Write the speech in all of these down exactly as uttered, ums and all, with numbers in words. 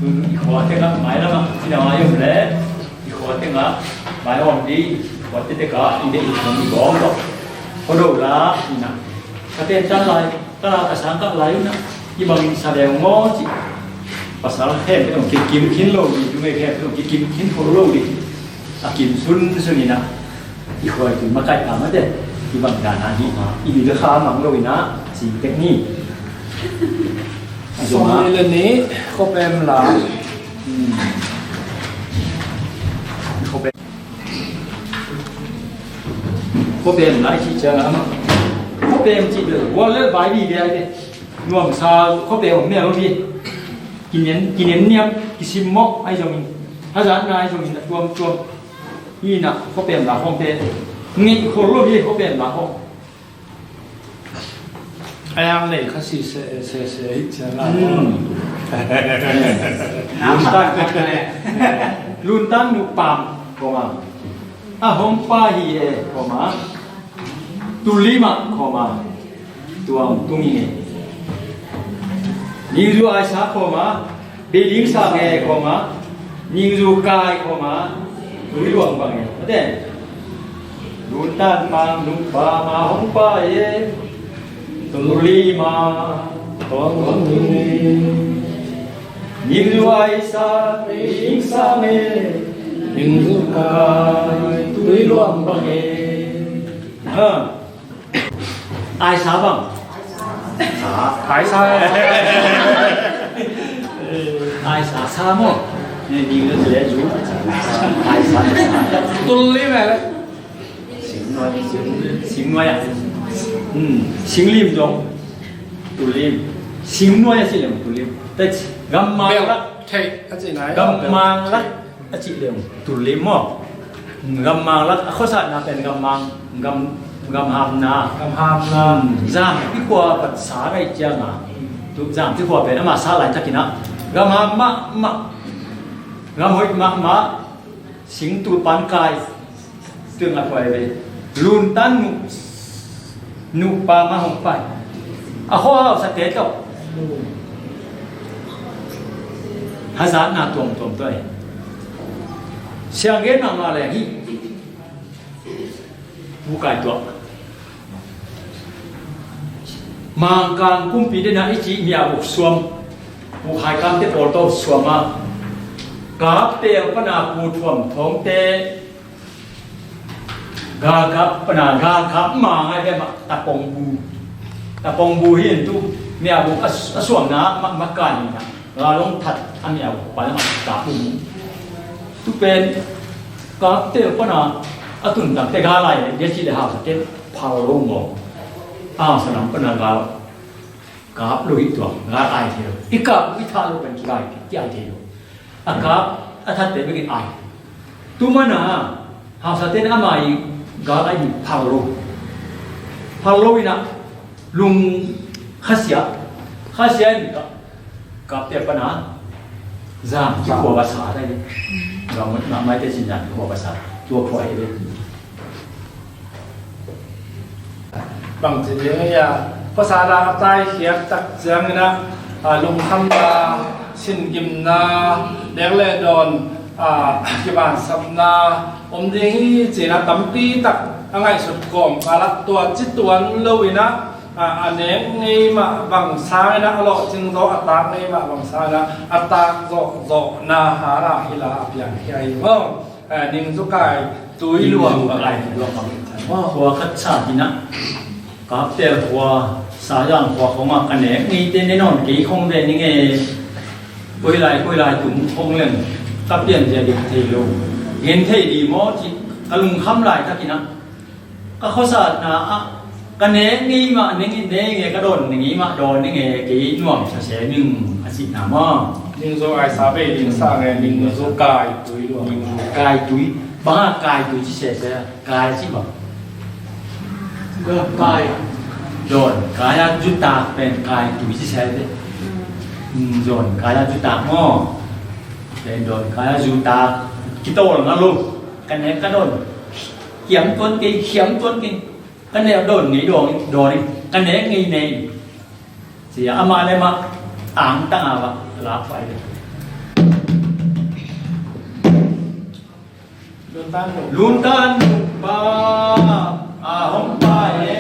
I khua tengah mailamah cina mai om le i khua tengah mai om dih, i khua tekah i deih i khum i bawm lo. Khuado la ina ka ten tan lai ka la ka sang kah lai ina i bangin sa leu ngaw cih. Pasal khempeuh kikim khin lo dih, numei khempeuh kikim khin kho lo dih. A kim sunsun ina i khuai tui makaih pha mate. I bang dan a hi i bil kha mang lo ina sing tek ni. A zong a. Sawmnih le nih, khuapem la. Hmm. Khuapem. Khuapem la i cih ciang a mah. Khuapem cih bel gual le vai vive ai ve. Nuamsa khuapem om mel hi. Kinen, kinen niam, kisimmawh ai zongin, hazatna ai zongin a tuamtuam. Hi na khuapem la khawngte ngeih khol lo hi khuapem la khawng. A yang nei kha si se se se hi ciang a. Hmm. Luntan, Luntan nu pam koma. A hong pa hi e koma. Tulimah koma. Tuang tung hi e. Ningzu aisa koma. Beiding sa nge koma. Ningzu kai koma. Tui luang bang e. Mate. Luntan mang nung pa ma hong pa e. Tulima. Tuang tung hi e. Ningzu aisa. Beiding sa nge. Ningzu kai. Tui luang bang e. Ha. Aisa bang. Sa. Aisa. Aisa sa maw. Ni ni le le zu. Aisa. Tullim le. Sing nuai, sing nuai a. Hmm. Sing lim zong. Tullim. Sing nuai a si lem tullim. Te gam mang lak. Thei a ci nai. Gam mang lak. A cih leng tullim maw? Gammang lak a khuasatna pen gammang, gam, gamhamna. Gamhamna. Hmm, Zampi khua pat sa gai cianga. Tu Zampi khua pen ama sa laitakin ah gamham mahmah, gamhoih mahmah, singtu pankai. Tuin a khuai ve. Luntan nu, nupa ma hong pai. A khuahau sate tawh hazatna tuamtuam tawh e. Sianggen mahmah le hih. Bukai tuah. Mangkang kumpi dena i cih mia buk suam. Buk haikamte pawl tawh suam a. Kapte pana pu thuam thawngte. Galkap, pana galkap ma ngai ve mah tapong bu. Tapong bu hi in tu mia bu a, a suamna mah, mah kan hi na. Galong that a mia bu pa mah ta bu. Tu pen kapte pana a tun tangte galai le ci le hausa te phal lo maw. Hausa lam pana gal. Kap lo hi tuang, gal ai thei lo. I kap i tha lo pen ki ai, ki ai thei lo. A kap a thatte bek in ai. Tu mana hausa ten ama i gal ai phal lo. Phal lo ina lung khasia. Khasia in ka, kapte pana Zampi khua va sa dai. Gam na mai te sin Zampi khua va sa. Tua khua hi ve. Bangci ding a, khuasatna a taikhiat tak ciangin ah, a, lungkhamna, singimna, nek le dawn, a, kivansapna om ding hi ci-in ah tampi tak a ngaihsut kawmkal ah tua ci tuan lo-in ah, a, a nek ngei mah bang sangin ah a lawhcing zawh, a tak ngei mah bang sangin ah a tak zawhzawhna hal ah hi la a piang hi a hi maw. Eh, ningzukai tui luang bang. Ningzukai tui luang bang. Oh. Khua khat sa hi na. Kapte khua, Sayang khua khong a ka nek ngeite ne nawn kei khong ve ning e. Koi lai, koi lai tung khong leng ka pian zia dik thei lo. Gen thei di maw ci ka lungkham laitakin ah. Ka khuasatna ah ka nek ngei mah nek ngei, nek ngei ka dawn ngei mah dawn ngei, kei nuam sa se ning a cihna maw? Ningzukai sa bei ding sa nge, ningzukai tui luang. Ningzukai tui. Bang a kai tui ci se se, kai a cih bang. Kai. Dawn kai a zutak pen kai tui ci se se. Dawn kai a zutak maw? Pen dawn kai a zutak. Kitawl nga lo. Ka nek ka dawn. Hiam tuan kei, hiam tuan kei. Ka nek dawn ngei dawn, dawn in. Ka nek ngei nei. Sia ama le mah ang tang a va la fai le. Luntan nupa a hong pai e.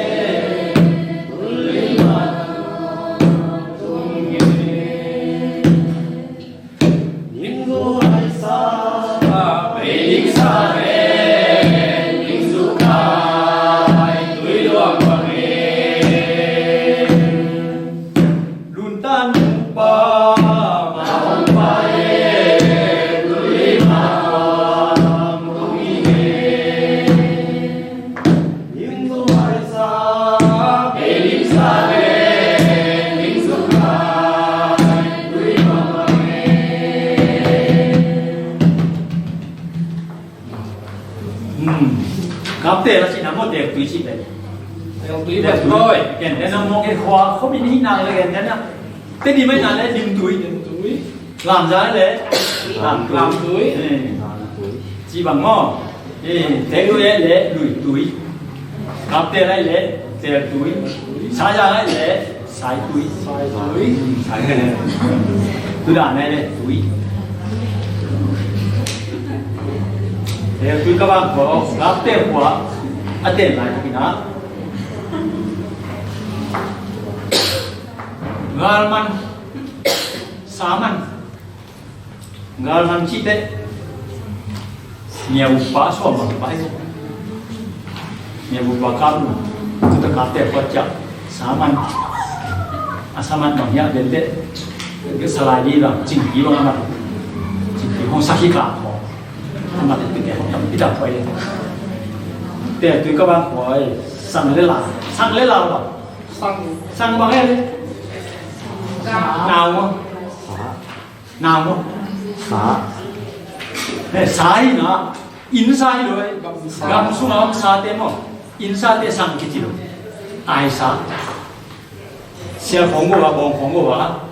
Kapte la cihna maw, teek tui cih pen. Teek tui pen tui. Gentehna maw, ke khua khua min hi nak le gentehna. Te di mai na le dim tui. Dim tui. Lamza le lam tui. Lam tui. Ci bang maw. Teek tui le lui tui. Kapte lai le teel tui. Saya lai le Saitui. Saitui. Tuda nai le tui. Tui ka bang ko, kapte kua a ten lai kina. Galman, saman. Galman cih teh ngiau pa suam bang pa hi. Ngiau pa kam tu tak kate pa cak saman. A saman bang ya bente ke salai di bang cingki bang amat. Cingki hong sakhi ka ko. Amat itu ke hong tam kita ko ye. Te tu ka bang ko ye. Sang le la. Sang le la bang. Sang. Sang bang ye. Nau. Nau maw? Sa. Eh, sa hi na. Inn sa hi lo eh. Gam sunga om sate maw? Inn sate sang kici lo. Ai sa. Sial khong go a, bawng khong go a.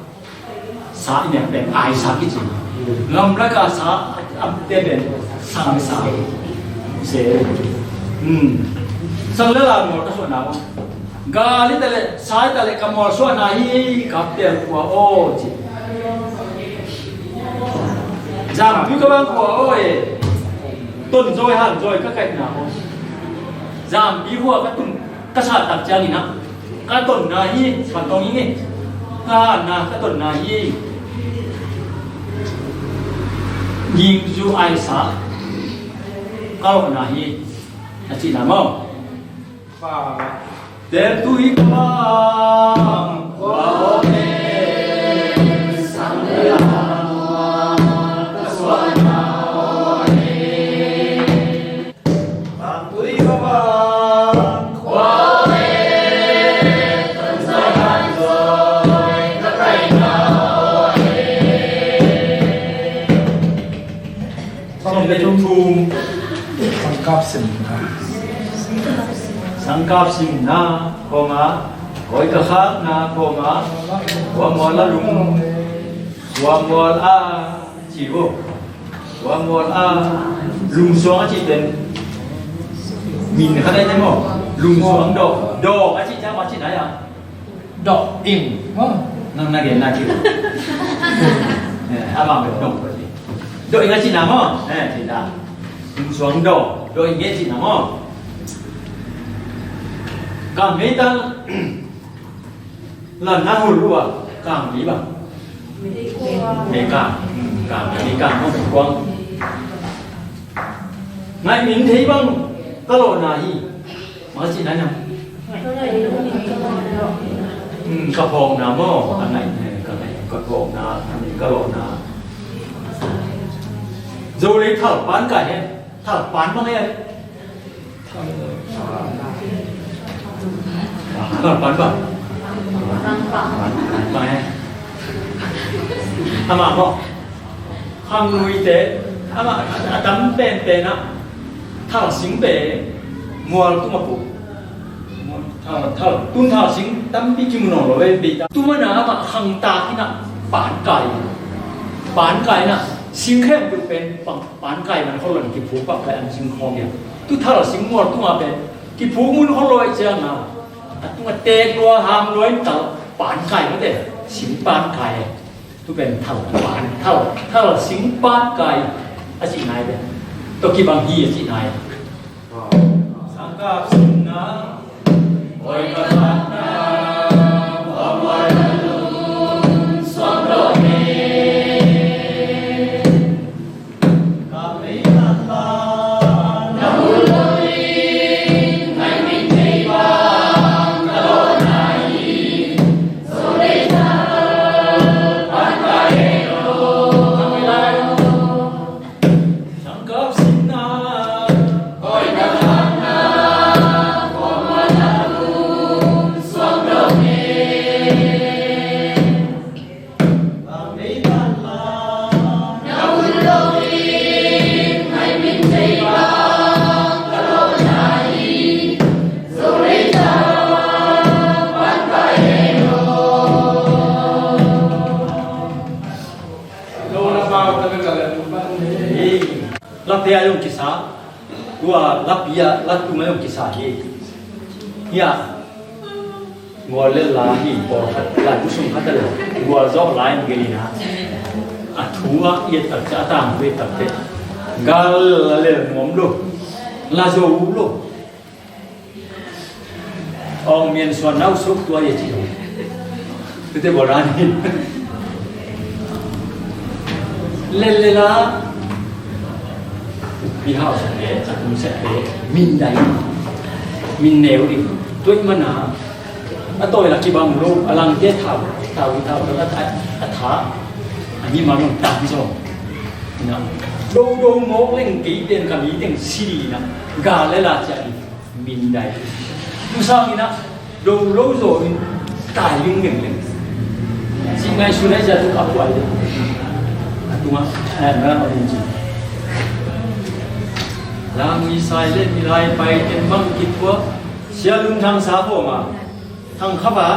Sa i nek pen ai sa kici. Lamlak a sa, a te pen sang sa. Se. Hmm. Sang le la maw ta so na maw? Gal hi ta leh, sa hi ta leh, ka mualsuahna hi, ka pial khua aw ci. Zampi ka bang khua aw e. Ton zawi han zawi ka kaihna aw. Zampi khua ka tun, ka sa tak ciangin ah, ka tonna hi, ka tong hi nge. Ka hanna ka tonna hi. Gingzu aisa ka lawhna hi. A cihna maw? Tel tui ka bang khua aw e, sang le la ka suahna aw e. Sang tui ka bang khua aw e, tan sa tan zoi ka kaihna aw e. Sawm le thum. Sangkap simna. Sangkap simna khawngah, koi ka khakna khawngah, khuamual a lung, khuamual a ci uh, khuamual a lungsuang a cih pen min khat ahi te maw? Lungsuang dawh, dawh a cih ciang a cih nai a. Dawh ing maw? Nang na gen na ci. Eh, a bang pen dawh ing a cihna maw? Eh, cihna. Lungsuang dawh, dawh ing a cihna maw? Ka meita la na hul uh a, kang mi bang. Meika, kang, meika maw, kuang. Ngaih min thei bang ka lawhna hi. Mah cih nai na. Hmm, ka phawkna maw? Ka ngaih, eh, ka ngaih, ka phawkna, ka ngaih, ka lawhna. Zo lei thal pan ka he. Thal pan bang he. Thal pan bang. Pan he. Amah maw. Khang nuite, amah a tam penpen ah, thal sing pen mual tung a puk. Thal, thal, tun thal sing tampi kimu nawn lo ve, beita. Tu mana amah khang tak in ah, pan kai. Pan kai in ah, sing khempeuh pen pan, pan kai man khol lo in kiphuk pak pen an sing khawng ia. Tu thal sing mual tung a pen, kiphuk mun khol lo ai ciang a. A tung a tek lua, ham lua in thal, pan kai mate, sing pan kai. Tu pen thal pan, thal, thal sing pan kai a cih nai pen. Tawh kibang hi a cih nai. Sangkap sinna. Lapi a zong kisa, tua lapi a latum a zong kisa hi. Hiah gual le la hi, pawlkhat la tusum khat a le gual zawh lai gelina. A thu a i et tak ciang, a tangthu i et tak ciang, gal la lel nuam lo, la zo lo. Awng mian suan nau suk tua i ci lo. Tute bawl dan hi. Lel lela mi hau sa te, a kum sa te, min dai, min neu ding. Tua i mana a tawi la kibang lo, a langte thau, thau, thau, a, a, a tha, a ni ma long tam zo. Na do do mawk leng kei ten ka mi teng si ding na, ga le la cia ding. Min dai. Tu sangin ah do lo zaw in tai ding deng deng. Ci ngai su nai cia tu ka puai ding. A tunga, eh, na ma ding ci. Lam i sai le mi lai pai ten bang kituak. Sia lum thang sa ko ma. Thang kha ba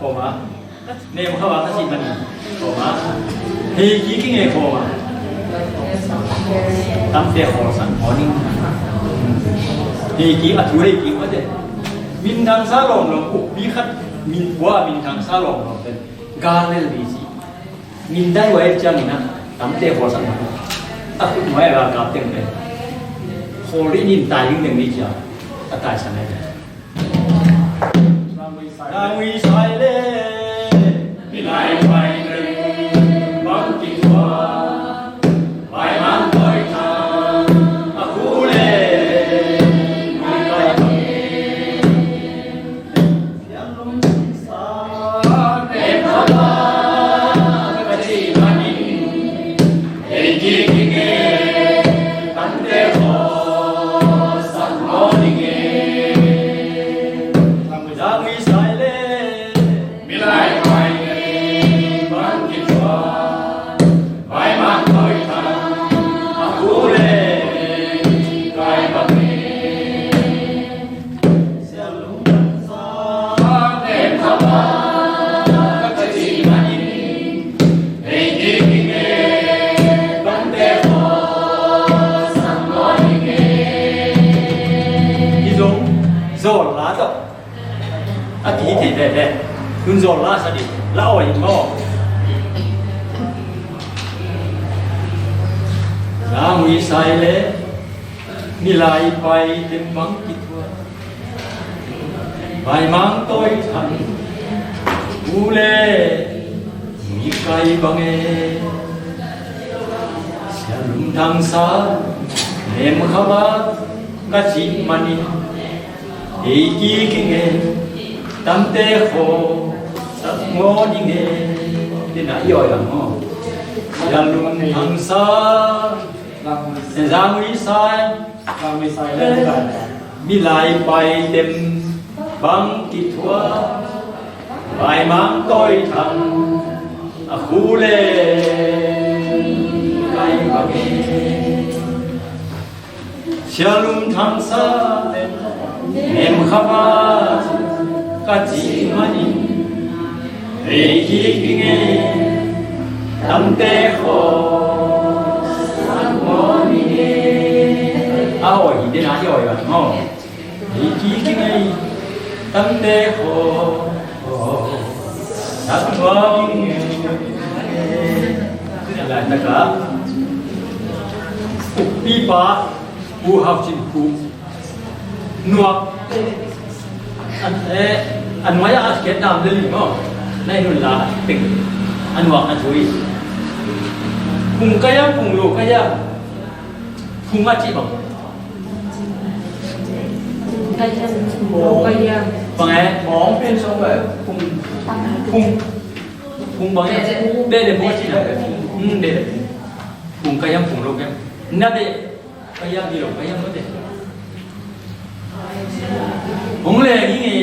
ko ma. Nem kha ba ka cih manin kawma, hei ki kinge kawma. Tamte khawl sak maw ning. Hei ki a thu hei ki mate. Minthang sa lawmlawm ukpi khat, min kua minthang sa lawmlawm pen gal lel ding ci. Min dai wai ciangin ah tamte khawl sak maw. A khut nuai a galkap teng pen khawl ding in tai ding ding ni cia. A tai sa nai pen. Langui sai le, milai pai le, bang ki tua, pai mang koi ta, a ku le, milai pai le. Siang lum sa, em ha ba, ka ci manin. Hi zong zawl la tawh a ki thei veve. Tun zawl la sa dih la awi maw? Za mui sai le. Milai pai tembang kituak, pai mang toi thang, u le mi kai bang e. Sia lum thang sa, nem kha ba ka cih manin, ei ki ki nge, tamte kho sak ngo ding e. Tina i oi lam ngo. Sia lum thang sa, Zangui sai, zangui sai le, milai pai tem bang kituak, pai mang toi thang a khu le, kai bang e. Sia lum thang sa nem kha ba ka ci manin, ei ki ki nge, tamte kho sak ngo ding e. A oi hi dena i oi bang ngo. Ei ki ki nge, tamte kho sak ngo ding e. Lai taka ukpipa Pu Hau Cin Pu nuak, an, eh, a nuai ah a kiat nam le lim aw. Nai nun la peng a nuak a zui. Phung ka hiam, phung lo ka hiam? Phung a ci bang. Phung ka hiam, phung lo ka hiam? Bang eh? Mawng pen song eh, phung, phung, phung bang eh? Beh le phung a ci na. Hmm, beh le phung. Phung ka hiam, phung lo ka hiam? Na beh ka hiam hi lo, ka hiam mate. Hong leng hi nge.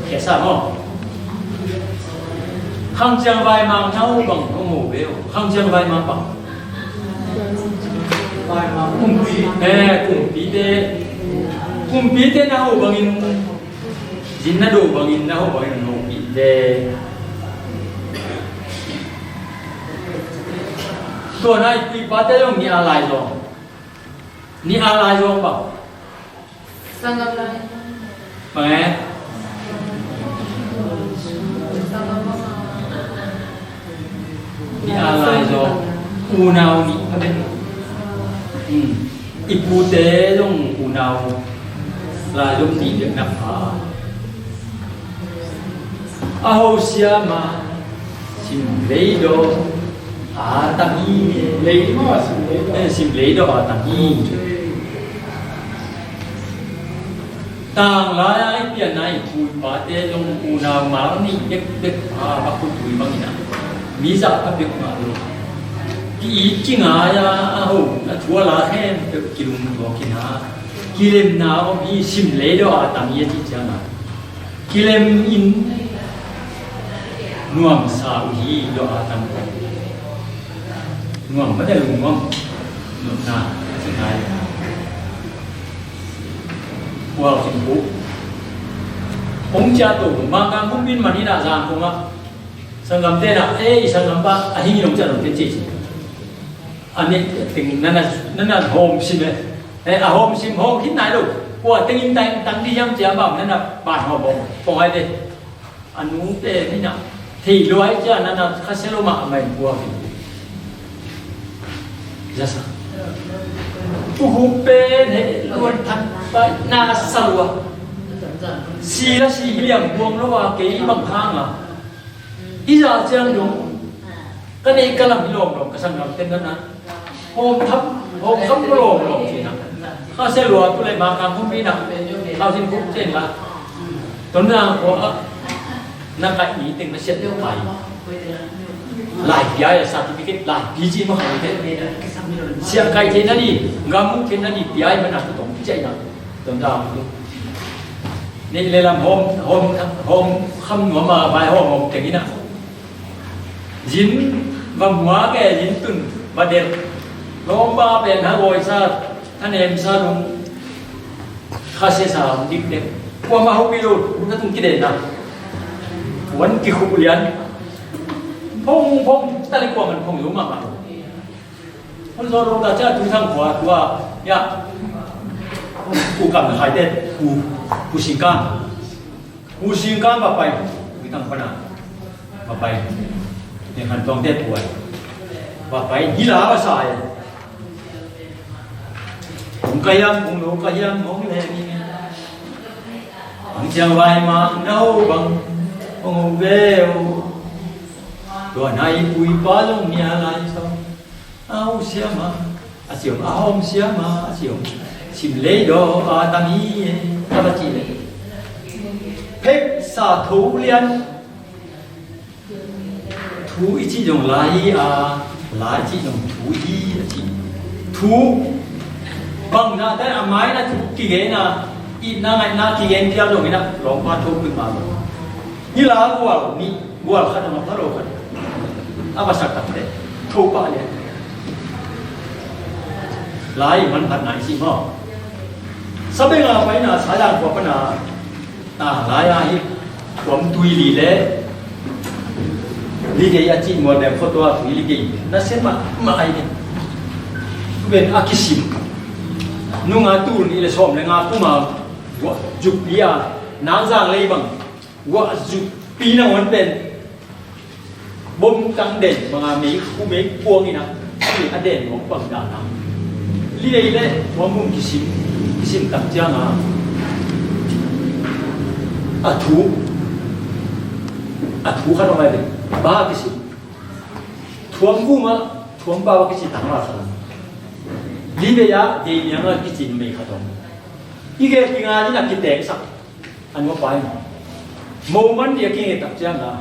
Kesa maw. Khang ciang vaimang na ho bang hong ho ve uh. Khang ciang vaimang bang. Kumpi. Eh, kumpite. Kumpite na ho bangin. Zin na do bangin na ho bangin ho pite. Tua nai pi pate zong ni a lai zong. Ni a lai zong bang. Sanggam lai. Bang eh? Sanggam lai. Ni a lai zong. Unau ni a ben. Hmm. I pute zong unau lai zong ni dek na pha. A ho siama sim leidaw a tam hi. Leidaw a sim leidaw. Eh, sim leidaw a tam hi. Tanglai a i pianna i pu i pate zong unau mal nih bekbek a va khutpui bangin a mi zah a bek mah lo. Ki-it kingai a, a ho a thu a la khempeuh kilungtuak khin a, kilemna om hi. Sim leidaw a tam hi a cih ciangin kilem in nuamsa uh hi. Daw a tam nuam mah, lungnuam nuamna a ci ngai. Kual Cin Pu hong ciah to, Mangkang Khumpin man in a zang kong ah sanggamte na, eh, i sanggam pa a hing in hong ciah to te ci ci. A nih teng nana, nana hawm sim e. Eh, a hawm sim hawm khit nai lo. Kua tengin tang, tang dih hiam cia bam nana ban hawm hawm. Pawng ai te. A nu te ni na. Thei lo ai cia nana kha se lo mah mai kua. Zasa. Tu hu pen he luan than pai na sa lua. Si la si liam buang lo a kei bang hang a. I zah ciang dong ka neih ka lam hi lawmlawm, ka sanggam ten na na hawm kham, hawm kham ka lawmlawm ci na. Kha se lua tu le Mangkang Khumpin na, Hau Cin Pu ceng la. Ton na ko a na kai ni teng na siat deuh kai. Lai pia ya certificate lai pi ci ma kai te. Siat kai te na ni, ngam mu te na ni pia ya ma na tu tong ci na. Ton na tu. Neih le lam hawm, hawm, hawm kham nuam a, vai hawm hawm teng in a. Zin va muak e, zin tun va delh. Lawmpa pen ha gawisa, thanemsa dong. Kha sia sa om dikdek. Kuamah hopi lo, na tung kiden na. Wan kikhup lian. Phong, phong, tali kuamah phong lo mahmah. Hun zawh lo ta cia tu sang khua tua, ya. Pu Kam Khai te, pu, pu Sing Kam. Pu Sing Kam va pai, pu Tam Pana. Va pai. Ne Khan Tuang te puai. Va pai, hi la va sa e. Kong ka hiam, kong lo ka hiam, hong le ni. Ang ciang vai ma, na ho bang, hong ho ve o. Tua nai pui pa long nia lai song. A ho siama a siom, a hawm siama a siom. Sim leidaw a tam hi e, a va ci le. Phek sa tho lian. Thu i cih zong la hi a, la i cih zong thu hi a ci. Thu bang na dan a mai na thu kigen a, itna ngaihna kigen pial zong in a, lawmpa tho pui ma lo. Hi la gual nih, gual khat a ma pha lo khat. A va sak tak te. Tho pah lian. Lai manphatna i si maw. Sabeng a paina, Sayang khua pana, ta lai a hi. Kuam tui li le li kei a cih mual beng khua tua tui li kei. Na sem mah mah ai hi. Tu ben a kisim. Nunga tul nih le sawm le nga kuma. Guah zuk pi a. Nang zang lei bang. Guah zuk pi nangawn pen bom tang den banga mei khu mei puang ina, a den ngawng bang dana. Livei le Thuamvum kisim, kisim tak ciangin a thu, a thu khat om ai ve. Bang kisim? Thuamvum ah Thuampau a kici tangval khat om. Livei ah Veiniang a kici numei khat om. I gel kinga in a kitengsak a nupa in mo man nih a kingetak ciangin a,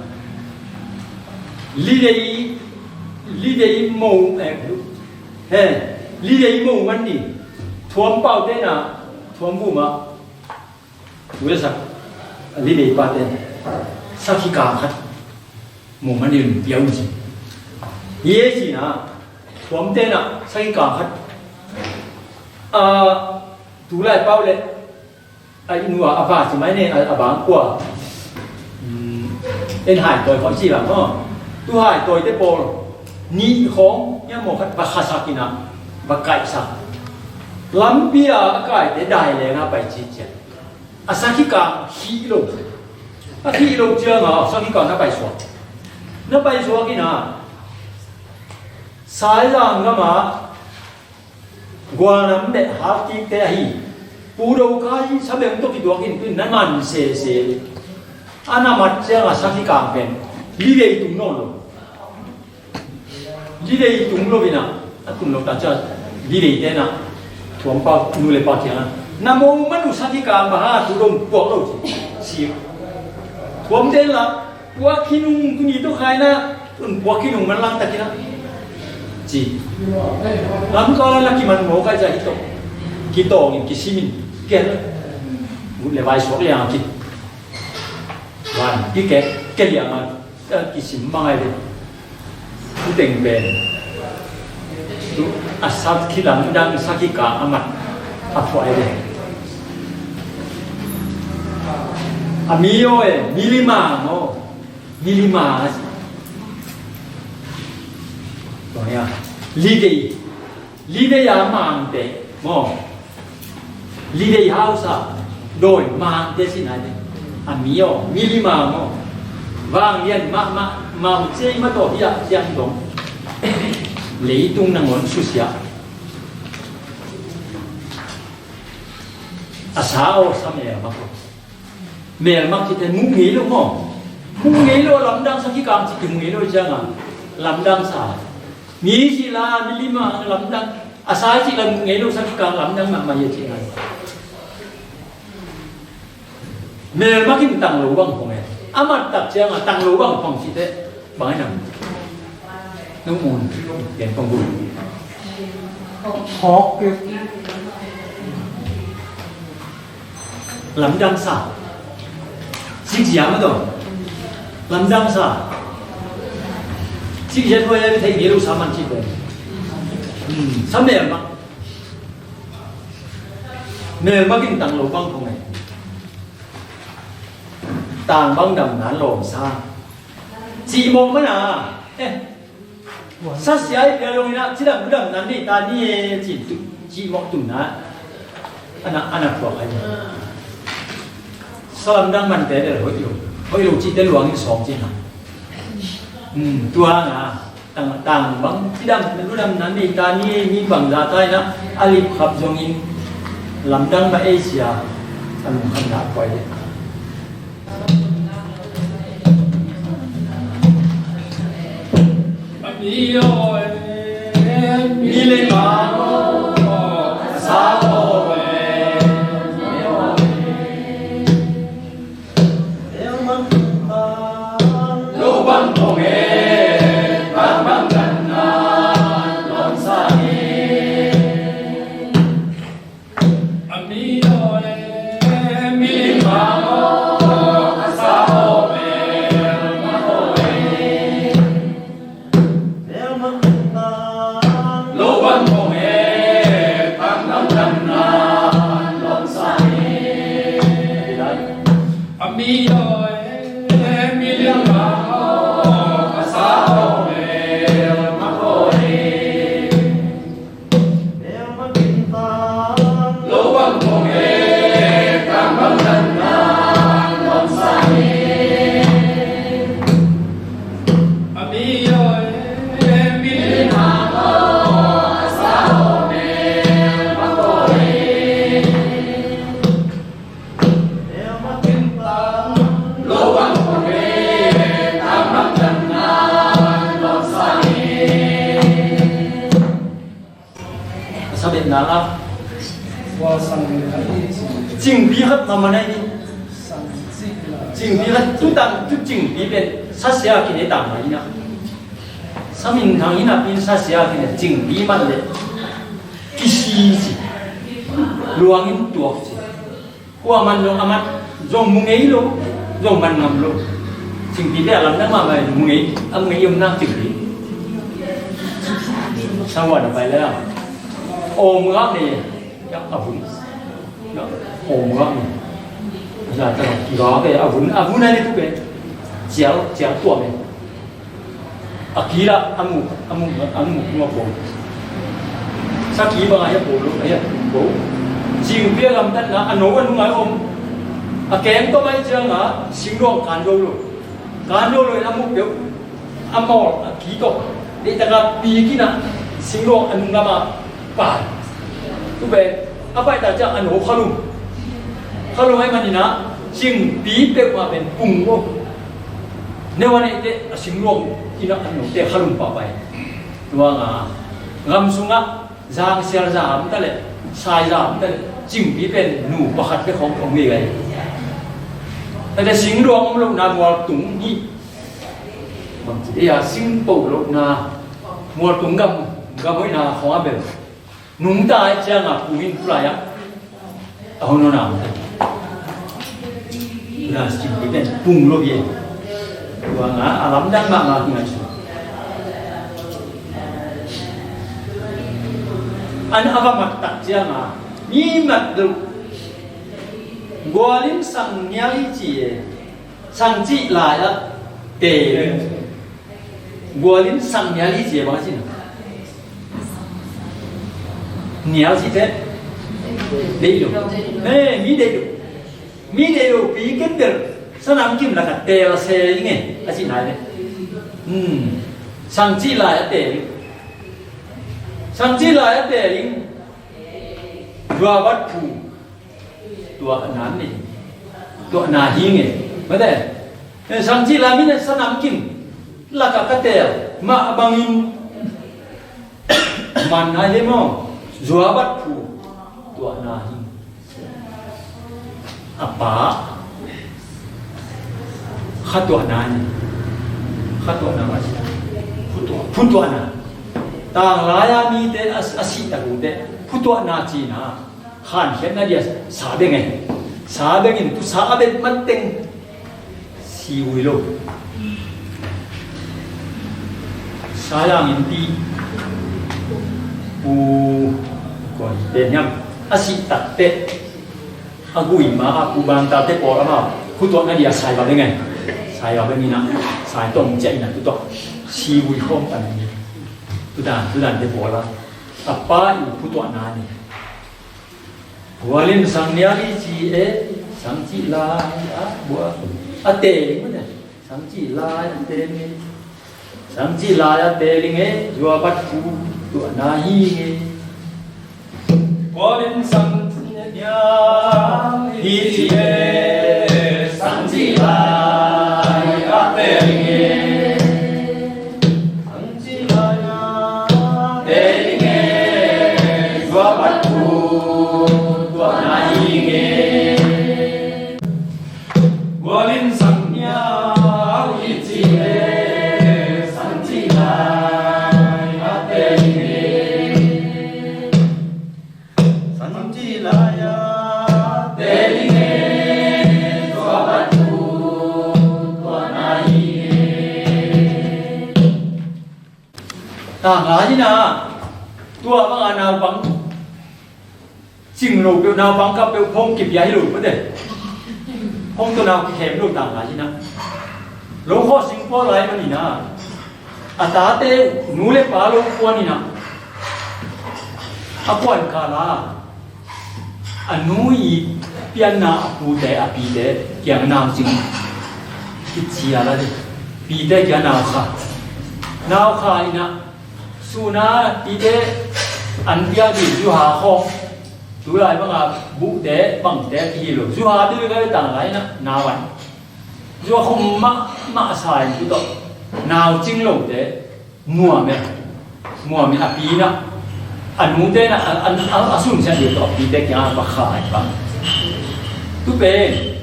Livei, Livei mo, eh, he, Livei mo man nih, Thuampau te na, Thuamvum ah, tu le sak, Livei pa te, sakhi kang khat mo man nih un pia un ci. Hi e ci na, Thuam te na, sakhi kang khat, a, tu lai pau le, a inn ua a va ci mai ne, a, a bang kua, um, en hai tawi khawng ci bang maw. Tu hai tawi te pawl nih khawng, nia maw khat va khasak in a, va kaihsak. Lampi a a kaite dai leng a pai ci cian. A sakhi kang khih lo. A khih lo ciangin a sakhi kang na paisuak. Na paisuak in a, Saizang gam a gualnam beh halkikte ahi Pu Do Kai Sa Beng tawh kituak in tu in na ngan sese. A na mat ciangin a sakhi kang pen Livei tung nawn lo. Livei tung lo in a, a tung lo ta ciang Livei te na, Thuampau nu le pa kiangah, na mo man uh sakhi kang bang hang a tu dong puak lo ci. Thuam te la, puak khin ung, tuni tawh khai na, tun puak khin ung man lang takin a, ci. Lamkal a na kiman mawk a, ci a, hi tawh kitawng in, kisim in, kel. Mut le vai suak liang a ki, van kikek, kel liang a, a kisim mang ai ve. Tu teng pen, tu a sakhi lamdang sakhi kang a mat a phuah ai ve. A mi aw e, mi limang aw. Milimang a si. Tua hi a, Livei, Livei a mangte maw. Livei hausa dawi mangte si nai te. A mi aw, milimang aw. Vanglian mahmah, maucei mah tawh hi a, ciang dong. Leitung nangawn susia. A sa aw, sa mel mah aw. Melmak cihte muh ngei lo maw? Muh ngei lo, lamdang sakhi kang cih kimu ngei lo ciangin lamdang sa. Mi cih la, milim a lamdang, a sa cih la muh ngei lo, sakhi kang lamdang mahmah hi a cih ngai. Melmak in tang lo bang pong e. A mat tak ciangin tang lo bang pong cihte. Bang e nam. Nung mun. Gen pong bu. Hawk. Lamdang sa. Sikzia mah tawh lamdang sa. Sikzia thuai a thei ngei lo sa man cih pen. Hmm, sa melmak. Melmak in tang lo bang khong e. Tang bang dam nan lawm sa. Cih mawk man a. Eh. Sasia i pia zongin ah, cidam budam nan nei ta ni e, ci tu, ci mawk tu na. Ana, ana phuak ai. Salamdang mante del hoih lo. Hoih lo cihte luangin sawm ci na. Hmm, tua na. Tang, tang bang, cidam budam nan nei ta ni e, mi bang za ta ina, a lip khap zongin. Lamdang ba ei sia. A lungkhamna poi. Nang a cingpi khat mahmah na hi. Cingpi khat tu tang tu cingpi pen sasia kine tang mah hi na. Samin thang hi napi in sasia kine cingpi man le kisi ci. Luangin tuak ci. Kua man zong a man zong mu ngei lo, zong man ngam lo. Cingpi te a lamdang mahmah mu ngei, a mu ngei om nak cingpi. Sawan a pai le a om gak ne a vun. Om gak ne. Za ta ki gak e a vun, a vun a ne tu pe. Cial, cial tua me. A kila a muk a muk a muk nuak bo. Sa ki bang a hiak bo lo a hiak bo. Cingpi a gamtatna a no a nung a om. A keng tawh mai cianga singluang kan zo lo. Kan zo lo in a muk peuh a mawl a ki tawh. Deihtak a pi kina singluang a nung lam a pai. Tu pen a paita ciang a no khalum. Khalum ai manina cingpi peuhmah pen pung lo. Neu a neihte a singluang ina an note khalum pahpah hi. Tua nga gam sungah zangsial zam ta le sai zam ta le cingpi pen nu pakhat bek hong hong hi gai. Tate singluang om lohna mualtung hi. Bangci dei a singpo lohna mualtung gam gam hoihna hong a bel. Nungta ai cianga pungin pulai ah a hono na om. Pulai skin pen pung lo ye. Tua nga a lamdang mahmah ki ngai su. An a va mat tak cianga mi mat lo. Gualin sang nial i ci e. Sang cih lai ah te. Gualin sang nial i ci e bang a ci na. Nial ci te. Deih lo. He, mi deih lo. Mi deih lo pi ken bel sanam kim lakah teel a se ing e a ci nai le. Sang cih lai a teel. Sang cih lai a teel ing. Zuabat phu. Tuahna ni. Tuahna hi nge. Mate. Sang cih lai mi ne sanam kim lakah ka teel mah bangin. Man nai le maw. Zuabat phu. Tuahna hi. A pa. Khatuahna ni. Khatuahna mah ci. Phutuah. Phutuahna. Tanglai a mite a, a sih tak ute phutuahna cina. Khankhiatna dia sa beng e. Sa bengin tu sa a bet matteng. Si ui lo. Sa yang in ti. Pu koi te niam a sih tak te. A gui ma a pu bang ta te pawl ama khutuak na dia sai ba beng e. Sai ba beng ina sai tong cia ina tu tok. Si ui khom tan ni. Tu dan tu dan te pawl a. A pa i khutuak na ni. Gualin sang nial i ci e, sang cih lai a bua a te ling mate. Sang cih lai a te ling e. Sang cih lai a te ling e, zua bat ku tuah na hi nge. Gualin sang nial i ci e, sang cih lai a te ling e. Tanglai hi na, tua banga naupang cing lo peuh, naupang kap peuh phone kipia hi lo peuh te. Phone tawh nau kikhem lo tanglai hi na. Lo khawh sing pawl lai man hi na. A tate nu le pa lo kuan hi na. A kuan khala. A nu i pianna a pute a pite kiang nau cing. Kicial a dih. Pite kiang nau kha. Nau kha ina suna pite an piak dih zuha khawng. Tulai banga buhte bangte kihi lo. Zuha dih ka tang lai na nau an. Zuha khawng mah mah sa in tu tawh. Nau cing lote. Muam e. Muam e a pi na. A nute na a, a, a, a sun sian dih tawh a pite kiangah va khai pah. Tu pen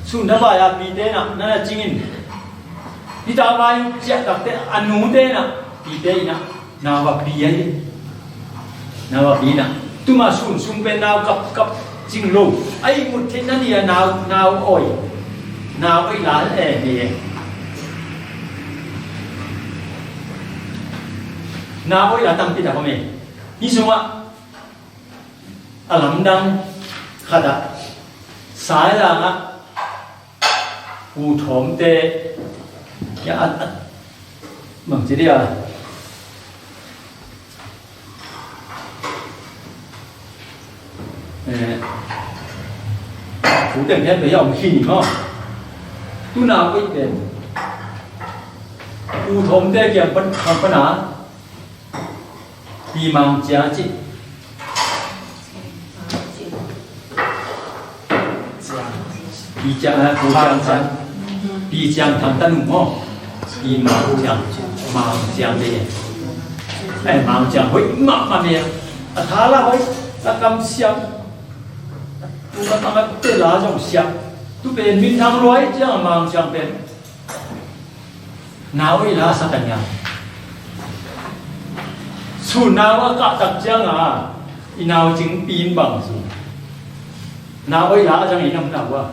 sun na vai a pite na na na cingin hita vai ciah takte a nute na pite ina nau va pi ahi. Nau va pi ina tuma sun sung pen nau kap kap cing lo a ihmut theih na ni a nau nau oi nau oi la e ni e. Nau oi la tampi tak om e. Hi sungah a lamdang khatah sailangah pu thawmte ya a, a, bangci dia eh, pu teng hian bei a om hi ni maw? Tuna oi pen pu thawmte kiang pan khang pana Pi Mang Ciang ci. Pi Ciang, eh, Pu Ciang Thang. Pi Ciang Thang ta nung maw? Pi Mang Ciang, Mang Ciang de. Eh, Mang Ciang hoih mahmah me. A tha la hoih, a kam siam. Tu ma tang a te la zong siam. Tu pen min thang luai ciang Mang Ciang pen. Nau i la sa ta nia. Su nau a kah tak ciang a i nau cing pin bang su. Nau i la a zang i nam nau a.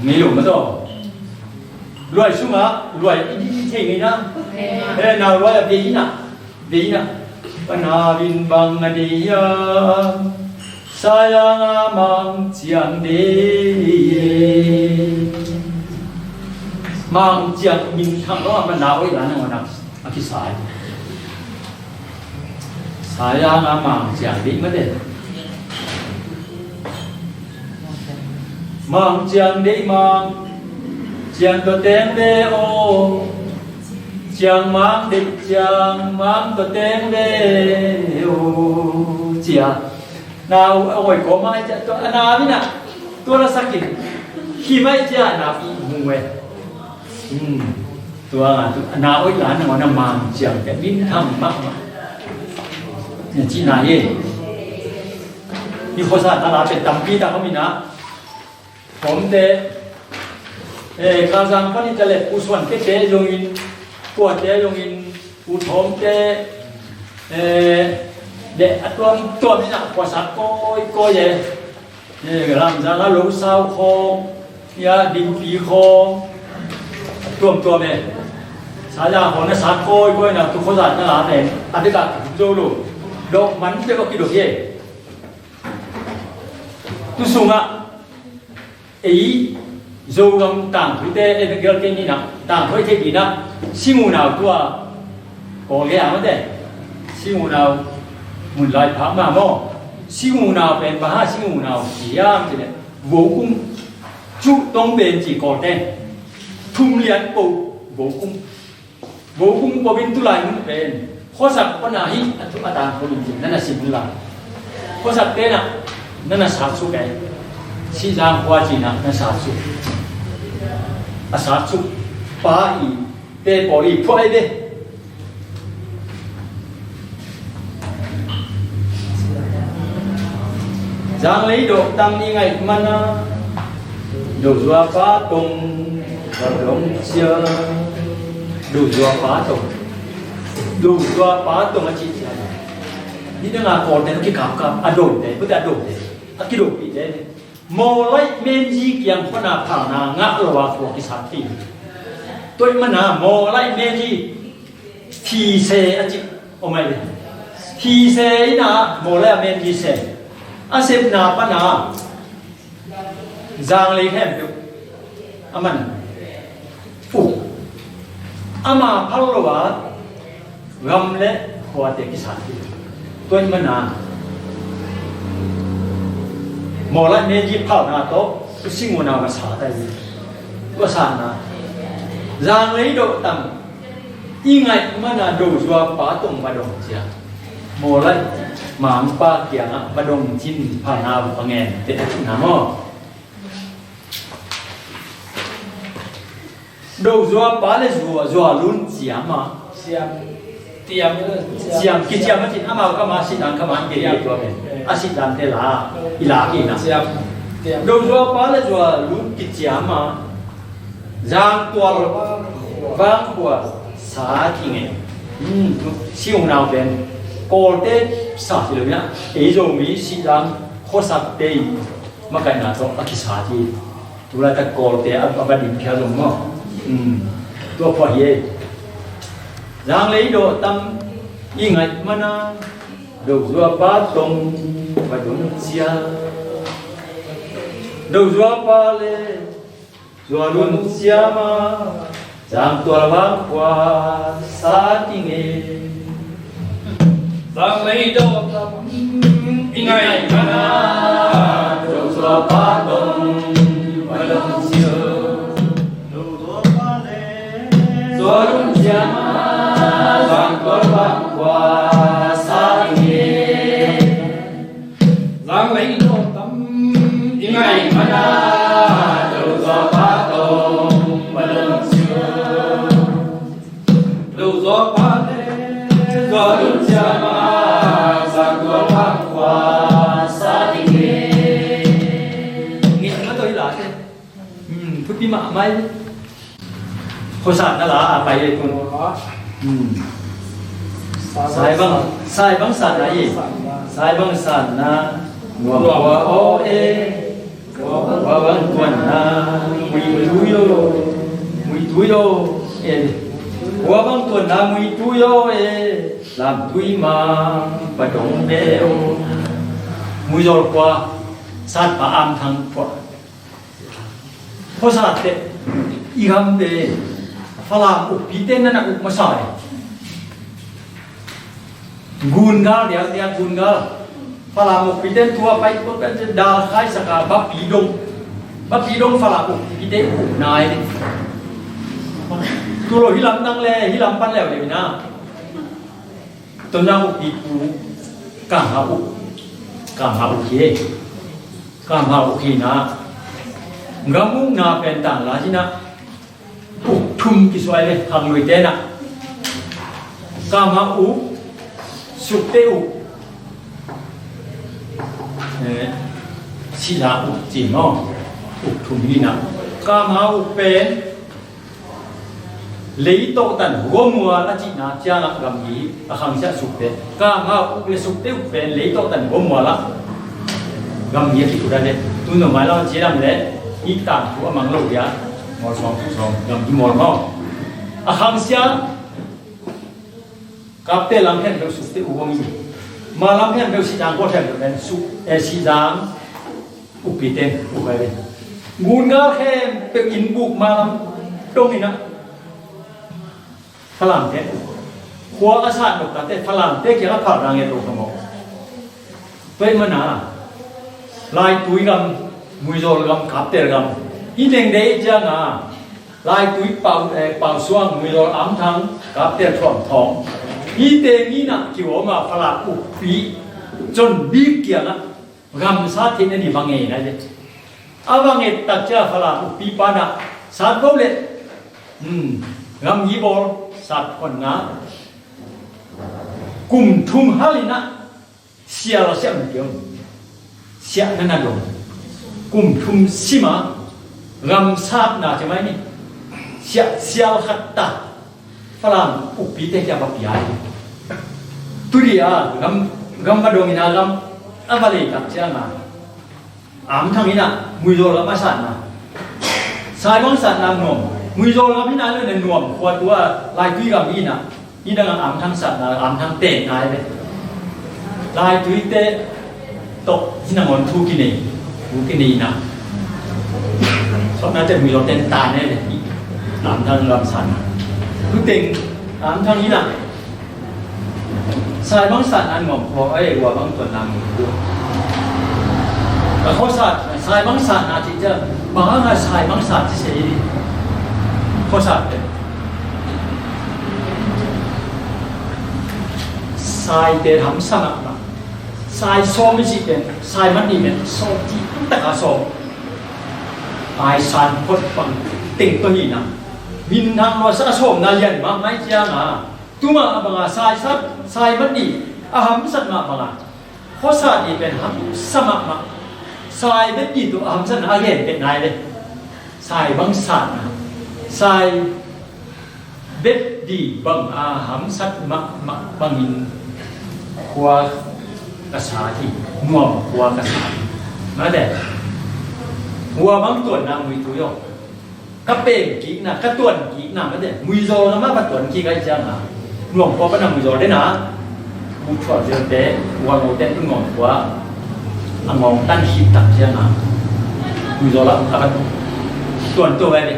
Ngei lo ma taw. Luai sungah luai i di thei ngei na. He nau luai a pe i na. Deihna pana vin bang a dei hiam? Sayanga Mang Ciang dei. Mang Ciang min thang lo a mana oi la na ngona a kisai. Sayanga Mang Ciang dei ma dei. Mang Ciang dei Mang Ciang tua teng ve aw. Ciang Mang dei Ciang Mang tua teng ve aw. Cia nau a oi ko mai cia tua a nau ina tua la sakin hi mai cia nau i hmu e. Tua nau oi la na ngona Mang Ciang te min thang mah mah. Nia ci na ye. Ni khosa ta la pen tampi ta ko mina. Thawmte, eh, Kazang panin ta le Pu Suan Kete zongin, Puate zongin, Pu Thawmte, eh, le a tuamtuam in a khuasak kawikawi e. Eh, Lamzang a Losau khawng, ya, Dingpi khawng, a tuamtuam e. Saya khawng na sak kawikawi na tu khuazat na la pen, a bek a zo lo. Dawh man bek a kidawh hi e. Tu sungah ei Zogam tangthuite ei bek gel kei nina tangthu ei theih dina Singunau tua Kawlgei a mate Singunau mun lai phak ma maw? Singunau pen bang ha Singunau hiam cih leh Vokum cu tong pen ci Kawlte thum lian po Vokum Vokum po in tulai mun pen khuasak pana hi a thu a tang kho in cin na na sim la. Khuasak tena na na satsuk e. Sihzang khua cina na satsuk. A satsuk pa i te pawl i phuah i be. Zanglei dawh tang i ngaih mana Dozua pa tong va dong cia. Dozua pa tong. Dozua pa tong a cih cia. Ni dang a Kawlte kikapkap a dote, kute a dote a kidopihte. Mawlaih menzi kiang khona phalna ngah lo a khua kisat thei. Tuaih mana mawlaih menzi thise a cih om ai le. Thise ina mawlaih a menzi se a sepna pana zanglei khempeuh a man uh. Ama phal lo a gam le khuate kisat hi. Tuaih mana mawlaih menzi phalna tawh tu Singunau na sa tai hi. Tua sana zanglei dawh tang i ngaih mana Dozua pa tong va dong cia. Mawlaih mangpa kiangah va dong cin phalna va ngen te a cihna maw? Dozua pa le zua zua lun ciama siam. Ciam, ciam, kiciam a cin amau kama sihdan kama i kei tua pen. A sihdan te la, i la kina. Ciam, ciam. Do zuapa le zua lun kiciam a. Zang tual vang khua sa kingei. Hmm, si unau pen. Kawlte sa si lo ina. Ei Zomi sihdan khuasak te i makaihna tawh a kisa ti. Tulaitak Kawlte a, a va dim khia zong maw. Hmm. Tua khua hi ei. Zang lei dawh tam i ngaih mana. Do zuapa tong va dong cia. Do zuapa le zua lun cia ma. Zang tual vang khua sa kingei. Zang lei dawh tam i ngaih mana. Do zuapa tong va dong cia. Zua lun cia ma. Zang tual vang khua sa kingei. Zang lei dawh tam i ngaih mana. Do zuapa tong va dong cia. Do zuapa le zua lun cia ma. Zang tual vang khua sa kingei. Ngin ma tawh i la te. Hmm, thupi mahmah hi. Khuasatna la a pai ei kun. Hmm. Saibang, saibang satna hi. Saibang satna. Nuam khua aw e. Khua bang tuanna muitui aw. Muitui aw e. Khua bang tuanna muitui aw e. Lamtui ma padong be aw. Muizawl khua satpa Am Thang khua. Khuasat teh i gamte Falam ukpite na na uk masa e. Gungal diakdiak Gungal. Falam ukpite tua pai tua pai dal khai saka bapi dong. Bapi dong Falam ukpite uk nai. Tulo hilam nang le hilam pan leu le na. Tuna ukpi pu kangha uk. Kangha uk hi. Kangha uk hi na. Gam ukna pen tang la hi na. Uk thum kisuai le khang lui te na. Kangha uk. Sukte uk. Eh, sila uk ci maw. Uk thum hi na. Kangha uk pen Leitawh tan huamual a cihna ciangah gamgi a khangsiah sukte. Kangha uk le sukte uk pen leitawh tan huamual ah gamgi a kikut a le. Tun nong mailam a cilam le i tangthu a mang lo dia. Mual suang thu suang gamgi mual maw. A khangsiah kapte lam hen lo sukte uk huang i. Ma lam hen lo sihzang kua hen lo pen suk, eh, sihzang. Ukpite, ukpite. Gungal khempeuh in buk malam dong ina. Falamte. Khua a sat nop tate Falamte kiang a phal dang e to khamawh. Tua ahih mana Laitui gam, Muizawl gam, Kaptel gam. Hi teng dei cianga Laitui pau, eh, pau suang Muizawl Amthang Kaptel thuam thawng. Hi teng ina kiwawma Falam ukpi John Bik kiangah Gamsat theihna ni va ngei na le. A va nget tak cia Falam ukpi pana sat bo le. Hmm, gamgi bawl sat konna. Kum thum halina sial siam na kiom. Siah na na dong. Kum thum sima gamsatna ci mai ni. Siah sial khat ta. Falam ukpite kia va pia hi. Tudia gam, gam va dongina gam a va lei tak cianga Amthang ina Muizawl gam a satna. Saibang satna nuam. Muizawl gam ina lo ne nuam khua tua Laitui gam ina. Ina gam Amthang satna Amthang tenna hi ve. Laituite tawh hi nangawn thu kinei, thu kinei ina. Sawtna te Muizawl ten ta ne le. Amthang lam san. Thu teng Amthang ina. Saibang san an ngom ko ai wa bang tuan nam ko. Ka ko sa Saibang san na ci ja. Bang a Saibang san ci se ni. Ko sa te. Saite hamsa na. Sai sawm i cih pen sai man nih pen sawm cih taka sawm. Ai san phot pang teng tawh hi na. Min hang lua sa sawm na lian mah mai cianga. Tuma a banga, sai sat, sai mat dih a hamsat mah banga, khuasa dih pen hamsa mahmah. Sai bet dih tawh a hamsatna a gen pet nai ve. Sai bang satna, sai bet dih bang a hamsat mahmah bangin khua ka sat hi. Nuam khua ka sat hi. Mate, khua bang tuanna muitui aw. Ka pem kikna, ka tuan kikna mate, muizawl na mah ka tuan kik ai cianga, nuam khua pana muizawl dena. Buchuak zilte, uan ote tu nuam khua a ngawng tan khit tak cianga, muizawl a ka tuan to ai ve.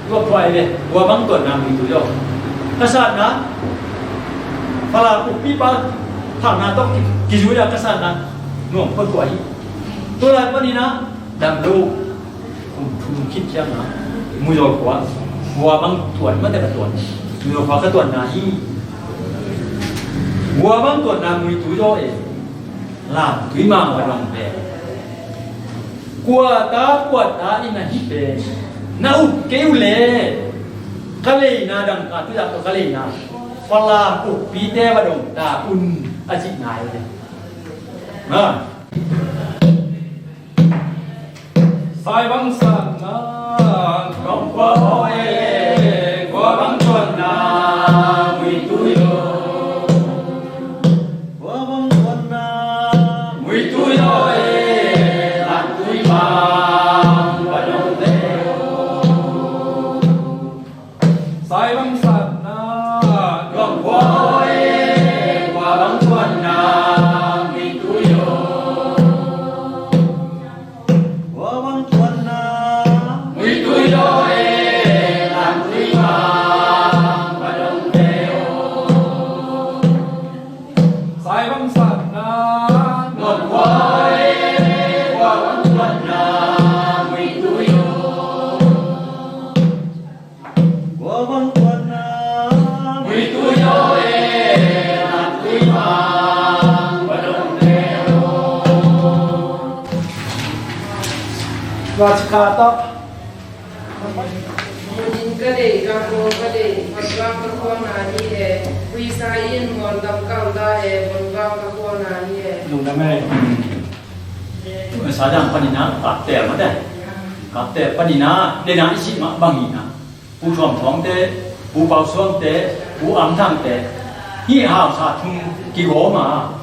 Tua khua ai ve, khua bang tuanna muitui aw. Ka satna, Falam ukpipa thakna tawh ki, kizui a ka satna nuam khua tua hi. Tua lai paninah damlo kum thum khit ciangah muizawl khua, khua bang tuan mate ka tuan. Muizawl khua ka tuanna hi. Khua bang tuanna muitui zaw e. Lamtui mang va dong ve. Kuata kuata in a hi pen na up kei uh le ka leina dangka tuiah tawh ka leina Falam ukpite va dong ta un a cih nai ve. Sai bang satna, kong kua aw e, kua bang tuanna, muitui aw. Kua bang tuanna, muitui aw e, lamtui bang, va dong te aw. Sai bang satna, kong kua aw e, kua bang tuanna, muitui aw. Kua bang tuanna, muitui aw e, lamtui bang, va dong te aw. Sai bang satna, kong kua aw e, kua bang tuanna, muitui aw. Kua bang tuanna, muitui aw e, lamtui bang, va dong te aw. Rachka tawh. Munin ka deih, gamlo ka deih, von bang ka khualna hi e, huisa in mual tam kal ta e, von bang ka khualna hi e. Lungdam e. Sa dang paninah kaptel mate. Kaptel paninah dena i sih mah banginah Pu Thuam Thawngte, Pu Pau Suangte, Pu Am Thangte, hih hausa thum kigawma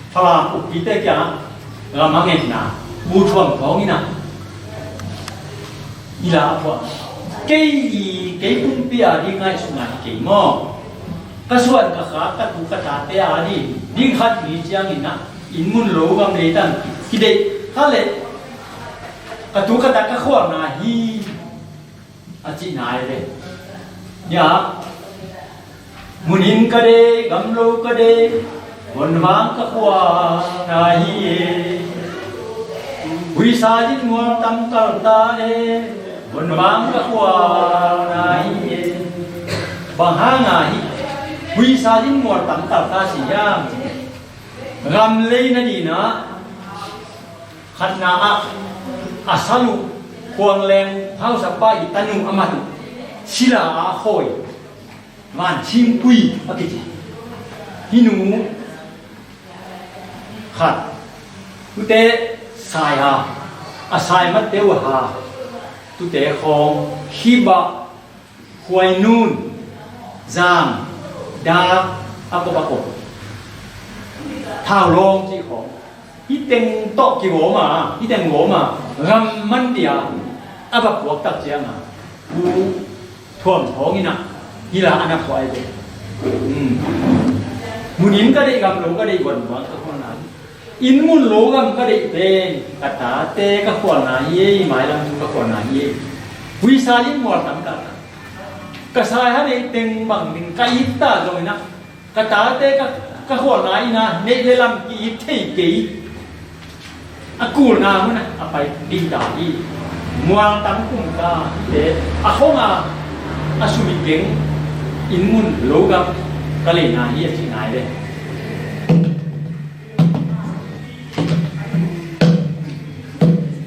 Falam ukpite kiangah lam a ngetna Pu Thuam Thawng inah i la a phuah. Kei i, kei pumpi a ding ngaihsutna hi kei maw? Ka suan ka khak, ka tu ka tate a ding, ding khat ni cianginah inn mun lo gam leitang kideih kha leh ka tu ka ta ka khualna hi. A cih nai ve. Nia, munin ka deih, gamlo ka deih, vonvang ka khualna hi e. Huisa in mual tam kal ta e, vonvang ka khualna hi e. Bang hanga hih huisa in mual tam kal ta si hiam? Gam lei nadinah khatna ah a sal uh Khuangleng hausapa i tanu a mat uh sila a khawi Van Cing Kui a kici. Hih nu khat tute sai a, a sai matte uh a ha, tute khawng khibah, khuainun, zam, dak, a kop a kop, thaulawng cih khawng, hih teng tawh kigawm a, hih teng gawm a, gam man dia a va puak tak ciangin Pu Thuam Thawng in ah hih la a na phuah hi ve. Munin ka deih, gam lo ka deih, guan muang ka khuan lai. Inn mun lo gam ka deih pen ka tate ka khualna hi ei, mailam thu ka khualna hi ei. Huisa in mual tam ka, ka sai ha neih teng bang ding ka it ta zongin ah ka tate ka, ka khualna in ah neih le lam ki it thei kei. A kulna hun ah a pai ding ta hi. Mual tam kum ka hite a khong a, a sum i keng inn mun lo gam ka leina hi a cih nai le.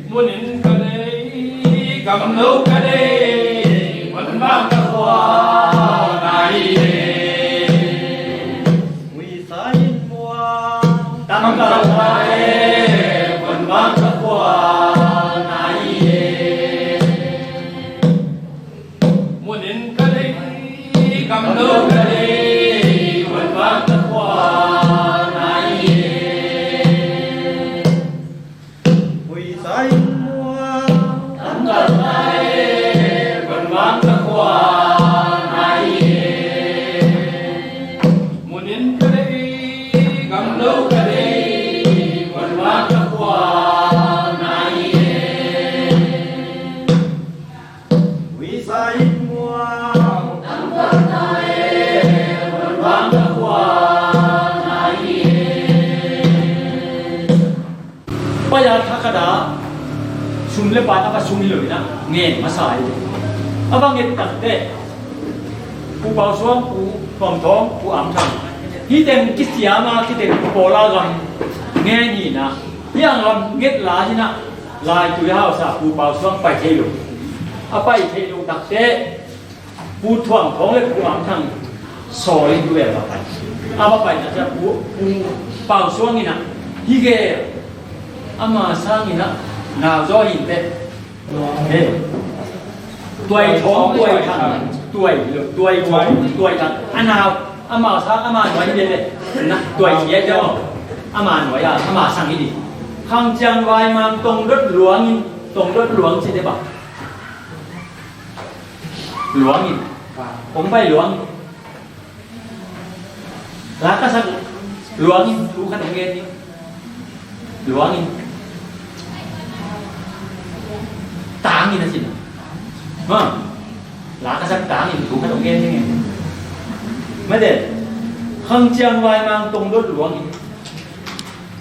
Munin ka deih, gam lo ka deih, mual bang ka khualna hi e. Munin ka dei, gamlo ka dei, vanvang ka khual na hi e. Huisa in muang, tangkal na e, vanvang ka khual na hi e. Munin ka dei, gamlo ka dei, vanvang ka khual na hi e. Huisa in muang, tangkal na e, vanvang ka khual na hi e. Pai a thakhat ah sum le pai a va sum hi lo in ah ngen masa hi. A va nget takteh Pu Pau Suang, Pu Tuam Thawng, Pu Am Thang, hih teng kiciam a, hih teng Paula gam ngen hi in ah, hih a gam nget lai hi in ah, Laitui hausa Pu Pau Suang pai thei lo. A pai thei lo takteh Pu Tuam Thawng le Pu Am Thang sawl in tu vel va pai. A va pai na ciang Pu, Pu Pau Suang in ah, hi gel, ama sang in ah nau zaw hi inteh. He. Tuai Thawng, Tuai Thang, Tuai, Tuai Thawng, Tuai Thang. A nau, ama sang, ama nuai hi lele. Na, Tuai Thia ciang, ama nuai a, ama sang hi ding. Khang Ciang Vai Mang Tong Dot Luang in, Tong Dot Luang ci ding bang. Luang in. Kong pai luang in. La ka sak luang in, thu khat hong gen ni. Luang in. Tang in a cin. Ha. La ka sak tang in, thu khat hong gen ni. Mate. Khang Ciang Vai Mang Tong Dot Luang in.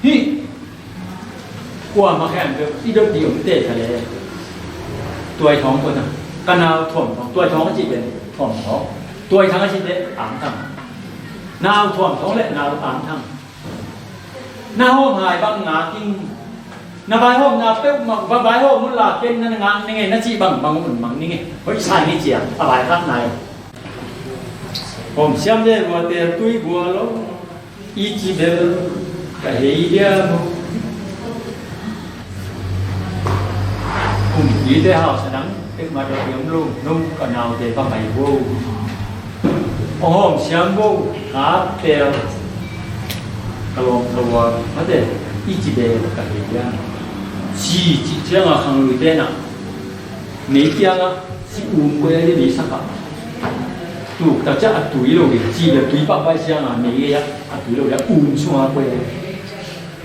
Hih. Kua ma khen peuh i dot ding om te kha le. Tuai Thawng ko na. Ka nau Tuam Thawng. Tuai Thawng a ci pen Tuam Thawng. Tuai Thang a ci pen Am Thang. Nau Tuam Thawng le nau Am Thang. Na hawm hai bang ngak ing. Na vaihawmna peuhmah, va vaihawm un la, ken na ngak ning e, na cih bangbang un mang ning e. Hoih sa ni cia, a vaikhak nai. Hawm siam le vua, tel tui gua lo. I ci bel ka hei diam. Kumpi te hausa dang peuhmah dot diam lo, no ka naute ka pai vo. Hong hawm siam vo, ka pel, ka lawm ka luar mate, i ci bel ka hei diam. Ci cih ciangah khangluite na mei kiangah ci um koih a, i mei sakah tuk tak ciah a tui lo ding, ci bel tui pah pai ciangah mei gei ah a tui lo ding, a um sungah koih a.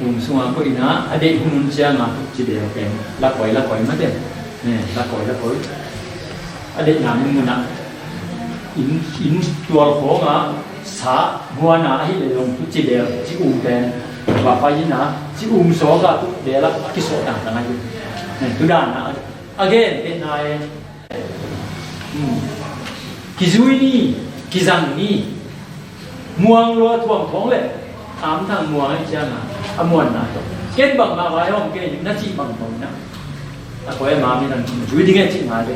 Um sungah koih in ah, a deih hun hun ciangah ci bel pen lakoi lakoi mate. Ne, lakoi lakoi. A deihna mun munah inn, inn tual khawngah sa huana ahih leh zong tu ci bel, ci um pen va pai in ah, ci um sawkah tu bel ah a kisawh tangtang ahi. Ne, tu danah a gen pen nai. Hmm. Kizui ni, kizang ni. Muang lua Tuam Thawng le Am Thang muang ahi ciangah a muanna tawh ken bangmah vaihawm kei ning na cih bangbang in ah, a koi a ma mi nang zui ding e cih ngai ve.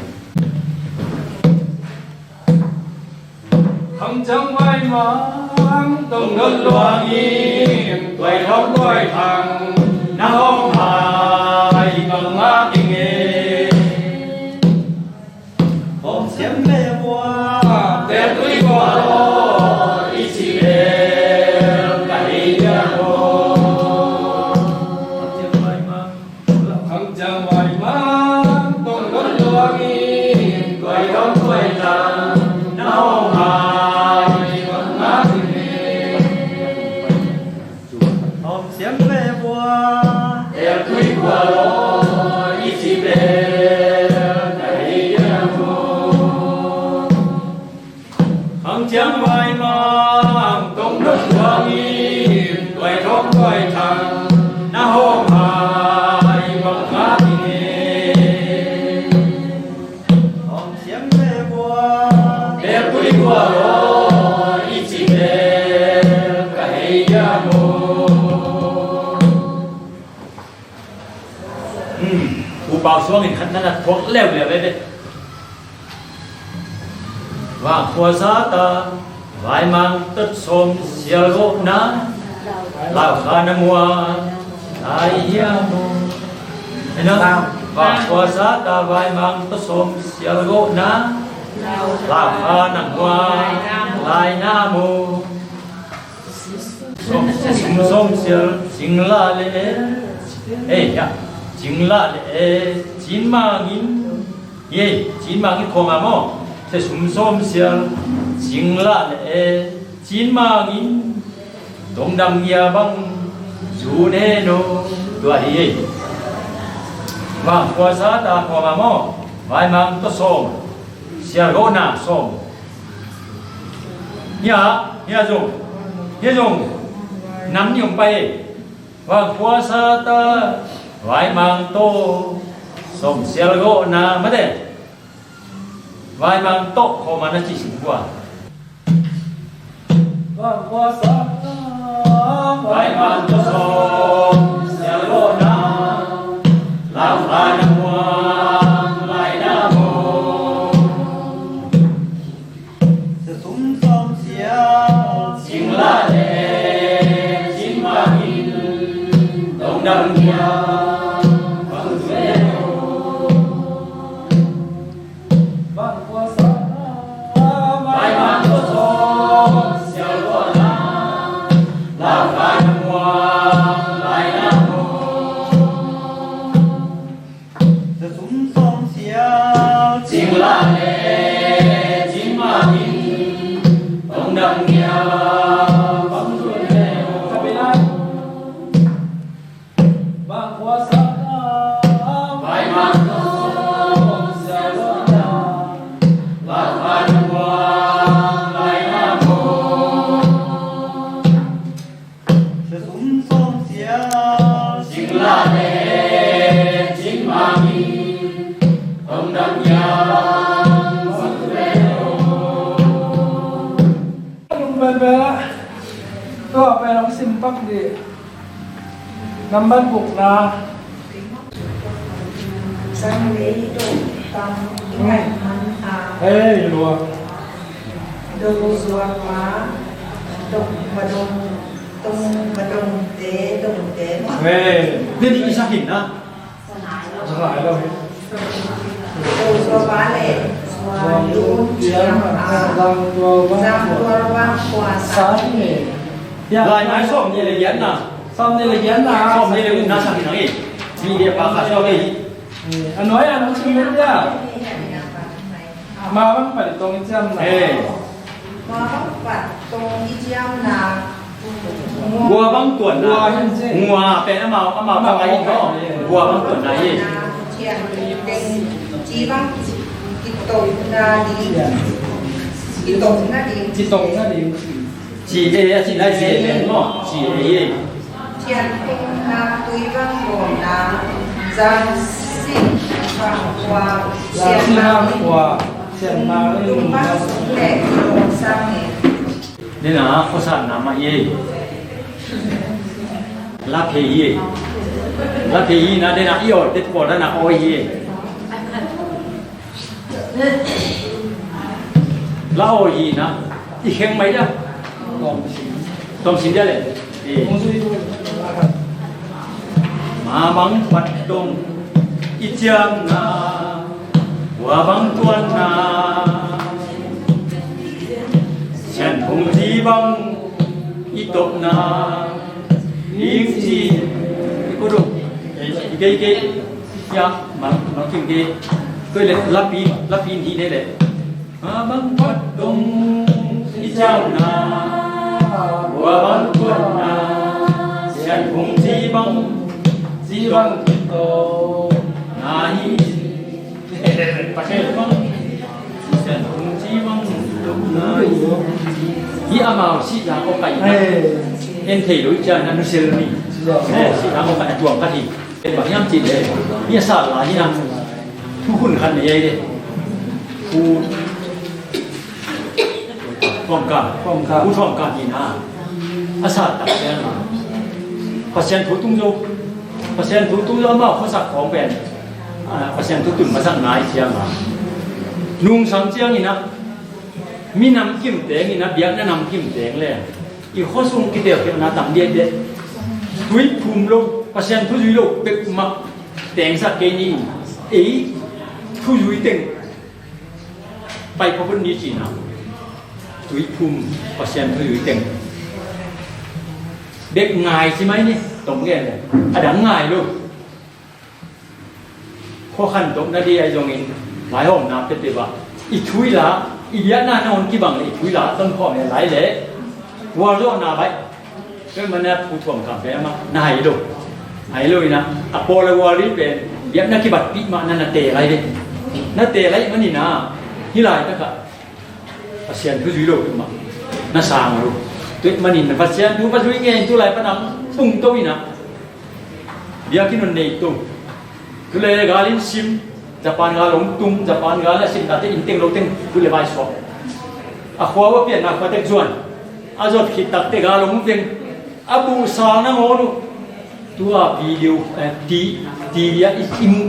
Khang Ciang Vai Mang Tong Dot Luang in, Tuai Thawng Tuai Thang na hawm hai bangmah ding e. Hawm siam le vua, tel tui gua lo, i ci bel ka hei diam lo. Khang Ciang Vai Mang, Khang Ciang Vai Mang Tong Dot Luang in, Tuai Thawng Tuai Thang na hawm hai bangmah ding e. Hawm siam le vua, tel tui gua lo, i ci bel ka hei diam lo. Khang Ciang Vai Mang Tong Dot Luang in, Tuai Thawng Tuai Thang na hawm hai bangmah ding e. Hawm siam le vua, tel tui gua lo, i ci bel ka hei diam lo. Hmm, Pu Pau Suang in khat na na thuak leuleu ve ve. Vang khua zata vaimang tot sawm sial gawhna, Lau kha na muang lai hiam maw? Ena, vang khuasa ta vaimang tawh sawm sial gawhna. Lau kha na muang lai na maw? Sawm, sawm sial, cingla le e. Ei, ya. Cingla le e, cin mangin. Ei, cin mangin khawng a maw? Sia sum sawm sial, cingla le e, cin mangin. Dongdam ngia bang, zun he no. Tua hi ei. Vang khuasa ta khawng a maw? Vaimang tawh sawm. Sial gawhna sawm. Hia, hia zong, hia zong, nam ni om pai. Vang khuasa ta, vaimang tawh, sawm sial gawhna, mate. Vaimang tawh, khawma na ci sing kua. Vang khuasa ta, vaimang tawh, sawm sial gawhna, lau kha na muang lai na maw? Sia sum sawm sial, cingla le, cin mangin, dongdam ngia, bang zun he no. Vang khuasa ta, vaimang tawh sawm sial gawhna, lau kha na muang lai na maw? Sia sum sawm sial, cingla le, cin mangin, dongdam ngia, bang zun he no. Vang khuasa ta, vaimang tawh sawm sial gawhna, lau kha na muang lai na maw? Sia sum sawm sial, cingla le, cin mangin, dongdam ngia, bang zun he no. Lungpelpel ah tua pen hong sim pak dih. Nambat gukna. Hei, lua. Dong zuak ma, dong, ma dong, dong, ma dong te, dong te, ma. Hei, deni isa hin na. Sa lai lo hi. Zo, zo ba le, zo lun ciam a, zang tua bang kua sa ne. Lai mai sawm nih le giat na. Sawm nih le giat na. Sawm nih le gukna sa hi nang hi. Nih le pa kha sawm hi. A nuai a nang sim le dia. Ma bang pan tong i ciam na. Hei. Ma bang pan tong i ciam na. Gua bang tuan na. Gua hin ci. Gua pen amau, amau bang a hi no. Gua bang tuan na hi. Cian teng ci bang ci tong na ding. Ci tong na ding. Ci tong na ding. Ci e a ci nai ci e pen maw. Ci e. Cian teng na tui bang gawm na. Zan sin bang kua. Zan sin bang kua. Cian na tung bang sung le gawm sang e. Dena khuasatna mah hi ei. La phei hi ei. La phei hi na dena i aw tet pawl dana awi hi ei. La awi hi na i kheng mai dia. Tawm sin dia le. Eh. Ma bang pat dong i ciamna. Gua bang tuanna, sianthong ci bang i topna, ning ci i kuduk, i kei kei, ya, mang, mang king kei, koi le, lapi, lapi ni ne le. Ma bang pat dong i ciamna, gua bang tuanna, sianthong ci bang, ci bang i topna hi. Hi amau sihna kong kaihna. En thei lo i ciangin a nusel ni. Sihna kong kaihna tuang ka hi. Bang hiam cih leh hi a sat lai hi na. Thukhun khat nei ei de. Khu Thuam Kang. Thuam Kang. Pu Thuam Kang hi na. A sat tak ciang a, Pasian thu tung zo. Pasian thu tung zo amau khuasak khawng pen. A, Pasian thu tun masak nai ciang a. Nungsang ciang in a. Mi nam kim teng in a, biakna nam kim teng le. I khuasung kitelkhialhna tam diakdiak. Tuiphum lo, Pasian thu zui lo peuhmah tengsak kei ni. Ei thu zui teng pai pha phot ni cihna. Tuiphum, Pasian thu zui teng bek ngai ci mai ni. Tong gen le a dang ngai lo. Khua khantohna ding ahi zongin, vaihawmna peuhpeuh ah i thu i la, i biakna nangawn kibang le i thu i la tonkhawm le lai le gualzawhna baih. Peuhmah na thu thuam kam peuhmah na hai lo. Hai lo inah a pawl a gual ding pen biakna kibatpih mah na na te lai ding. Na te lai maninah hih laitakah Pasian thu zui lo peuhmah na sang lo. Tua ahih manin Pasian thu va zui ngen tu lai pan a pungto inah biakinn hong nei to. Tu le gal in sim, Japan gal hong tung, Japan gal a sim tate inn teng lo teng tu le vai suak. A khua uh a pianna khua tek zuan. A zot khit takte gal hong veng. A buhsa nangawn uh. Tua video, eh, ti, ti dia i, i mu.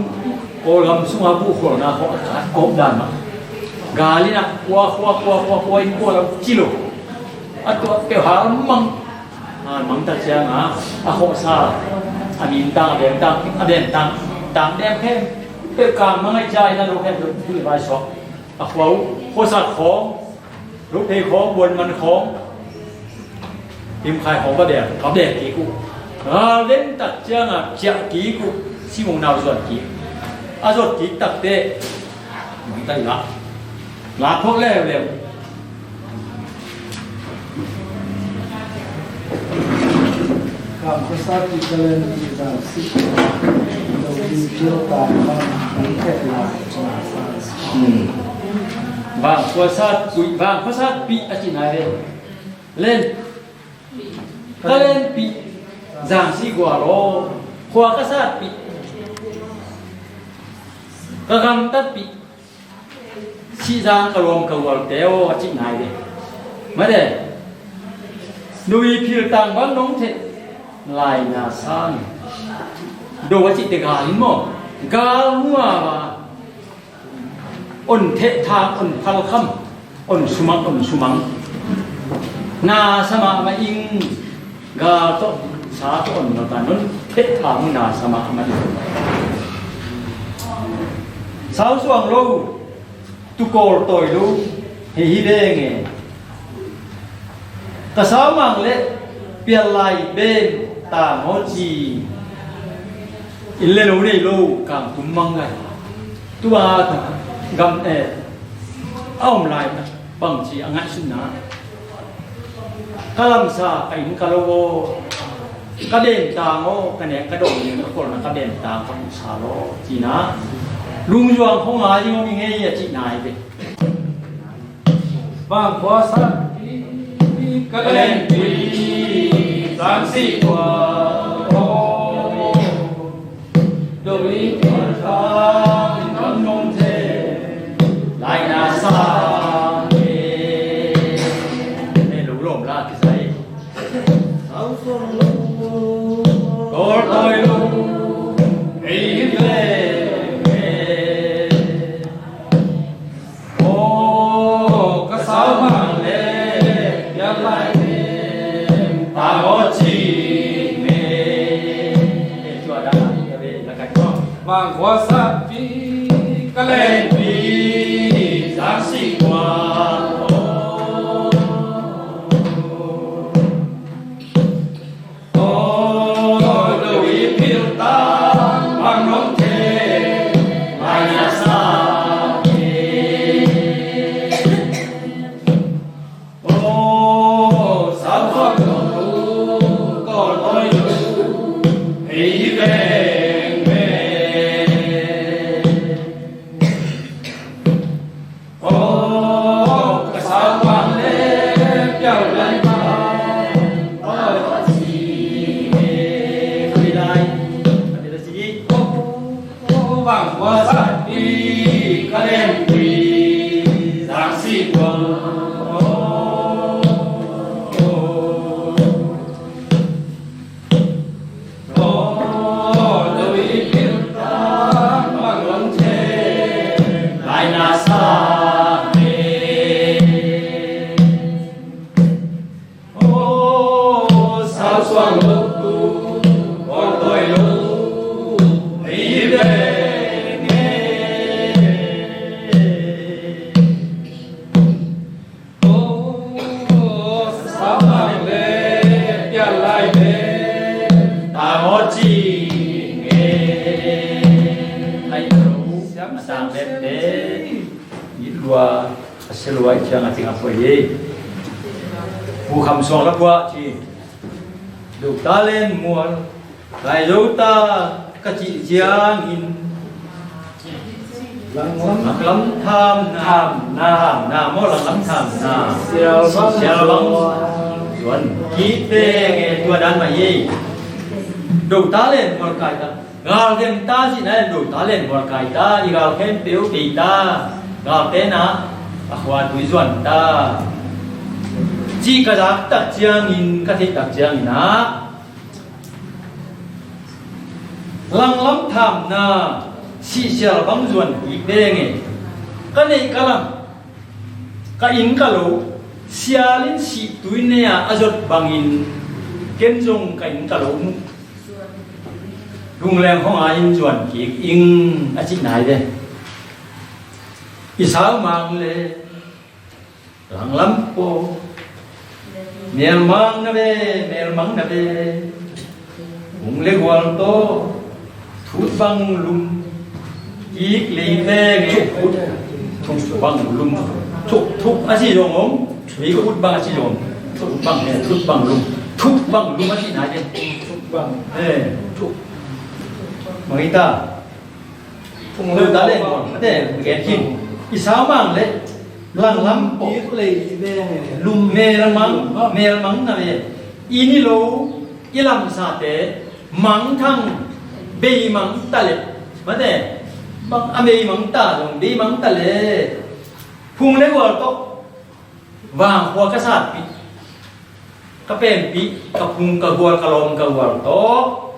Kawlgam sunga buhkholhna khawh a kawh dan mah. Gal in a khua, khua, khua, khua, khua in khua lam ci lo. A tua peuh hal mang. Hal mang tak ciangin a khawhsa a mintang, a bemtang, a bemtang, tang bem khempeuh kang mang a i cia in a lo khempeuh tu le vai suak. A khua uh, khuasak khawng, Luphei khawng, buanman khawng, himkhai khawng va bek, va bek kik uh. Gal den tak ciangin ciah kik uh, simung nau zuan kik. A zuat kik takte mangtai la, la phawk leuleu. Kam khuasa kik ka len kik zang sik. Lo kik kil ta kam kik kek la. Hmm. Vang khuasa pih, vang khuasa pih a cih nai ve. Len. Ka lenpih zang sih gual aw. Khua ka satpih, ka gamtatpih, sihzang ka lawm ka gualte aw a cih nai ve. Mate. Nui phil tang bang nong theh laina sang do a cihte gal in maw? Gal hua va on theh thang, on phalkham, on sumang, on sumang. Na sa mahmah ing. Gal tawh sa tawh on nota non theh thang na sa mahmah ing. Sau suang lo, tukawl tawi lo, hei hi veng e. Ka saumang le pial lai ben ta maw ci. Inn le lo nei lo kang tum mang lai. Tua gam e a om lai bang ci a ngaihsutna. Ka lamsa ka inn ka lo aw, ka bem tang aw, ka nek ka dawng ning ka kholna ka bem tang ka puhsa law cina. Lungzuang khong a ding aw mi ngei a cihna ai ve. Bang khua san ka lenpi zang sih khua aw. Doi khua sang non nong the lai na sa e. Ne lu lom la ki sai. Sau song lu kol toi lu ei le. Aw, ka saumang le pial lai ne, ta aw ci me. Bang khua satpi ka lenpi zang sih khua. Suang lo tu, ol toi lo, mi beng e. Ko sa mang le pian lai be, ta mo ci nge. Ai lo, siam a sang bek te. It lua, a sia lua, i ciang a ting a poi e. Pu Kham Suang la pua ci. Dok ta len mual, kai zo ta ka cih ciangin. Langlam tham na. Tham na, tham na, maw langlam tham na. Sial bang. Sial bang. Zuan kik teng e, tua dan mah e. Dok ta len mual kai ta. Gal gen ta cihna in dok ta len mual kai ta, i gal khempeuh kei ta, galte na, a khua tui zuan ta. Cih ka zak tak ciangin, ka theih tak ciangin ah, langlam tham na, sihsial bang zuan kik deng e. Ka neih ka lam, ka inn ka lo, sial in sih tui ne a, a zot bangin, ken zong ka inn ka lo muh. Lungleng hong a in zuan kik ing a cih nai ve. I sau mang le langlam paw, melmang na ve, melmang na ve. Hung le gual tawh thut bang lum kik lei ve nge. Thut, thut bang lum. Thuk, thuk a ci zong om. Mei ka ut bang a ci zong om. Thut bang, eh, thut bang lum. Thuk bang lum a ci nai ve. Thuk bang. Eh, thuk. Mangita. Phung lo ta le, mate, gen khin. I sau mang le langlam paw. Kik lei ve nge. Lum melmang, melmang na ve. I ni lo, i lamsate, mangthang, beimang ta le. Mate, mang, a beimang ta zong, beimang ta le. Phung le gual tawh. Vang khua ka satpih, ka penpih, ka phung ka gual, ka lawm ka gual tawh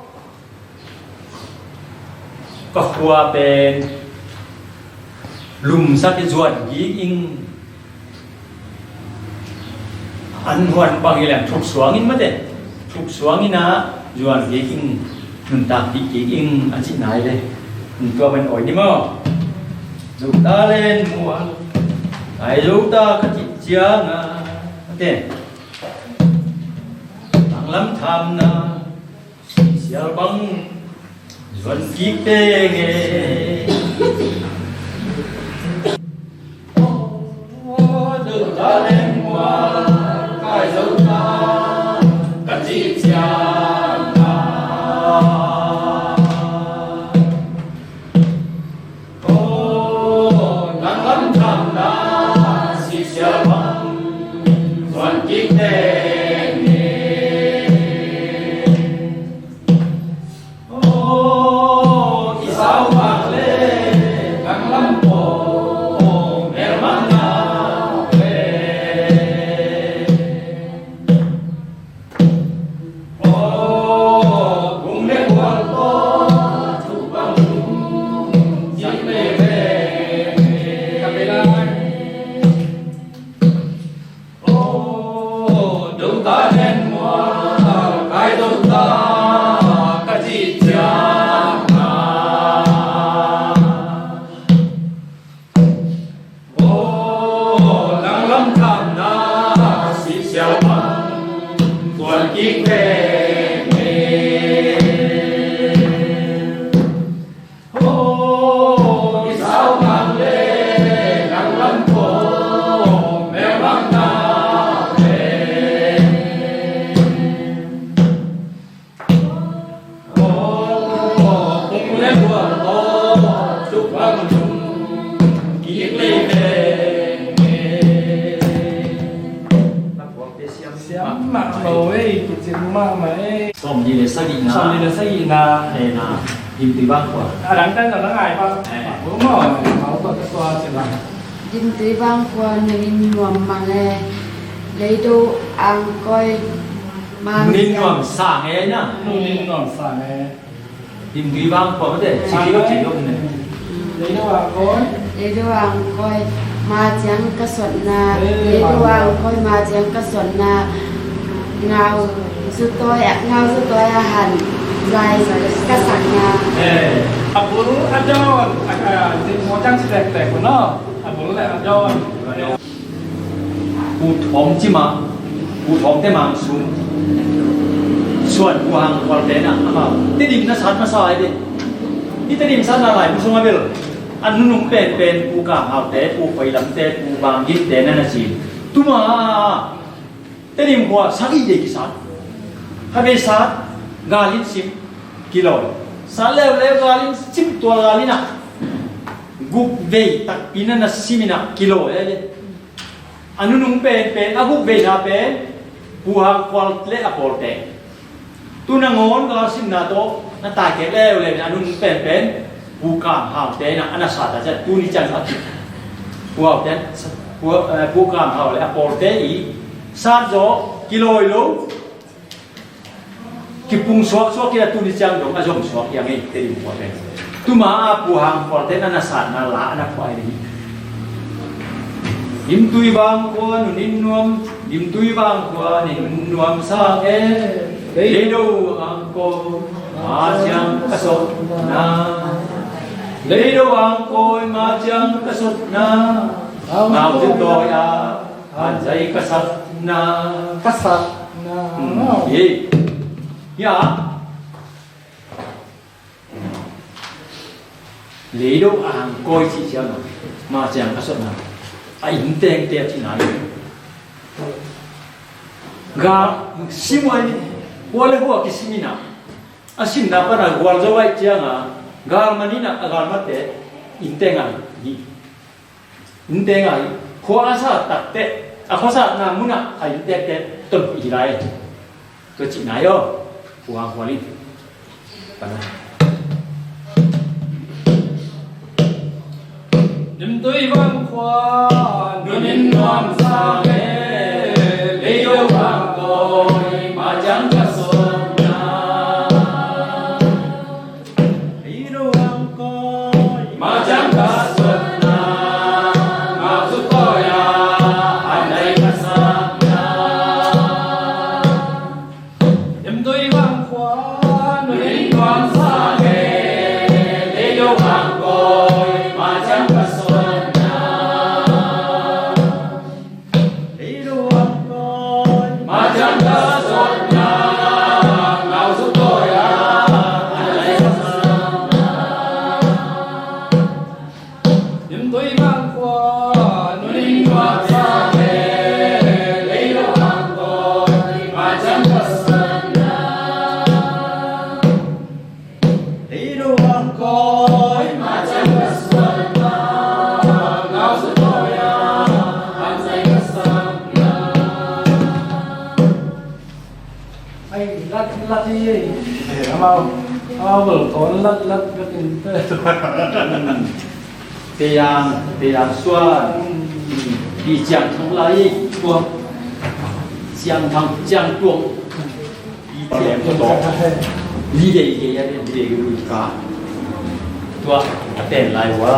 ka khua pen lumsak i zuan kik ing. An huan bang hi leng thuk suang in mate, thuk suang in ah zuan kik ing, nuntak kik kik ing a cih nai ve. Tua man oi ni maw. Zo ta len mual, ai zo ta ka cih ciang a, mate. Langlam tham na, sial bang zuan kik teng e. Zo ta len mual, kai zo ta ka cih ciang a. Langlam tham na, sihsial bang zuan kik teng e. I sau mang le langlam paw, melmang na ve. Aw, langlam tham na, sihsial bang zuan kik teng e. Aw, i sau mang le langlam paw, melmang na ve. Siam mah lo ei, kicing mah mah ei. Sawmli le sagihna. Sawmli le sagihna. Dim Tui Vang Khua. A dang tan lo na ngai pa. Mah lo maw, mah lo ka tua cin la. Dim Tui Vang Khua, nungin nuam mah e. Leido ang koi. Nungin nuam sang e na. Nungin nuam sang e. Dim Tui Vang Khua mate, ci ci lo ci lo ne. Leido ang koi. Leido ang koi, ma ciang ka sotna. Leido ang koi, ma ciang ka sotna. Ngau zutawi ah, ngau zutawi ah han zai ka sakna. Eh, a bul a dawn, a, a, zin mo cang si tek tek no. A bul le a dawn. Pu Thawng Cima, Pu Thawng Te Mang Sum. Suan Pu Hang Khual te na amau Tedim na sat masa ai de. I Tedim sat na lai Pu Sung a bel. A nunung pen pen Pu Kam Hau te, Pu Khoi Lam te, Pu Bang Gin te na na si. Tuma Tedim khua sagih vei kisat. Kha vei sat, galin sim, kilawi. Sat leuleu galin sim, tua galin ah guk vei takpi na na simin ah kilawi. A nunung pen pen a guk veina pen Pu Hang Khual le a pawlte. Tu nangawn ka simna tawh na taikek leuleu in a nunung penpen Pu Kam Hau te in a na sat a ciah tuni ciang a Pu Hau te, Pu, eh, Pu Kam Hau le a pawlte i sat zaw kilawi lo, kipung suaksuak kila tuni ciang dong a zom suak hiang ei Tedim khua pen. Tuma a Pu Hang Khual te na na satna la a na phuai ding. Limtui vang khua nunin nuam, limtui vang khua nin nuam sang e. Leido ang ko ma ciang ka sotna. Leido ang ko ma ciang ka sotna. Ngau zutawi a han zai ka sakna. Ka sakna. Hmm, hi. Ya. Leido ang ko i cih ciang a, ma ciang ka sotna. A inn tengte a cihna hi. Ga sim ai ni. Hua le hua kisim in a, a simna pan a gual zo ai ciang a, galman in a, a galmate inn teng ai ni. Innte ngai, khua a sa takte, a khua satna munah a inntekte ton hi lai. Tua cih nai aw, Pu Hang Khual in. Limtui vang khua nunin nuam sang e, leido vang khua ma ciang ka sotna. Leido vang khua ma ciang ka sotna, ngau zutawi a han zai ka sakna. Limtui vang khua nunin nuam sang e, leido vang khua ma ciang ka sotna. Leido vang khua ma ciang ka sotna, ngau zutawi a han zai ka sakna. Ai, lat, lat hi, ei. Eh, amau, amau bel kon lat, lat, lat in. Te yang, te yang suan. Pi ciang thang lai, tuang. Ciang thang, ciang tuang. Li dei dei a den dei lui ka. Tua a ten lai ua.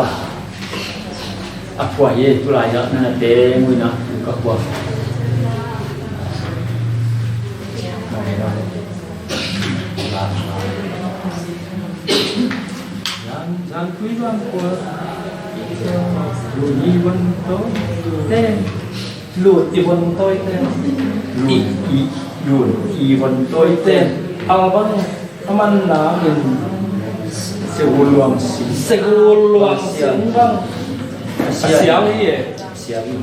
A phuai hi tu lai a na te mui na ka phuai. Zan, zan kui zan phuai. Lui ni wan to. Te. Lut i von tawi te. Lut i, lut i von tawi te. Albang a man nangin Segul luang sin. Segul luang sin bang. A sial hi e. Sial hi.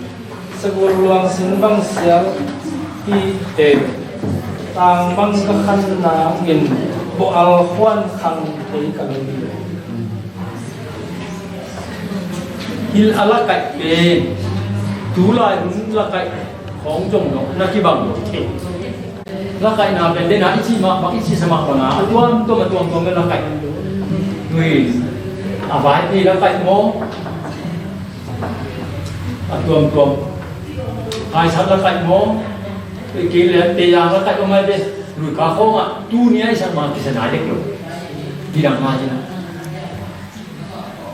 Segul luang sin bang sial hi e. Tang bang ka khan nangin bo al khuan khang thei ka lo hi. Hil a lakaih pen tulai hun lakaih khawng zong dong na kibang lo thei. Lakaihna pen dena i cih mah bang i cih sa mah banga a tuamtuam a tuamtuam na lakaih. Tui a vai thei lakaih maw? A tuamtuam. Haisak lakaih maw? Kei le te yang lakaih maw mai te. Lui ka khawngah tuni a i sak mah kisa nai dek lo. Bidang mah dina.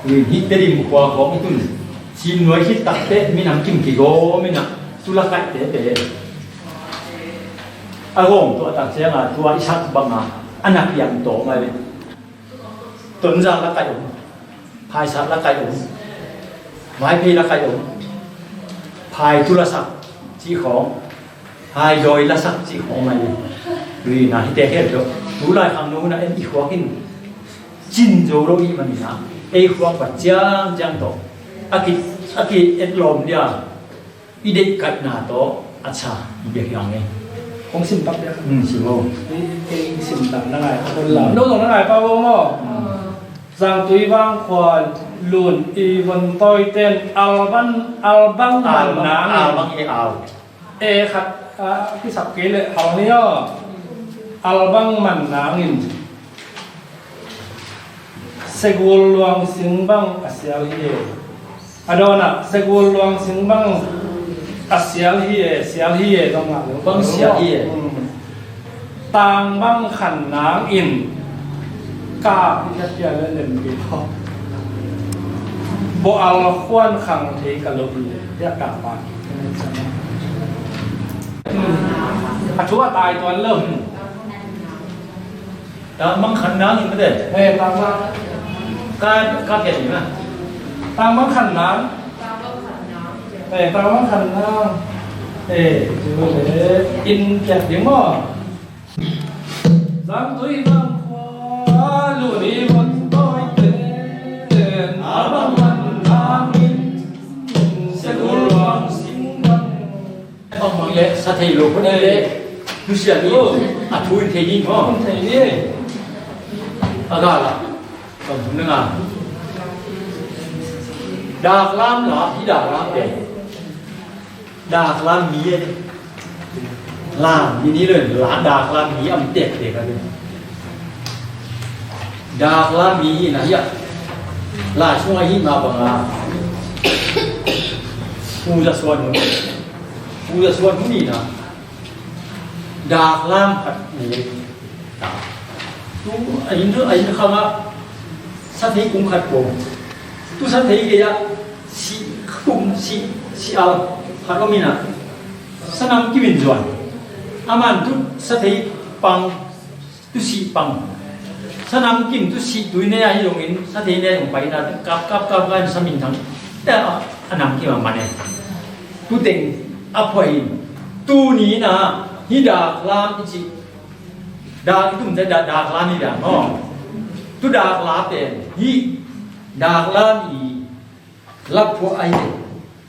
Ui, hih Tedim khua khawng i tun sin nuai khit takte minam kim kigawm inah tu lakaihte pen A gawng tua tak cianga tua i sak banga a na piang tawh mai ve. Tonzang la kaih om, Phaisat la kaih om, Vaiphei la kaih om, Phaitu la sak cih khawng, Phaidawi la sak cih khawng mai ve. Lui na hite khempeuh tulai khangno hunah en i khuak in cin zo lo i hih maninah ei khuak vat ciangciang tawh a ki, a ki-etlawm dia i deihkaihna tawh a sa i biak hiang e. Kong sim pak dia. Hmm, sim o. Kei sim tak na ngai pak la. No zong na ngai pak o maw? Hmm. Zangtui Vangkhua Lun i von tawi ten albang, albang man nangin. Albang e, al. E khat a kisap kei le al ni aw. Albang man nangin Segul luang sing bang a sial hi e. A dawnah Segul luang sing bang a sial hi e, sial hi e, dong ngah lo. Bang sial hi e. Hmm. Tang bang khan nang in ka hi ka tia le lem ki tho. Bo al khuan khang thei ka lo hi e. Ya ka pa. A thu a tai tuan lo. Tang bang khan nang in mate. He, tang bang. Ka, ka pian ding a. Tang bang khan nang. He, tang bang khan nang. He, tu le in pian ding maw. Zangtui Vangkhua Lun i von tawi ten albang man nangin Segul luang sing bang. Bangmang le sa thei lo, khuanin le nusia ni, a thu in thei ni maw? Thei ni. A gala bang hum nanga. Daklam la, hi daklam te. Daklam mi e. Lam mi ni lo, la daklam mi am tek tek a ni. Daklam mi hi na hi a. Lai sung a hi ma banga. Pu za suan hun. Pu za suan hun ni na. Daklam khat ni. Tu a hin tu a hin khang a. Sa thei kung khat po. Tu sa thei ke ya. Si kum si, si al. Khat om hi na. Sa nam kim in zuan. Aman tu sa thei pang. Tu sih pang. Sa nam kim tu sih tui ne a hi zongin, sa thei ne a hi zong pai na, kap, kap, kap, kap, sa min thang. Te a, a nam kim a man e. Tu teng a phuai in. Tu ni na, hi daklam i ci. Dak i tum te dak, daklam i biang maw. Tu daklam pen, hi daklam i lap phuah ahi.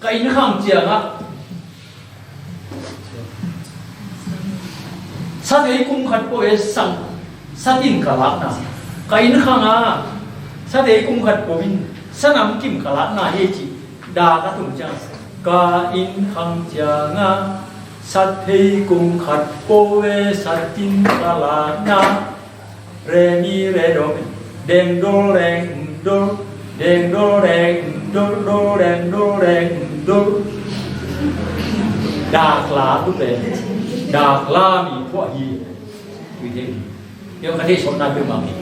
Ka inn khang ciangah sa thei kum khat po e sang sa tin ka lakna. Ka inn khangah sa thei kum khat po in sa nam kim ka lakna hi ci. Dak a tum ciang ka inn khang ciangah sa thei kum khat po e sa tin ka lakna. Re mi re do mi. Deng dol deng dol. Deng dol deng dol dol deng dol deng dol. Dakla tu pen. Dakla mi phuah hi. Tui deng. Yo ka thei sawm na peuhmah mi.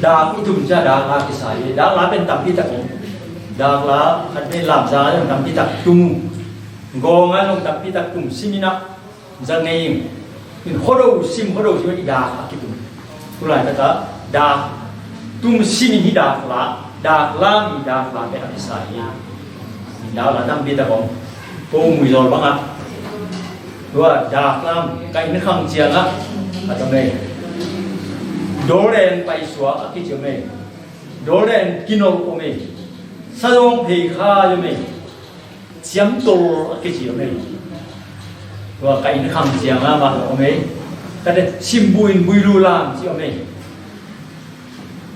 Dak i tum cia dakla kisai. Dakla pen tampi tak om. Dakla khat pen lamza tampi tak tum. Gawng a zong tampi tak tum siminah. Za ngei in, in khuado sim, khuado sim i dak a kitum. Tulai taka dak tum sim in hi dakla, dakla mi dakla pen a kisa hi. Dakla tampi tak om. Ko Muizawl bangah tua daklam ka inn khang ciangah a tam ei. Dawlreng paisua a kici om ei. Dawlreng kinol om ei. Sazawng phei kha om ei. Ciamtol a kici om ei. Tua ka inn khang cianga mah om ei. Ka te simbuin builu lam ci om ei.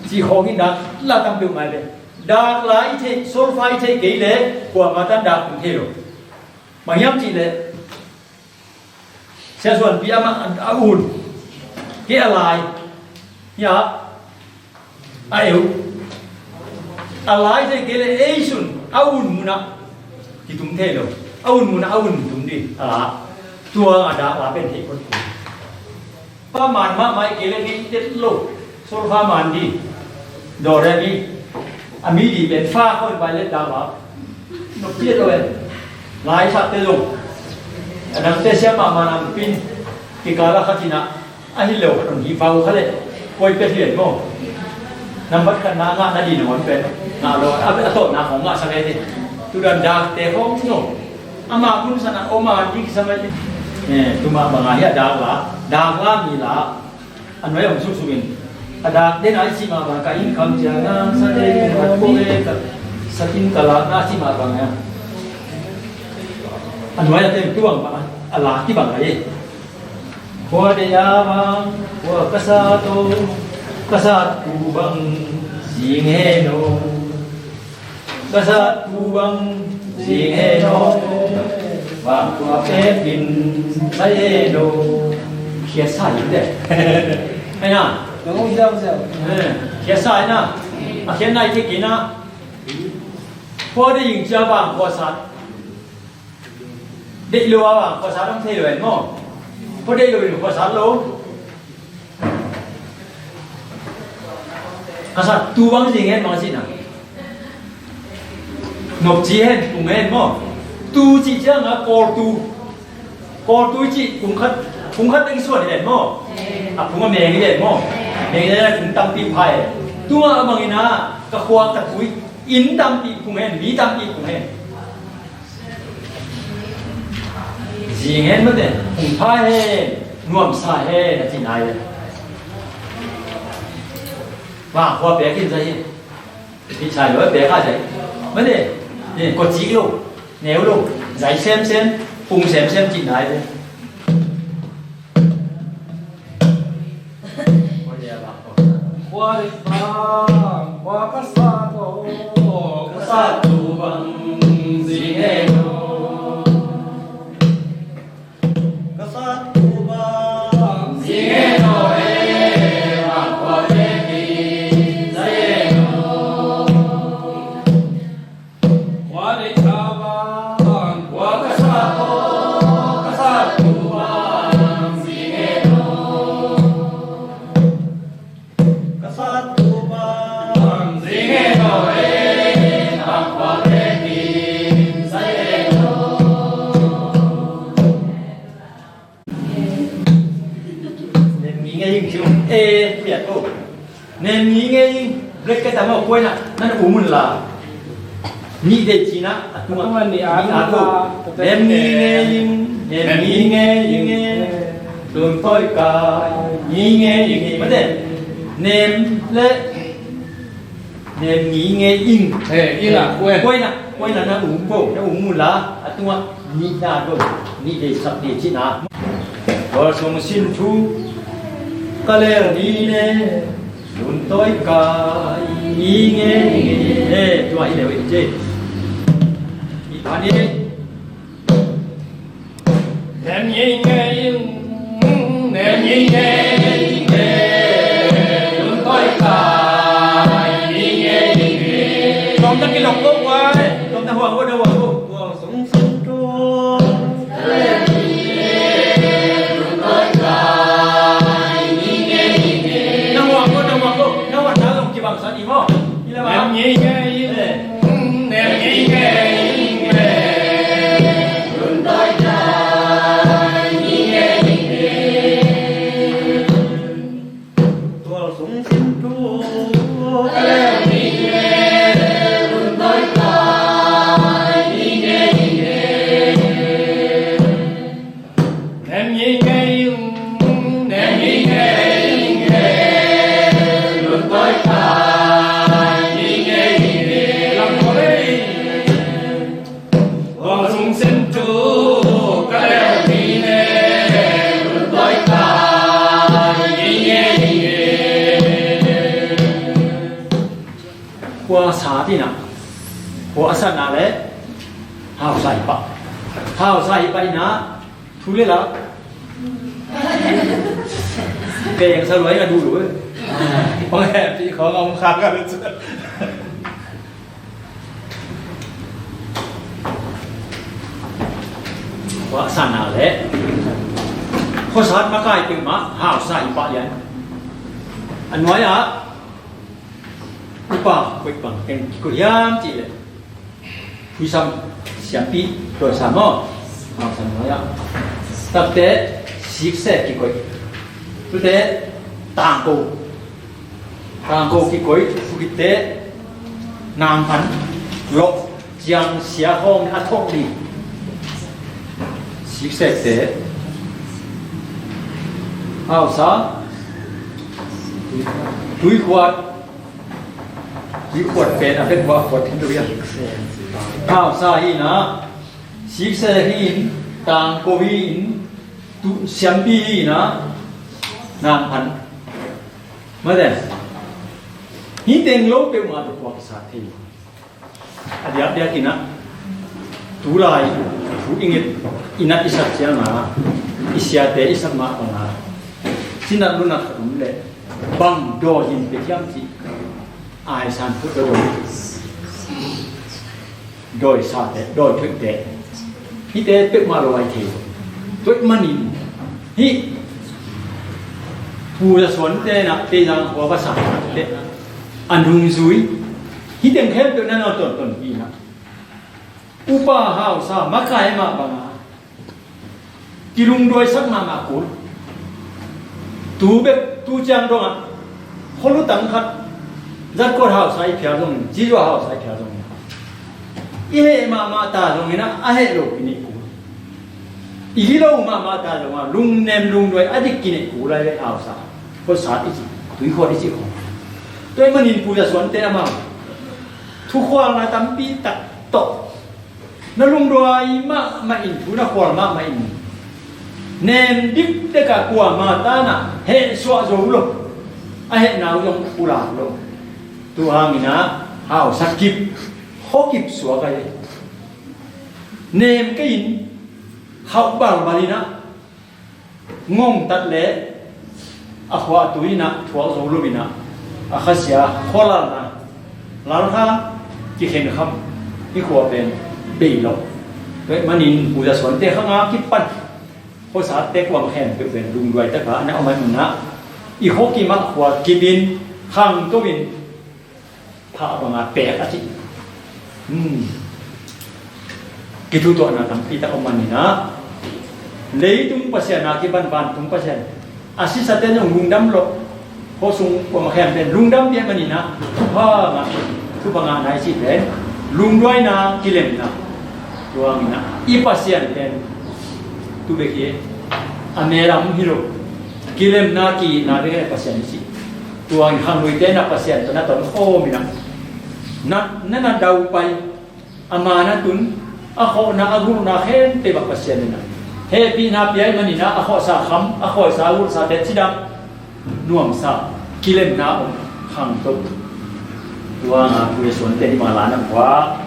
Ci khawng in dak la tam peuh ngai le. Dak la i theih, solfa i theih kei le, kuama tan dak tung thei lo. Bang hiam cih le. Sia Suan Pi amah a un. Kei a lai. Hia. A eu. A lai te kei le ei sun. A un munah. Kitum thei lo. A un munah a un tum dih. A la. Tua a dak la pen thei khot. Pa man mahmah i kei le ngei tet lo. Solfa man dih. Do re mi. A mi dih pen fa khawng pai le dak la. Nop piat lo en. Lai sak te zong. A dangte siam mahmah nampin kikala khat in ah, a hi lo khat hong hi pau kha leh koi pet hi ven maw? Nambat khatna ngah nading a hong pen ngah lo, a, a tawpna khong ngahsak e. Tudan dakte khong no, amah hun san a om a ding kisam a hi. Tumah bang a hi a dak la, dak la mi la. A nuai a hong suksukin a dak den a i cih mah bang ka inn kham ciang a sa dei kung khat ko e ka sa inn ka lakna a cih mah bang a, a nuai a teng tuang bang a lak kibang a hi. Khua dei a bang khua ka sa to, ka sa tu bang zing hen aw. Ka sa tu bang zing hen aw, bang tua pek in zai hen aw. Khia sa hi de. Ai na. Khia sa hi na. A khia nai kik in a. Pua de ing cia bang pua sa. Deih lo a bang khuasat om thei lo hen maw? Khuadeih lo in khuasat lo. Ka sa tu bang zing hen bang a cihna. Nopci hen, pung hen maw? Tu cih ciang a kawl tu. Kawl tu i cih pung khat, pung khat teng suan hi ven maw? A pung a meng hi ven maw? Meng hi ven, pung tampi pha hen. Tu mah a bangin a ka khua ka tu i inn tampi pung hen, mi tampi pung hen. Zing hen mate, hong pha hen, nuamsa hen, a ci nai le. Vang khua pek in zai hi. Hih sai lo, pek a zai. Mate, kua cik lo, neu lo, zai semsem, pung semsem ci nai le. Khua dik bang, khua ka sa to, ka sa tu bang zing e no. Ka sa tu bang zing e no e, bang khua te ki zai e no. Khua deih kha bang, khua ka sa aw, ka sa tu bang zing e no. Ka sa tu bang zing e no e, bang khua te ki zai e no. Nem ngi ngei ing ci un. E, piat ko. Nem ngi ngei ing. Bracket a maw, koi na, nan um un la. Nih dei cina, a tunga. A tunga nih a, nih a ko. Nem ngi ngei ing. Nem ngi ngei ing. Lun toi ka. Ngi ngei ing. Mate. Nem le. Nem ngi ngei ing. Eh, ing ah, koi. Koi na, koi na na um ko, na um un la, a tunga nih na ko, nih dei sak dei cina. Tua sung sin thu, ka lel ni ne, lun toi ka, ngi ngei ing. Eh, tua hi leu in ce. I pan i. Nem ngi ngei ing, nem ngi ngei ing e, lun toi ka, ngi ngei ing e. Tom na kilok ko wai, tom na huang ko, na huang ko. Huang sung sung tu. Lun toi ka, ngi ngei ing e. Na huang ko, na huang ko, na huang na long kibang sa ni mo. Ila ba? Nem ngi ngei ing. Eh. Nem ngi ngei ing, nem ngi ngei ing e, lun toi ka, ngi ngei ing e, lam ko le. Kua sung sin tu, ka lel ni ne, lun toi ka, ngi ngei ing e. Khua sa tina, khua a sa na le, hausa hi pah. Hausa hi pah ina, thu le la. Peng sa luai na du lu. Pang he pi khong om khak ka le. Khua sa na le. Khua sa makai peng ma, hausa hi pah lian. A nuai a. Upa, koi bang, keng kikul hiam cih leh. Phuisam, siampi, tua sa maw. Hausa nuai ah takte siksek kikoih. Tute tangko, tangko kikoih. Phukitte nangphan lok ciang sia hawng a thok ding. Siksekte hausa tuikhuat, tuikhuat pen a pek hua khuat hin tuia. Hausa hi na, sikse hi in, tangko hi in, tu siampi hi na, nangphan. Mate, hi teng lo peuhmah tu khuak sa thei. A diakdiak in ah tulai thu i nget, i nat i sak ciangin ah i siate i sak mah bangin ah cinat lunat khat om leh bang dawi in pia hiam cih aisan phut dawi, dawisate, dawi thuihte, hihte peuhmah lo ai thei. Tua ahih manin hih Pu Za Suante in ah Teizang khua va sa te a nungzui hih teng khempeuh na na tonton pi na, upa hausa makai mah banga kilungduaisak mahmah kul. Tu bek tu ciang dongah khualutang khat Zatkawt hausa i phial zongin, Zizua hausa i phial zongin, i heh mahmah ta zongin ah a heh lo kinih kul. I gilo mahmah ta zongah lungnem lungduai a dik kinih kul lai ve hausa. Khuasat i cih, tuikhuat i cih khong. Tua ahih manin Pu Za Suante amau thukhualna tampi tak tawh na lungduai mahmah in, thu na khual mahmah in, nem dikdek a kuama tan ah heh suah zo lo, a hehna uh zong pulak lo. Tua hangin ah hausa kip, khua kip suak ahi. Nem kei in, khauh balbal in ah ngongtat leh a khua a tui in ah thuak zo lo in ah, a khasia khualalna, lalkha kikhenkham, hih khua pen bei lo. Tua ahih manin Pu Za Suante khang a kipan khuasate kuang khempeuh pen lungduai taka na om ahih manin ah i khuakim ah khua kip in khangto in, pha banga pek a cih. Hmm. Kithutuahna tampi tak om manin ah, leitung pasian a kipan vantung pasian a sisate zong lungdam lo. Khuasung kuama khempeuh lungdam piak manin ah thupha ngah, thupha ngahna i cih pen lungduaina, kilemna. Tua hangin ah i Pasian pen tu bek hi, a melam hi lo. Kilemna, ki-itna bek hi a Pasian i cih. Tua in khangluite na Pasian tawh na tonkhawm in ah, na, na, na daupai, a ma na tun, a khawhna, a gulhna khempeuh ah Pasian in ah hehpihna pia ahih manin ah, a khawhsa kham, a khawhsa a gulhsate cidam, nuamsa, kilemna om, khangto. Tua nga Pu Suante hih bang la na kua.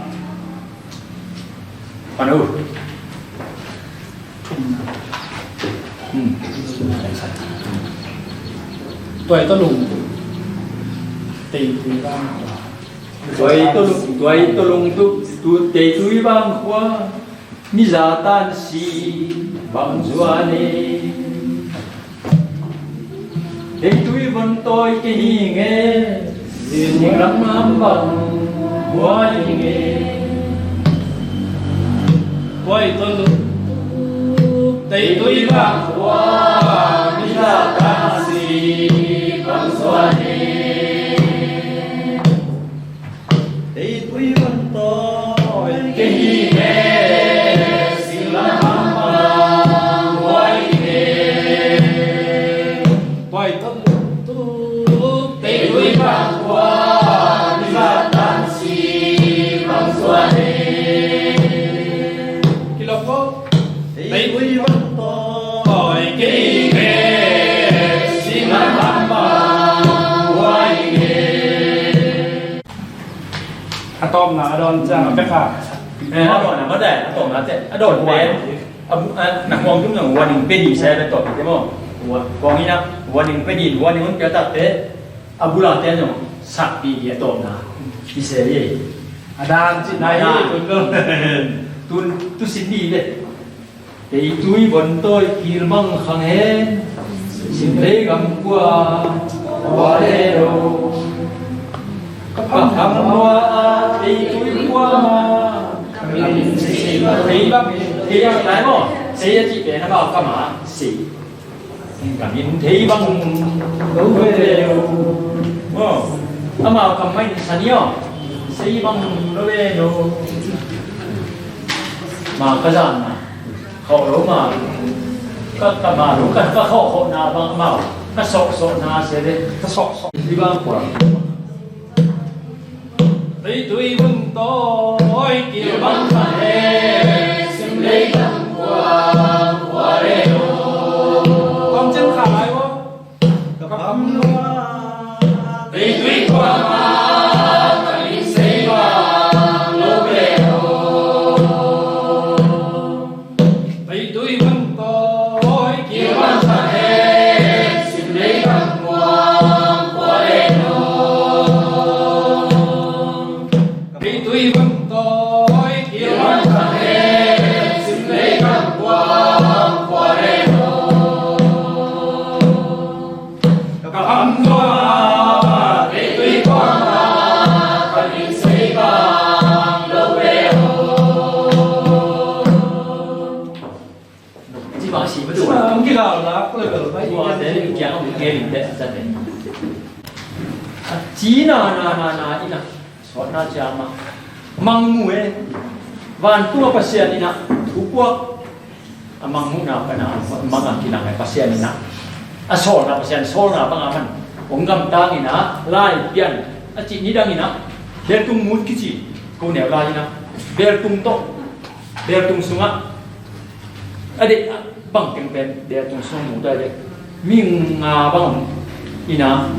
Pano. Hmm. Tuai tawh lungtup, Teitui Vang Khua. Tuai tawh lung, tuai tawh lungtup, tu, Teitui Vang Khua, miza tansi bang zuan e. Teitui von tawi kei hi nge, zing lam lam bang buai hi nge. Buai tawh lungtup, Teitui Vang Khua, miza tansi bang zuan e. Teitui von tawi kei hi nge, zing lam lam bang buai hi nge. Buai tawh lungtup, Teitui Vang Khua, miza tansi bang zuan e. Kilawm ko. Teitui von tawi kei hi nge, zing lam lam bang buai hi nge. A tawpna a dawn ciang a pek a. Eh, a dawn a, mate, a tawpna te, a dawn pen. A bu-, a, na huang tum zong warning pe ding sa, a tawp te maw. Wa-, huang in a warning pe ding, warning hong pia tak te, a bula te zong sakpih ding a tawpna. Hi se ding. A dan cih nai hi, tun lo. Tun, tu sin ding le. Teitui von tawi kilmang khang hen, Simlei gam kua, kua le lo. Ka phang kham lua a, Teitui kua ma, ka min si si ma, Teitui bang. Thei a lai maw? Sei a cih pen amau kam a sei. Kam in thei bang lo ve lo. Maw? Amau kam mah in san hi aw. Sei bang lo ve lo. Ma ka zan na. Khawh lo ma. Ka, ka ma lo ka, ka khawh khawh na bang amau. Ka sawh sawh na se de. Ka sawh sawh. Hi bang kua. Tui tui vun tawi kil bang khat he, sim lei kam kuang kua le lo. Kong cen kha lai wo. Ka kam lua. Tui tui kuang a, ka min sei bang lo le lo. Tui tui bang tawi kil bang khat he, sim lei kam kuang kua le lo. Tui tui bang tawi kil bang khat he, sim lei kam kuang kua le lo. Ka kam tua, tui tui kuang a, ka min sei bang lo le lo. Ci bang si ma tu. Ci bang ki lau la, ko le ko le. Tua te ni kia ko ke ni te sa te. A ci na na na na ina. Sawtna ciang mah. Mangmu e. Vantung a Pasian ina. Thupuak. A mangmuhna pana mang a kinang e Pasian ina. A sawlna Pasian sawlna bang a man. Ong gamtang ina. Lai pian. A ci ni dang ina. Beltung mut kici. Ko neu lai ina. Beltung to. Beltung sungah a deih bang teng pen beltung sung mu ta le mi nga bang om ina.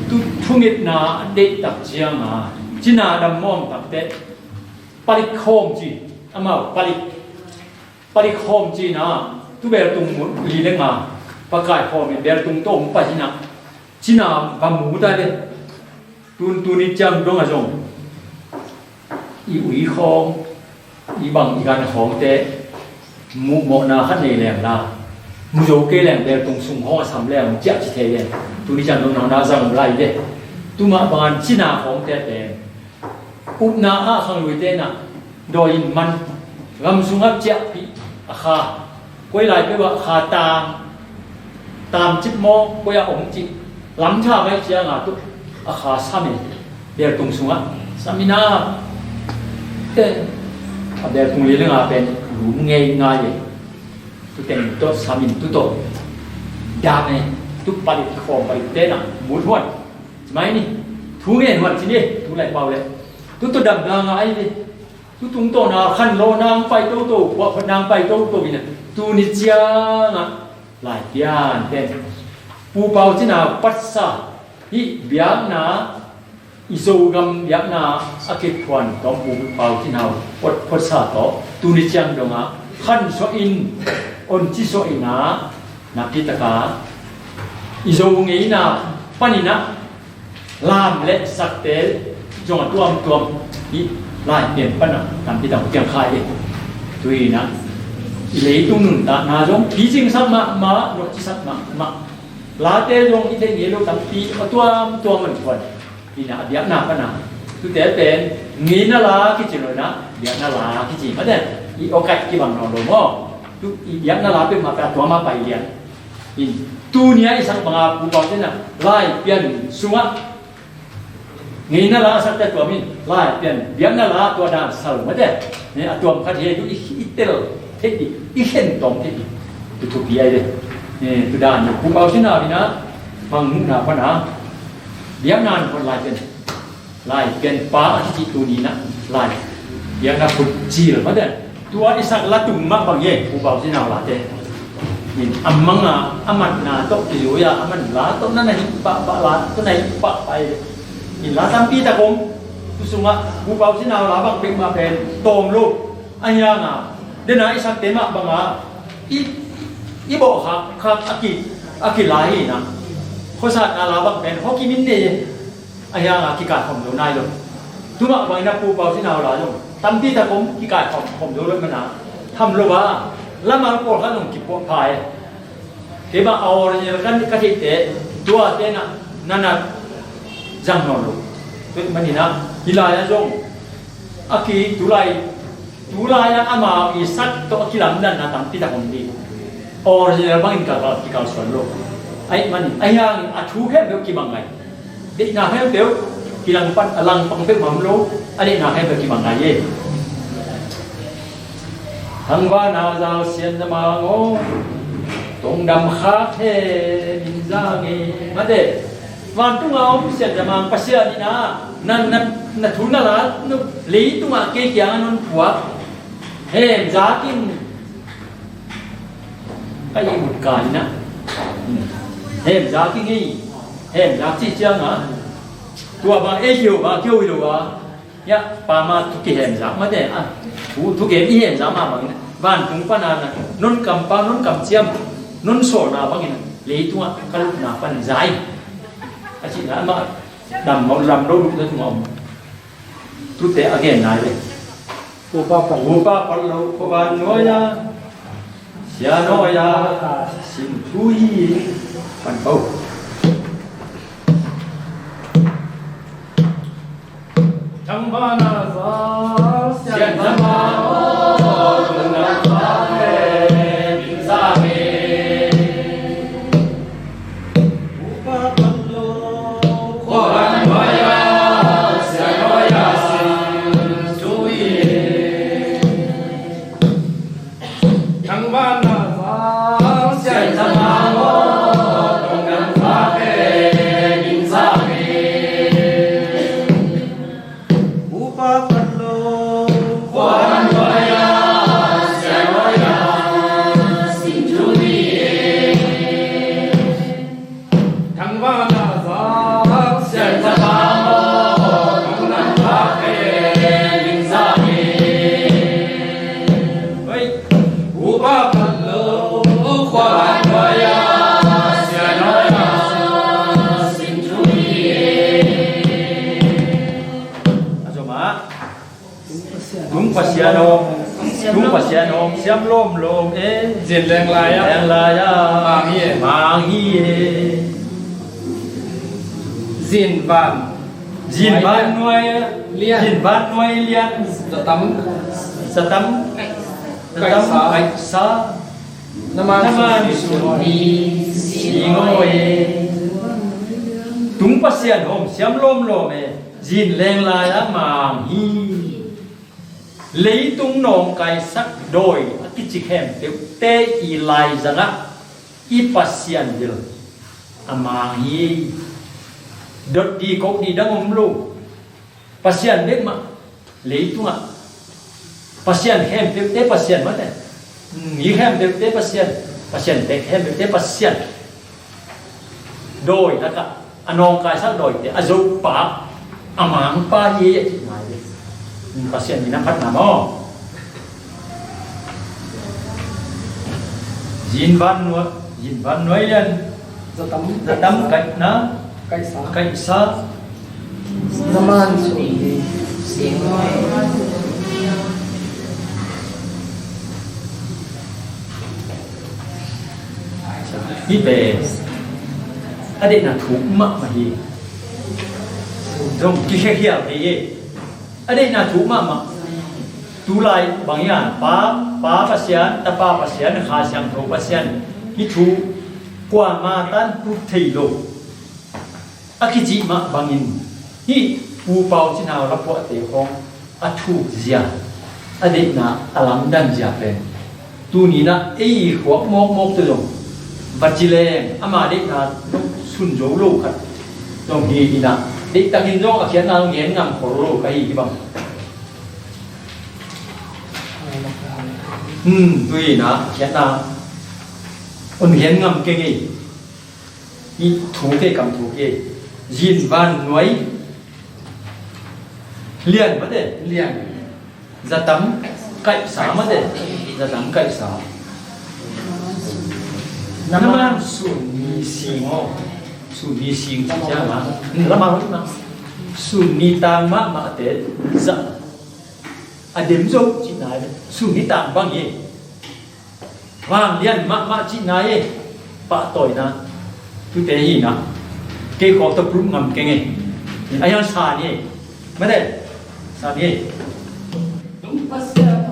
Tu thungetna a deih tak cianga cina dam mawm tak te palik khawm ci amau palik palik khawm cina tu beltung mu li le nga pakai khawm in beltung tawm pa cina cina bang mu ta le. Tun tuni ciang dong a zong i ui khawng i bang i gan khawngte muhmawhna khat nei leng la mu zo kei leng beltung sung khawng a sam leng ciah ci thei leng tuni ciang dong na zang lai de. Tuma bangan cina khawngte pen upna ah khang luite na dawi in man gam sungah ciahpih a kha koi lai peuh ah kha taam taam cip maw koi ah om cih lam tha mai cianga tu a kha sam in beltung sungah sam ina te a beltung li lenga pen lum ngei ngai e tu teng tawh sam in tu tawh dam e tu palit khawm palit tena mut huan ci mai ni thu ngen huan ci ni tu lai pau le tu tawh dam na ngai ni. Tutung tawh na khan lo nang pai toto, puahphat nang pai toto ina tuni ciangah lai pian ten Pu Pau Cin Hau patsa hih biakna i Zogam biakna a kiphuan tawm Pu Pau Cin Hau patsa tawh tuni ciang dongah khan suah in on ci suah ina nakpitaka i Zo ngeina paninah lam le sakte zong a tuamtuam i lai pian pana tampi tam piang khai e. Tuina i leitung nuntakna zong picingsak mahmah, nuahcisak mahmah. Late zong i theih ngei lo tampi a tuamtuam an thuan. Ina a biakna pana tute pen ngeina la kici lo ina biakna la kici mate i awkaih kibang nawn lo maw? Tu i biakna la peuhmah peuh a tuam a pai lian. In tunia i sak banga Pu Pau Cin Hau lai pian sungah ngeina la a sakte tuam in lai pian biakna la tua dan sal mate. Ne a tuam khat he tu i i tel thei i i khen tawm thei i tu thupi ai de. Ne tu dan Pu Pau Cin Hau ina bang muhna pana biakna an khon lai pian lai pian pa a kici tuni na lai pian na khut cil mate. Tua i sak la tung mah bang ye Pu Pau Cin Hau late. In a manga a matna tawh kizuia a man la tawh na na hih pahpah la tawh na hih pahpah e. In la tampi tak om tu sungah Pu Pau Cin Hau la bang pek mah pen tawm lo. A hianga dena i sakte mah banga i i bawh khak khak a ki a kila hi na. Khuasatna la bang pen hawkimin nei e. A hianga kikaikhawm lo nai lo. Tumah bangin a Pu Pau Cin Hau la zong tampi tak om kikaikhawm khawm lo lo mana tham lo a lamal pawlkhat zong kipuah pha e. Kei bang a original kan ka theihte tuate na nana zang nawn lo. Tua maninah hih lai-ah zong a ki tulai Tulai-ah amau i sak tawh a kilamdanna tampi tak om ding. Original bangin kal, kal, kikalsuan lo. Ahih manin, ahi hangin a thu khempeuh kibang ngai. Deihna khempeuh kilang pan, a langpang peuhmah om lo. A deihna khempeuh kibang ngai e. Thangvana zau Sian Za Mang aw, tongdam khak he min zang e. Mate, vantunga om Sian Za Mang Pasian in a, na, na, na thu na la, na, leitungah kei kiangah non phuak. Hem zakin ka ihmut ka in a. Hem zakin hei, hem zak cih ciangah, tua bang ei kio, bang kio hi lo a. Hiah, pa ma thu kihemzak mate, a, thu, thugen i hemzak mah bangin, vantung pana na, non kampau, non kamciam, non sawlna bangin, leitungah ka lupna pan za in. A cihna mah, dam lo, dam lo lupna tungah om. Tute a gen nai ve. Upa pan, upa pan lo, upa nuai a, sia nuai a, sin thu hi, pan pau. Tung Pasian om, tung Pasian om, siam lawmlawm e. Zin leng lai-ah, leng lai-ah, mang hi e, mang hi e. Zin van, zin van nuai lian, zin van nuai lian. Zatam, zatam, zatam kaihsa, kaihsa. Na man sun ni si ngawi e. Tung Pasian om, siam lawmlawm e. Zin leng lai-ah mang hi. Leitung nawngkaisak dawi a kici khempeuhte i laizangah i Pasian bel a mang hi. Dot dih kok dih dang om lo. Pasian bek mah leitungah. Pasian khempeuhte Pasian mate. Mi khempeuhte Pasian. Pasian bek khempeuhte Pasian. Dawi lakah a nawngkaisak dawite a zopa, a mangpa hi a cih ngai ve. Pasian min a phatna maw. Zin van nuai, zin van nuai lian. Zatam, zatam kaihna, kaihsa, kaihsa. Na man sun ni si ngawi. Hih pen a deihna thuk mahmah hi. Zong kikhiakhial thei hi. A deihna thuk mahmah. Tulai bang hiam, Pa, Pa Pasian, Tapa Pasian, Kha Siangtho Pasian, hih thu kuamah tan puk thei lo. A kicih mah bangin hih Pu Pau Cin Hau lapuahte khawng a thukzia, a deihna a lamdanzia pen tuni-in ah ei khuak mawkmawkte zong va ci leng ama deihna sun zo lo khat zong hi in ah, deihtakin zong a khiatna zong gen ngam khol lo ka hi hi bang. Hmm, tuni-in ah a khiatna hong gen ngam keng ei. Hih thu kei kam thu kei. Zin van nuai lian mate. Lian. Zatam kaihsa mate. Zatam kaihsa. Na man sun ni sing aw. Sun ni sing ci ciang a. Na man sun ni tang mahmahte za a dem zo cihna hi. Sun ni tang bang hi. Vanglian mahmah cihna hi. Pahtawina. Tute hi na. Kei khawng tawh prum ngam keng hi. A hiang sa ni. Mate. Sa ni. Tung Pasian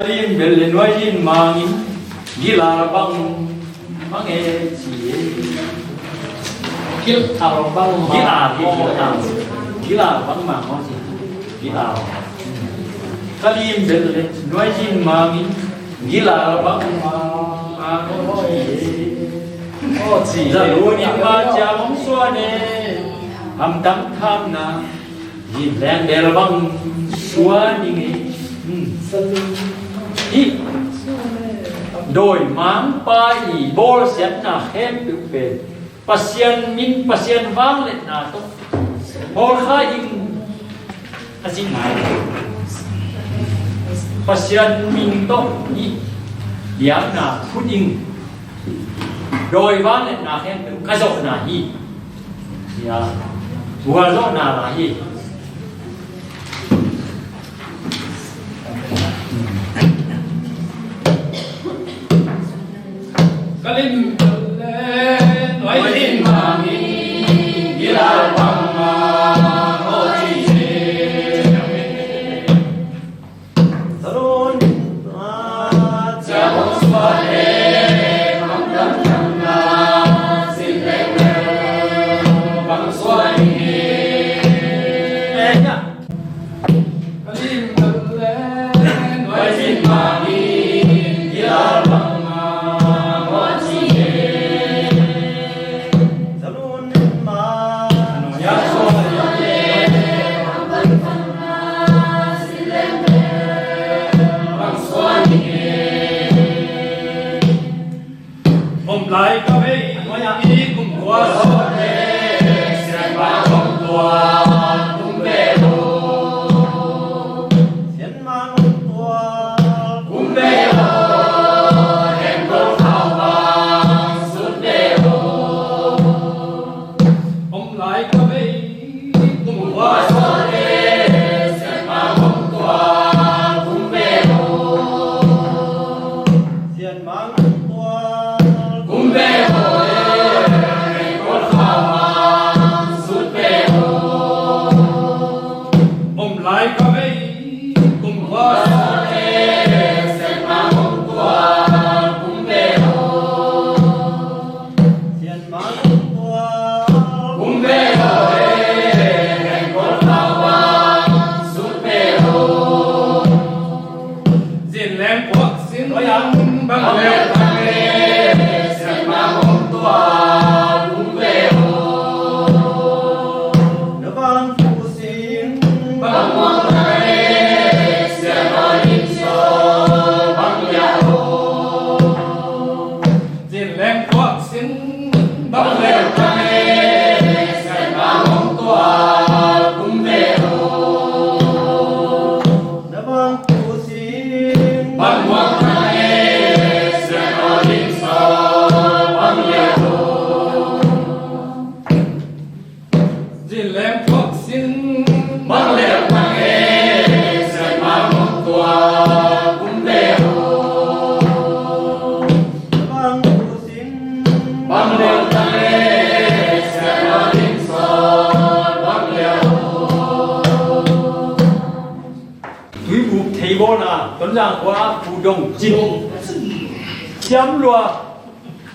Lim bel le nuai in mangin gilal bang mang e ci e. Gilal bang mang. Gilal, gilal. Gilal bang mang ci. Gilal. Ka lim bel le nuai in mangin gilal bang mang ci e. Za lu nin ma cia mong suan e. Hamtang tham na. Yin leng bel bang suan ing e. Hi. Dawimangpa i bawlsiatna khempeuh pen Pasian min, Pasian vangliatna tawh hawlkha ing a ci ngai. Pasian min tawh i biakna phut ing. Dawi vangliatna khempeuh ka zawhna hi. Tua zawhna la hi. Ka lim le nuai in mangin gilal bang mang aw ci e. Om lai ka vei i kum kua sawt le sian bang om tua kum ve lo. Sian bang om tua kum ve lo. Em ko thau bang sut ve lo. Om lai ka vei kum kua sawt le sian bang om tua kum ve lo. Sian bang om tua kum ve lo. Em ko thau bang sut ve lo. Om lai ka vei kum kua sawt le sian bang om tua kum ve lo. Sian bang om tua kum ve lo e, heng kol khau bang sut ve lo. Zin leng puak sin bang leu tang e, sian bang om tua kum ve lo. Na bang pu sin bang muang tang e, sian aw lim sawl bang liah lo. Zin leng puak sin bang leu tang e, sian bang om tua kum ve lo. Na bang pu sin bang muang tang e, sian aw lim sawl bang liah lo. Zin leng puak sin bang leu tang e, sian bang om tua kum ve lo. Bang pu sin bang leu tang e, sian aw lim sawl bang liah lo. Tuibuk thei bawlna Tonzang khua Pu Dong Cin. Siam lua.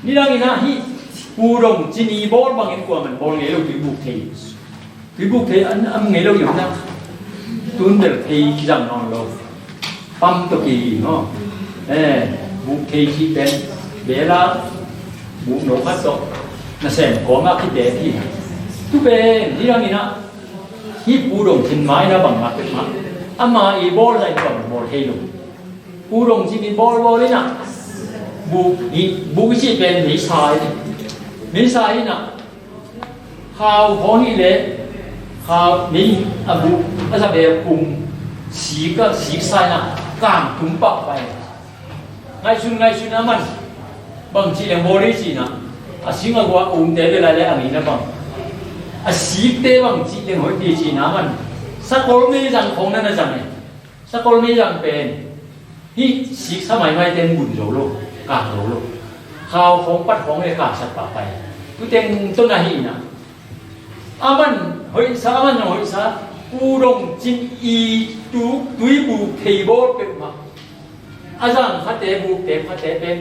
Nidang in ah hih Pu Dong Cin i bawl bangin kuaman bawl ngei lo tuibuk thei. Tuibuk thei an am ngei lo i om na. Tun bel thei zang nawn lo. Pam tawh kei maw. Eh, buk thei cih pen bel a buk no khat tawh nasem kawmah kibet hi. Tu pen nidang in ah hih Pu Dong Cin mai na bang ngak pek mah. Ama i bawl zah in bang bawl thei lo. Pu Dong Cin i bawlbawl in ah buk i, buk i cih pen meisa hi. Meisa hi na, khau khawng hi le, khau mei a bu a za bel kum sik a sik sa hi na, kang tum pah pai. Ngaihsun ngaihsun a man bang ci leng bawl hi ci na, a sing a gua umte bel a le a ngeina bang, a sikte bang ci leng hoih ti ci na man, sakol mei zang khawng na na zang e. Sakol mei zang pen hih sik sa maimai ten bun zo lo, kang zo lo. Khau khawng pat khawng le kang sak pah pai. Tu teng tawh na hi na, a man hoih sa, a man hoih sa, Pu Dong Cin i tu tui buk thei bawl peuhmah. A zang khate buk te khate pen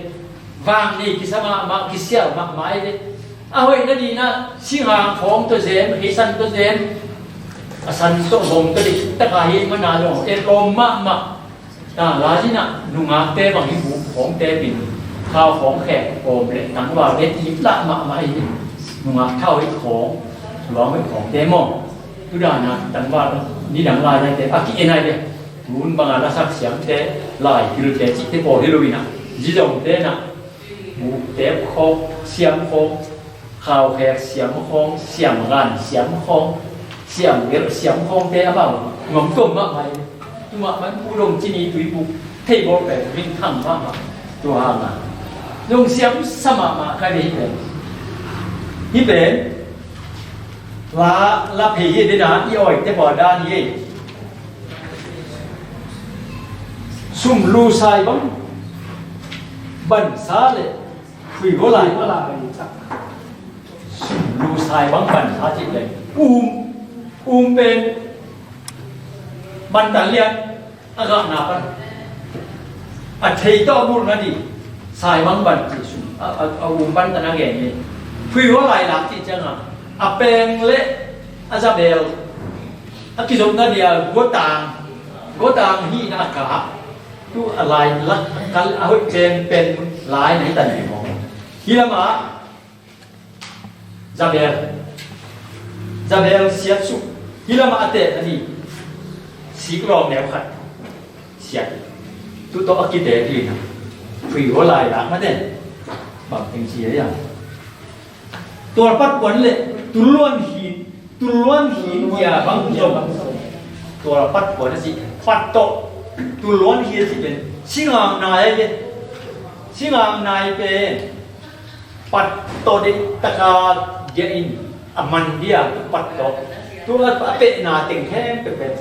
vang nei kisa mahmah, kisial mahmah ai ve. A hoih na dih na, singhang khawng tawh zem, hei san tawh zem, a san tawh bawng tawh dih taka hi mana zong et lawm mahmah. Ta la zin ah nungakte bang hi buk khawngte bin, khau khawng khek kawm le tangval le ip lah mahmah hi. Nungak thau hi khawng, luang hi khawngte maw. Tudan a tangval nidang lai naite a ki-en ai ve. Tun banga lasak siamte, lai pilte cihte pawl hi lo in ah, zizongte in ah, bukte khawng, siam khawng, khaukhek siam khawng, siam gan siam khawng, siam gelh siam khawngte a bang nuam tuam mahmah hi. Tu mahmah Pu Dong Cin i tui buk thei bawl pen minthang mahmah. Tua hang a zong siam sa mahmah ka hi pen. Hi pen la, la phei hi dena i awite pawl dan hi. Sum lu sai bang bansa le phuigo lai. Sum lu sai bang bansa cih le um, um pen bantan lian a gahna pan a thei tawh a bulh na dih. Sai bang ban cih sum a, a, a um bantan a gen hi. Phuigo lai lak cih ciangin a peng le a zabel a kizopna dia guatang, guatang hihna a kah. Tu a lai lak kal a hoih pen pen lai na hi tan hi mawk. Hi lamah zabel, zabel siat suk. Hi lamah a teh a ni sik lawm neu khat siat. Tu tawh a kite tu in a phuigo lai lak mate bang teng si a hiam. Tual pat puan le tuluan hi, tuluan hi ia bang zom. Tual pat puan a si, pat tawh tuluan hi a si pen singang nai a hi. Singang nai pen pat tawh dei taka dia in a man dia tu pat tawh. Tu a pehna teng khempeuh pen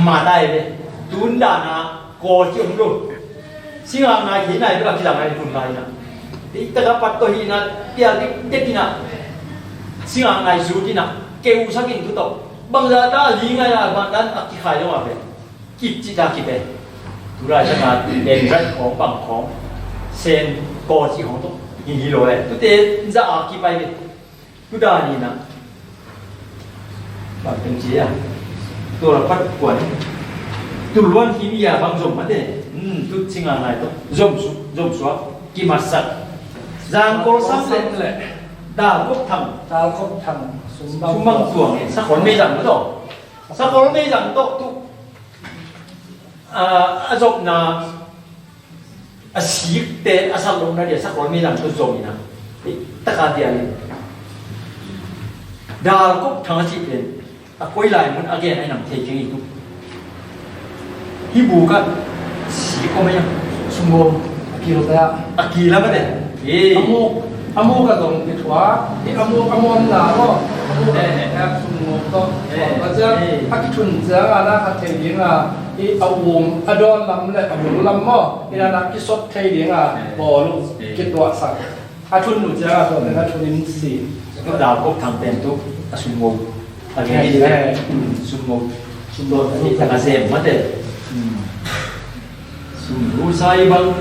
man ai ve. Tun dana kawl ci om lo. Singang nai hi nai bek a kizang nai tun nai na. Dei taka pat tawh hi na, pial dikdek in a. Singang nai zut in a keusak in tu tawh. Bangzah ta a ling ai a bang dan a kikhai lo a ve. Kip cih ta kip e. Tu lai taka dendrat khawng bang khawng sen kawl ci khawng tawh hi hi lo e. Tute zah a kip ai ve. Tudan in a bang teng ci a tual a pat kuan tuluan hi mi a bang zom mate. Hmm, tu singang nai tawh zom su, zom suak kimatsak. Zangkol sam le dalkop thang, dalkop thang sumbang tuang e. Sakol mei zang tawh, sakol mei zang tawh tu a, a zopna a sikte a sat lohna dia sakol mei zang tawh zom in a. Taka dia in dalkop thang a cih pen a koi lai mun a gen a inam thei keng i tu. Hi buk ah sik om a hiam? Sumbaw a kil te ah. A kil a mate. A muk, a muk a zong kithua. Hi a muk a muamna maw, a muk a sumbaw tawh a ciang a kithun ciang a na khat thei ding a, hi a um a dawn lam le a bul lam maw, hi na na kisot thei ding a bawl uh kituahsak. A thun uh ciang a tuate na thun in si. Dalkop thang pen tu a sumbaw. A gen hi le sumbaw, sumbaw a nih tak a sem mate. Sum lu sai bang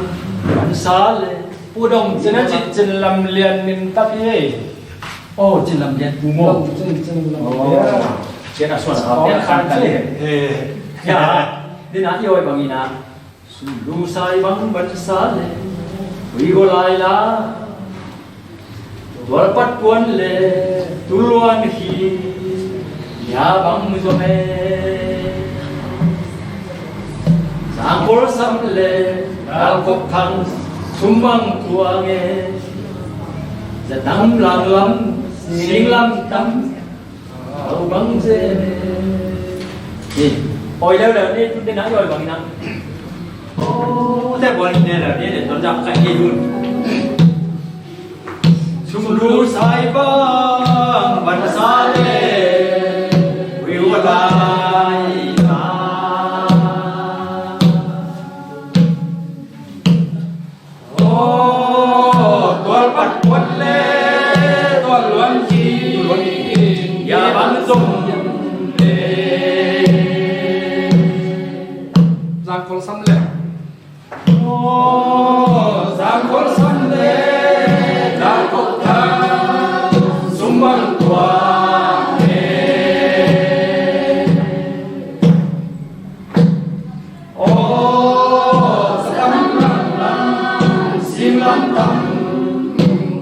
bansa le Pu Dong Cin a cih Cin lam lian min tak hi ei. Oh, Cin lam lian Pu maw? Dong Cin, Cin lam lian. Cin a suan a khan khan hi. Ya, dina i oi bang ina. Sum lu sai bang bansa le phuigo lai la, tual pat puan le tuluan hi ia bang zom e. Zangkol sam le dalkop thang sumbang tuang e. Tam lang lam, sing lam tam, au bang se. Ni, oi leu leu ni, tu te na oi bang na. Oh, te bol ne la ni, te ton jak kai ni dun. Sum lu sai bang, ban sa le, wi wa lai la. Aw, tualpat puan le tual luan ki, ya bang zong le. Zangkol sam le. Aw, zangkol sam le, zangkol thang, sum bang tuan le. Aw, sa tam lam lam, sim lam tam,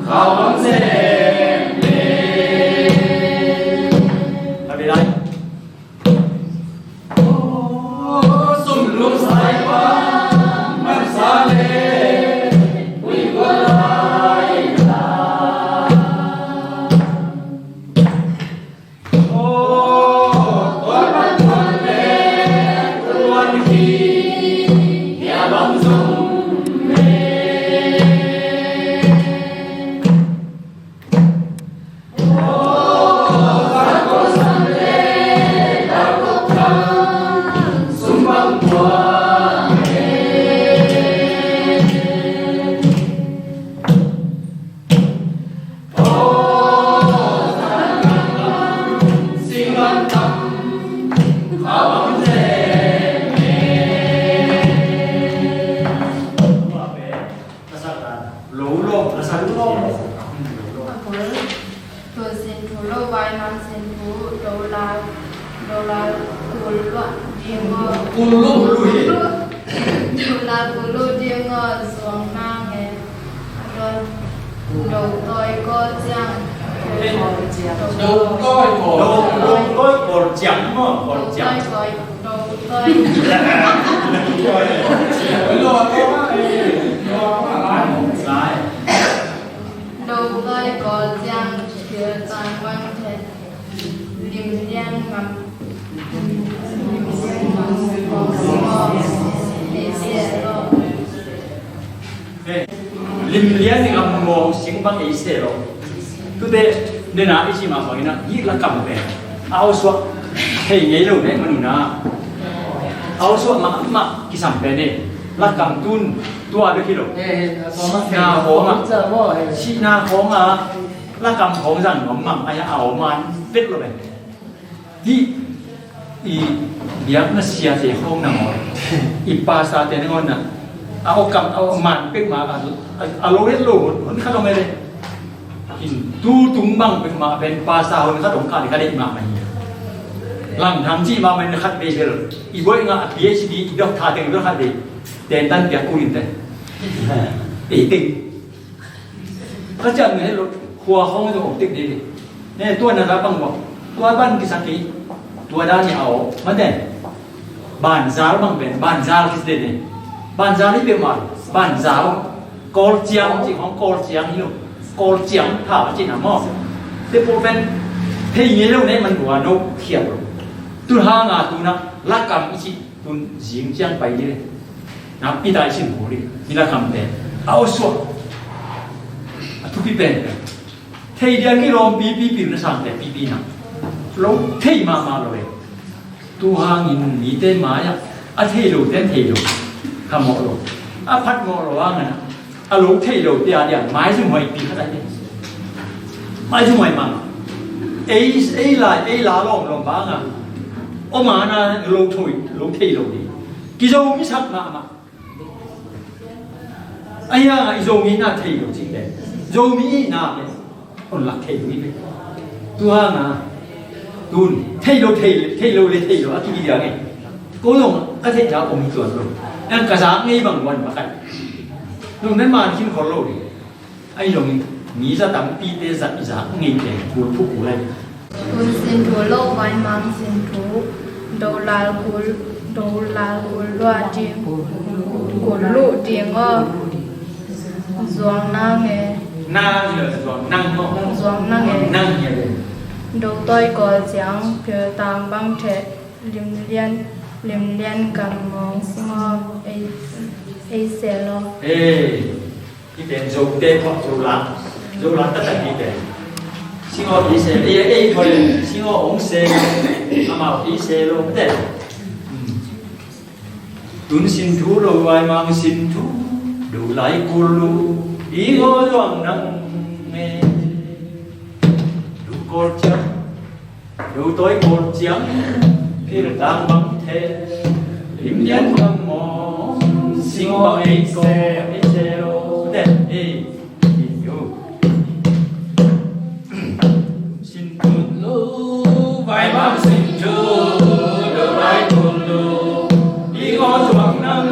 khau lam sem le. Aw, sum lum sai pa, man sa le, ui, ua lai la. Tun sin thu lo vai man sin thu, do la, do la kul lua ding o. Kul lua, kul lua hi. Do la kul lua ding o, zuang na nge. Adon, do toi ko ciang. Do toi ko. Do, do toi ko ciang mo, ko ciang. Do toi ko, do toi. Lai. Do vai ko ciang, thil tang man the. Lim lian ngam, lim lian ngam kong singawk, ei se lo. Lim lian ngam kong sing bang ei se lo. Tute, nena i ci mah bangin ah, hih lakam pen a au suak thei ngei lo ne, manuna. A au suak mahmah kisam pen e. Lakam tun tua bek hi lo. Sihna khawng ah, sihna khawng ah, lakam khawng zang nuam mang, a ya a om man pek lo pen. Hih i biakna siate khawng nangawn, i pastorte nangawn ah, a om kam, a om man pek mah, a, a, a lo het lo hun, hun khat om e le. In tu tung bang pek mah pen pastor hun khat om kah le ka deih mahmah hi. Langthang cih mahmah in khat vei bel. I buai ngah a PhD, i doctor teng bel khat vei. Tentan piak kul in te. Ei teng. Ka ciam ne lo, khua khawng zong om tek dede. Ne, tua na za pang bang. Tua ban kisak kei. Tua dan ni a om. Mate. Banzal bang pen, banzal kis dede. Banzal hi pe mal. Banzal. Kawlciang ci khawng, kawlciang hi lo. Kawlciang tha ci na maw. Te po pen. Thei ngei lo ne man tua no khiat lo. Tu hang a tu na lakam i ci tun zing ciang pai dede. Na pi tai sin huli, mi lakam te. A au suak. A thupi pen. Thei dia kilawm pipi, pilna sangte pipi na. Lo thei mahmah lo e. Tu hangin mite mai-ah a thei lo ten thei lo. Khamawh lo. A phatmawh lo hangin a lo thei lo te a dia maizum huai pi khat a hi. Maizum huai mang. Ei, ei lai, ei la lawmlawm bang a. Om a na lo thei, lo thei lo ding. Kizo mi sak mahmah. Ahi hangin i Zomi na thei lo cih pen, Zomi i na pen hong lak thei lo i pen. Tu hangin tun thei lo, thei, thei lo le thei lo a kici dia ngei. Ko zong ka theihna om hi tuan lo. Ang ka zak ngei bang wan mah kai. Nung nan man khin khol lo ding. Ahi zongin mi za tampite zat i zak ngei pen kul phu kul lai. Tun sin thu lo vai mang sin thu, do lal kul, do lal kul lua ding, kul luh ding aw. Zuang na nge, Nang hi lo, Zuang Nang maw? Zuang Nang e. Nang hi lo. Dotoi kawl ciang, piltang bang theh, limlian, limlian gam mawng singaw ei, ei sel lo. Ei, i pen Zote tawh Zola, Zola taktak i pen. Singaw ei sel, ei, ei tawh le, singaw hong sel, amau ei sel lo, te. Tun sin thu lo, vaimang sin thu, do lai kul lo, i ngaw Zuang Nang e. Do kawl ciang, do tawi kawl ciang, piltang bang theh, limlian gam mawng, sing bang ei sel, ei sel lo, te, ei, ei, yo. Sin tut lo, vaimang sin tut lo, lai tut lo, ding aw Zuang Nang,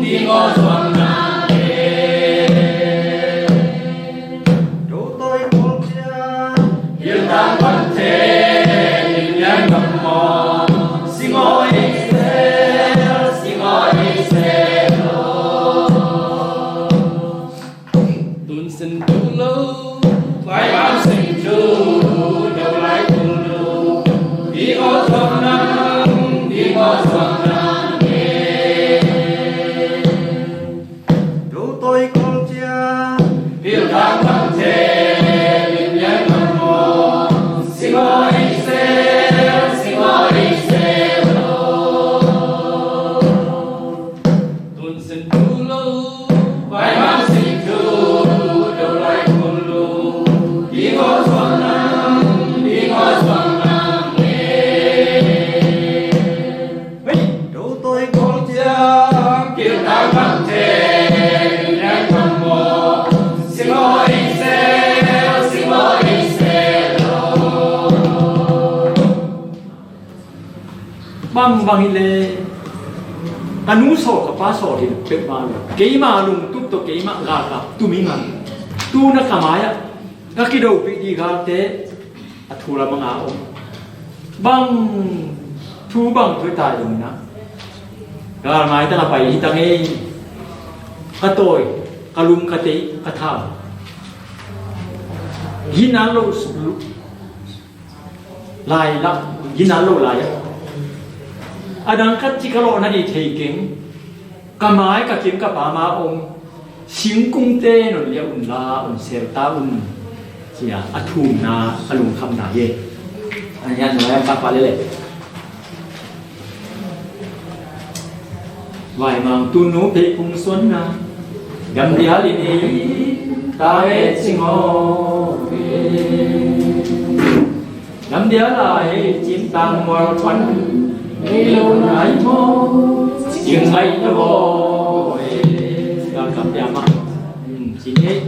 ding aw Zuang Nang e. Do tawi kawl ciang, piltang bang theh, limlian gam mawng, sing aw ei sel, sing aw ei sel lo. Tun sin thu lo, vaimang sin thu lo, lai kul lo, ding aw Zuang Nang, ding aw Zuang Nang e. Do tawi kawl ciang, piltang bang theh, limlian gam mawng, sing aw ei sel, sing aw ei sel lo. Tun sin thu lo, vaimang sin thu lo, lai kul lo, ding aw Zuang Nang, ding aw Zuang Nang e. Hey, do tawi kawl ciang, piltang bang theh, limlian gam mawng, sing aw ei sel, sing aw ei sel lo. Bangbang hi leh ka nu sawl ka pa sawl hi peuhmah lo. Keima lungtup tawh keimah galkap tum ing a, tu-in ka mai-ah ka kidopih ding galte a thu lam a nga om. Bang thu bang thu ta ding na, gal ngai ta na pai hi ta ngei. Ka tawi, ka lum, ka tei, ka thau. Hi na lo suk lu. Lai la, gina lo lai a. A dang khat ci ka lawh nading thei keng. Ka mai ka kim ka pam a om singkungte non liah un la, un sel ta un. Ci-a a thumna, a lungkhamna hi. A hian nuai a pakpa lele. Vaimang tunu pheiphung suanna, dam dial in ei, ta e cing aw e. Dam dial a ei, cimtang mual pan, ei lo nai maw, cing ngai lo aw e. Ka kam diam a, hmm, cing ei.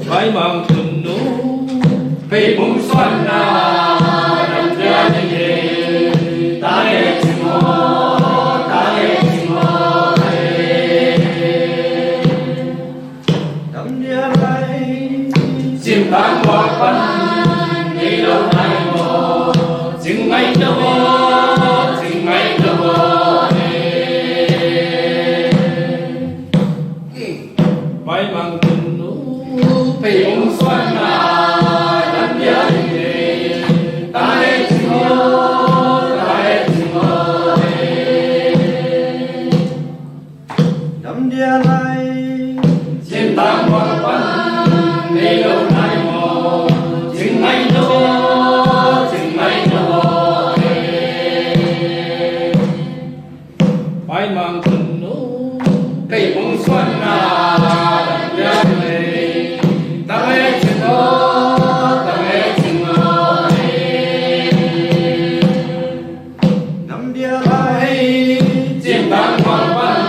Vaimang tunu pheiphung suanna, dam dial in ei, ta e cing aw, ta e cing aw e. Dam dial a ei, cimtang mual pan, ei lo nai maw, cing ngai lo aw, cing ngai lo aw e. Vaimang tunu pheiphung suanna, dam dial in ei, ta e cing aw, ta e cing aw e. Dam dial a ei, cimtang mual pan, ei lo nai maw, cing ngai lo aw, cing ngai lo aw e. Vaimang tunu pheiphung suanna, dam dial in ei, ta e cing aw, ta e cing aw e. Dam dial a ei, cimtang mual pan,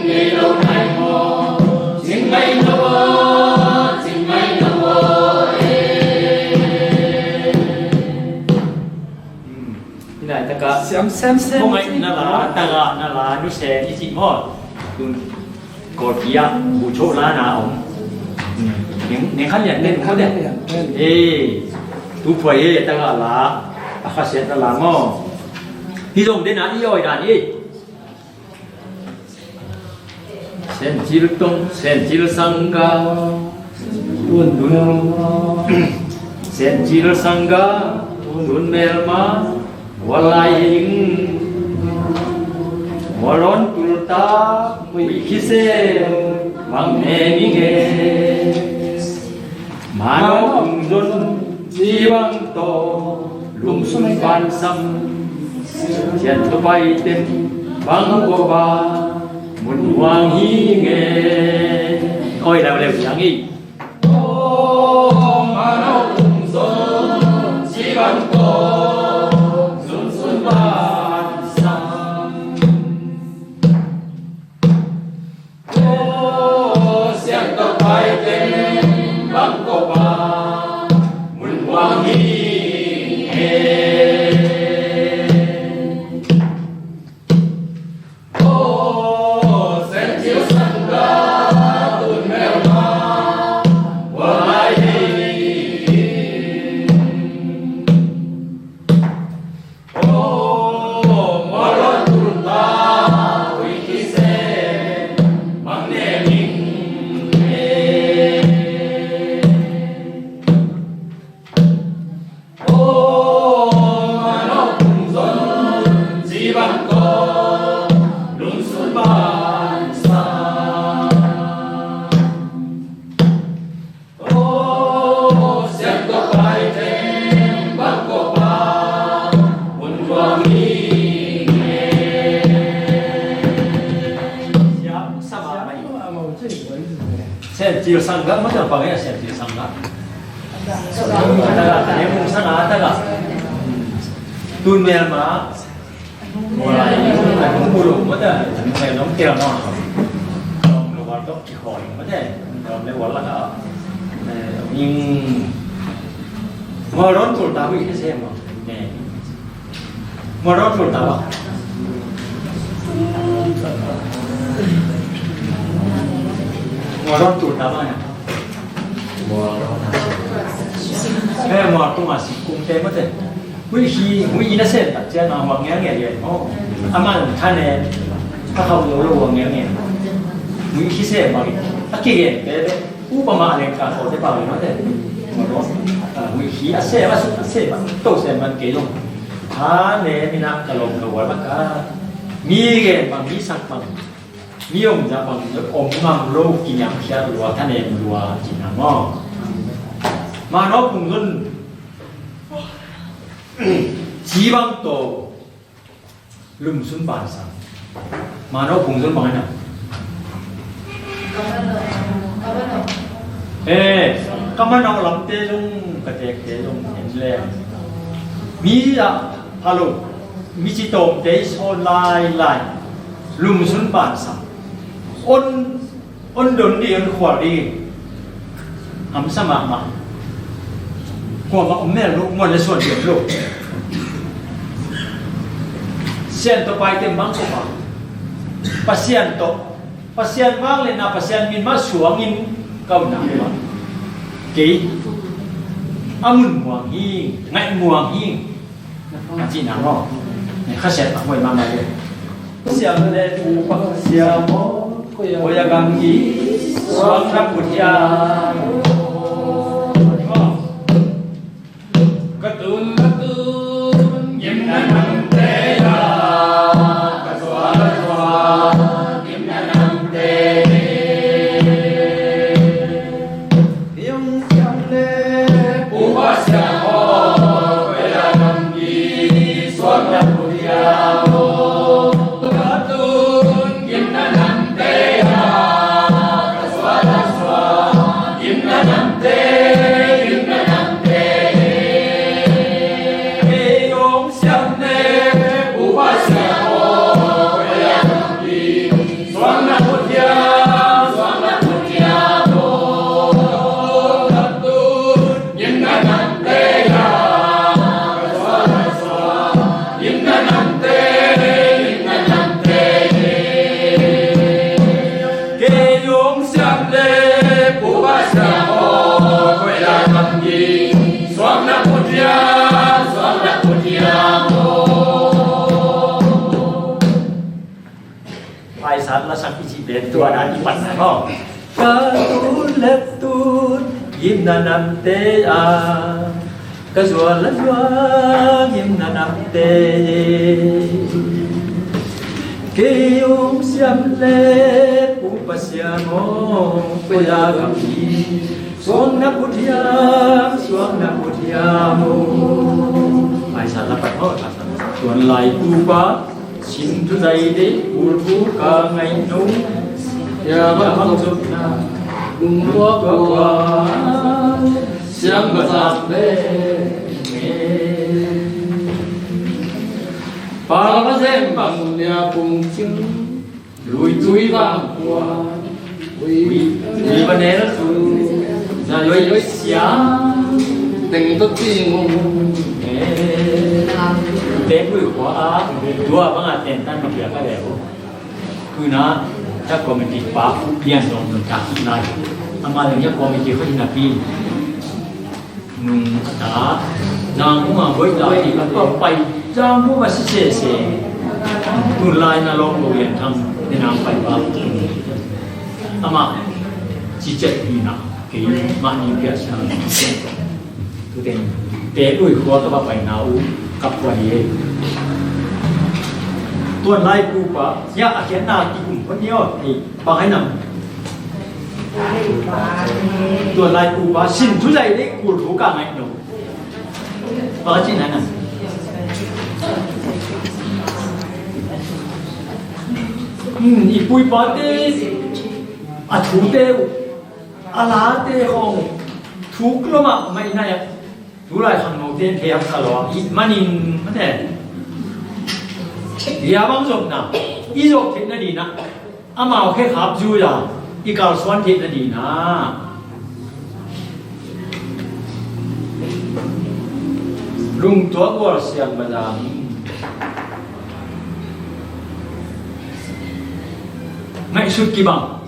ei lo nai maw, cing ngai lo aw, cing ngai lo aw e. Hmm. Hi nai taka siam sem sem. Kong ai na la, taga na la, nu se i ci maw. Tun Kawlpi ah bu cho la na om. Hmm. Neng, neng khan lian ten, neng khan lian ten. Eh, tu phuai he, taga la, a kha siat na la maw. Hi zong den a i oi dan hi. Sencil tong, sencil sangga, Tun tun Sen Cil Sangga tun melma walai ing. Mualon tulta muih khise mang ne ni nge. Mano ungzon cibang to lungsun bansam. Sian tupai tem bang ko ba mun wang hi nge. Oi, lau leu yang i. Siam sama mai. Siam Cil Sangga, macam apa ya Siam Cil Sangga? Taga, taga, mung sanga taga. Tun melma. Wala, mung bulu, mata. Mung nong kira no. Nong luar tok kihoi, mata. Nong le wala ka. Ming. Mualon tulta muih khise mang. Mualon tulta bang. Mualon tulta bang ya. Eh, mual tung a sik kung te mate. Muih hi, muih hi na sem tak ciang a huang ngiang ngiang ngiang. Oh. Aman tha ne. A khau lo lo huang ngiang ngiang. Muih hi sem bang. A kigen te te. Upama leng ka ko te pau leng mate. Mualon. Ah, muih hi a sem a suk a sem a. To sem man kei zong. Tha ne mi nak ka lom ka wal a ka. Mi gen bang, mi sak bang. Mi om za bang, om ngam lo, kiniamkhiat lua, thanem lua, ci na maw. Mano Pung Zon, ci bang to, lum sun ban sang. Mano Pung Zon bang na. Eh, ka manau lamte zong, ka tekte zong en leng. Mi a, halo, mi ci tawmte i sawn lailai, lum sun ban sam. On, on don dih, on khual dih. Hamsa mahmah. Kuamah om mel lo, muan le suan diam lo. Sian tawh paite mang ko pa. Pasian tawh Pasian vangliatna, Pasian min mah suangin ka upna uh ah kei a mun muang hi, ngaih muang hi, a cihna maw? Kha siat a huai mahmah le. Siam le pu pa siam maw, koi a gam hi, suang na put hiam. Ka tun, ka tun, gimna namte ya, ka suan, ka suan, gimna namte. Yong siam le, pu pa siam ho, ko ya nam ki, suan na pu ya ho. Ka tun, gimna namte ya, ka suan, ka suan, gimna namte, gimna namte. Kei zong siam le pu pa siam aw, koi lai lam hi, suang na put hiam, suang na put hiam aw. Paisan la sak i ci ben tua na i pan na maw. Ka tun le tun Gimna namte a, ka zual a zual gimna namte. Kei hong siam le Pu Pasian aw, koi a gam hi. Suang na put hiam, suang na put hiam aw. Ai sa la pat aw, ai sa. Tuan lai Pu Pa, Sin thu zai dei, kul thu ka ngaih no. Ya bang zong na, lung tua kua, siang ba zak le. Pal ba zem bang lia pung cing, lui tui bang kua. Ui, ui, ui, ba ne la su. Za lui lui sia. Teng to ti ngong. Eh. Te kui khua a, dua bang a ten tan ma kia ka le o. Kui na, ta committee pa, pian dong mun ta ki lai. Ama le ya committee kho na pi. Nung a ta, nang mu a boi ta, i ka pa pai, zang mu a si se se. Nung lai na long lo yan thang, ni nang pai ba. Ama, ci chet ni na, kei ma ni pia sa. Tu teng, te lui khua ka ba pai na u, ka pai ye. Tuan lai Pu Pa, ya a kian na ki kum ko ni o, ni pa hai nam. Tuan lai Pu Pa, Sin thu zai dei, kul thu ka ngaih no. Bang a cih na na. Hmm, i pu i pate a thute uh, a late khawng uh, thuk lua mahmah i na ya. Tulai khangnote in thei haksa lua, i manin mate. Bia bang zopna, i zop theihna dingin ah, amau khekhap zui a, i kalsuan theihna dingin ah. Lungtuak gual siang bazang. Ngaihsut kibang.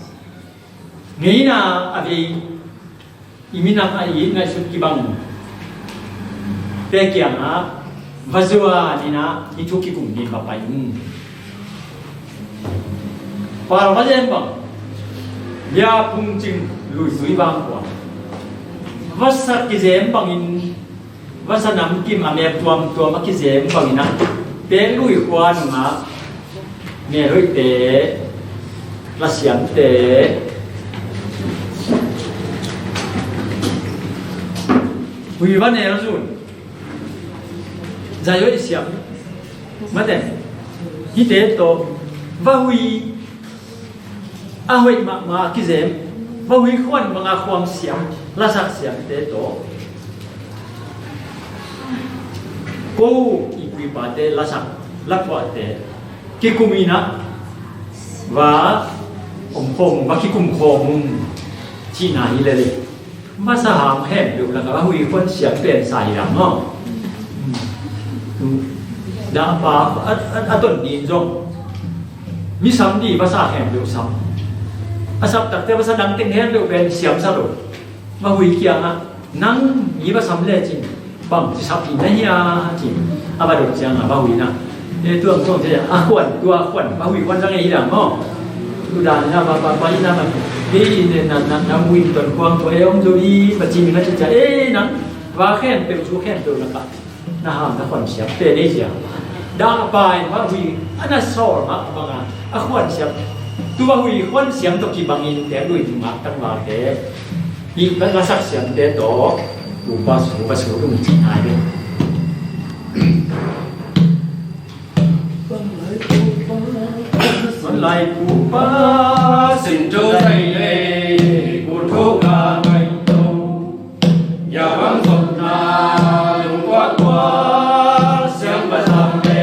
Ngeina a vei. I minam a it ngaihsut kibang te kiangah va zuan in ah, hih thu kikum ding va pai ung. Pal va zem bang, bia pung cing, lui tui bang kua. Vasa kizem bangin, vasa namkim a mep tuamtuam a kizem bangin ah, pek lui khua nungah, Mel hoihte, lasiamte, hui va nel zun. Zai hoih siam. Mate, hihte tawh va hui a hoih mahmah a kizem, va hui khuan banga khuang siam, lasak siamte tawh. Ko i pu i pate lasak, laphuahte kikum in ah, va om khawm ung, va kikum khawm ung, cihna hi lel e. Masa ham khempeuh lakah va hui khuan siam pen sa hi lam maw? Dahpa a, a, a ton ding zong mi sam ding vasa khempeuh sam. A sap takte vasa dang teng khempeuh pen siam sa lo. Va hui kiangah, nang mi va sam lecin bangci sap ding na hia, ci. A va dot ciangah va hui na. E, tuang tuang ci a khuan, tua khuan, va hui khuan zang e hi lam maw? Tu dan na va, va, va hi na ma. Hei, ne, na, na, na hui ton kuang tua e om zo hi, va ci mi na ci cia e nang. Va khempeuh, cu khempeuh lakah na ham na khuan siam pen ei cia. Dahpa in va hui a na sawl mah banga a khuan siam. Tu va hui khuan siam tawh kibangin te lui tu ngak tangvalte. Hih va lasak siamte tawh, upa su, upa su, tung cih nai ve. Lai Pu Pa, Sin Thu Zai Le, Pu Thu Ka Ngai To. Ya bang zong na, lung kuat kuat, siang ba zang le.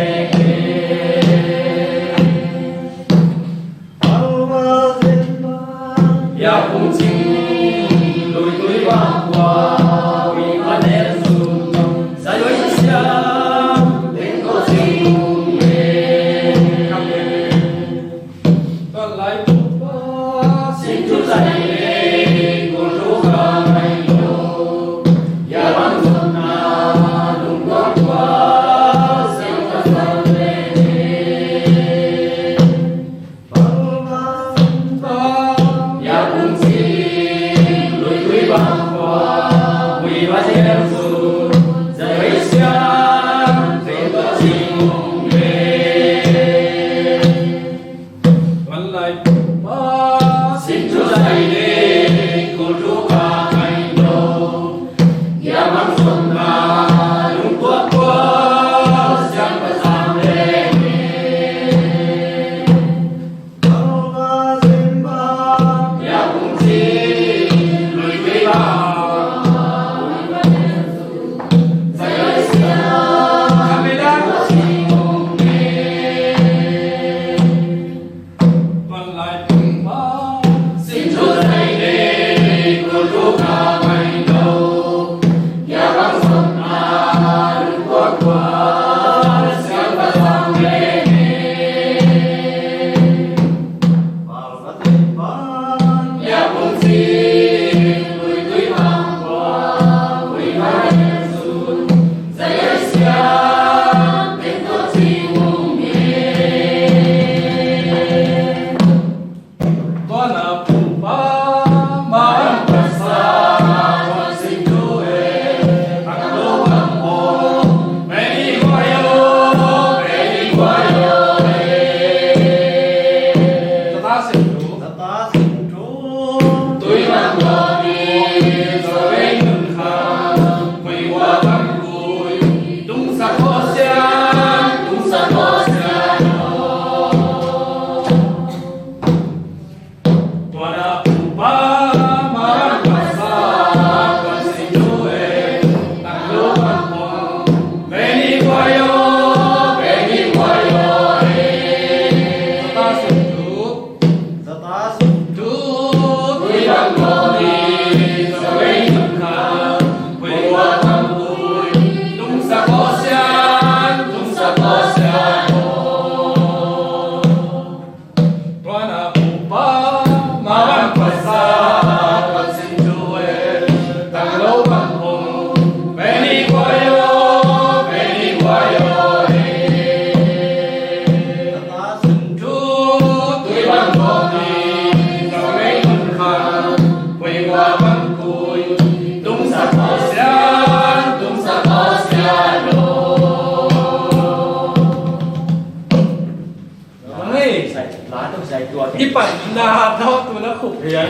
Kipan na tawh tu na khup hi a.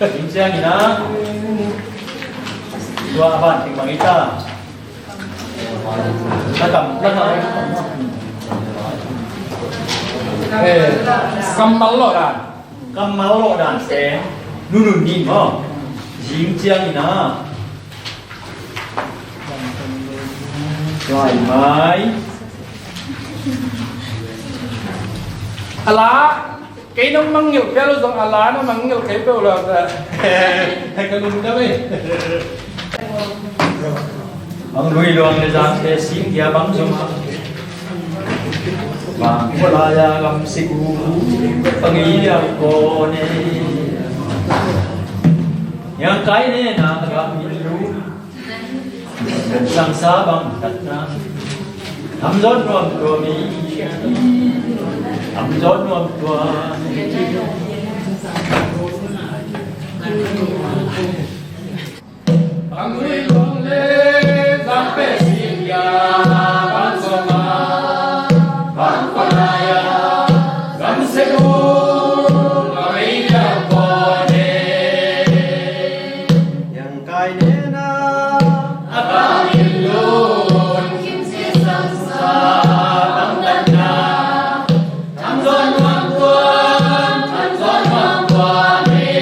Ing ciangin a tua a ban ting bang hi ta. Na kam na kam. Eh, kammal lawh dan. Kammal lawh dan teng nunun ni maw. Ing ciangin a Lai mai. A la, kei nong mangngilh pia lo zong a la nong mangngilh kei peuh lo ta. Ka lungdam ei. Bang lui luang le zang te sing dia bang zong a. Bang ko la ya gam si gu bang i ya ko ne. Yang kai ne na gam i lu. Sang sa bang tat na. Tam zon nuam tua mi. Tam zon nuam tua mi. Bang lui luang le zang pe sin ya bang zong a. Bang ko la ya gam se gu bang i ya ko ne. Yang kai ne na a bang in lun kim si sang sa bang tan na. Tam zon nuam tua, tam zon nuam tua ne.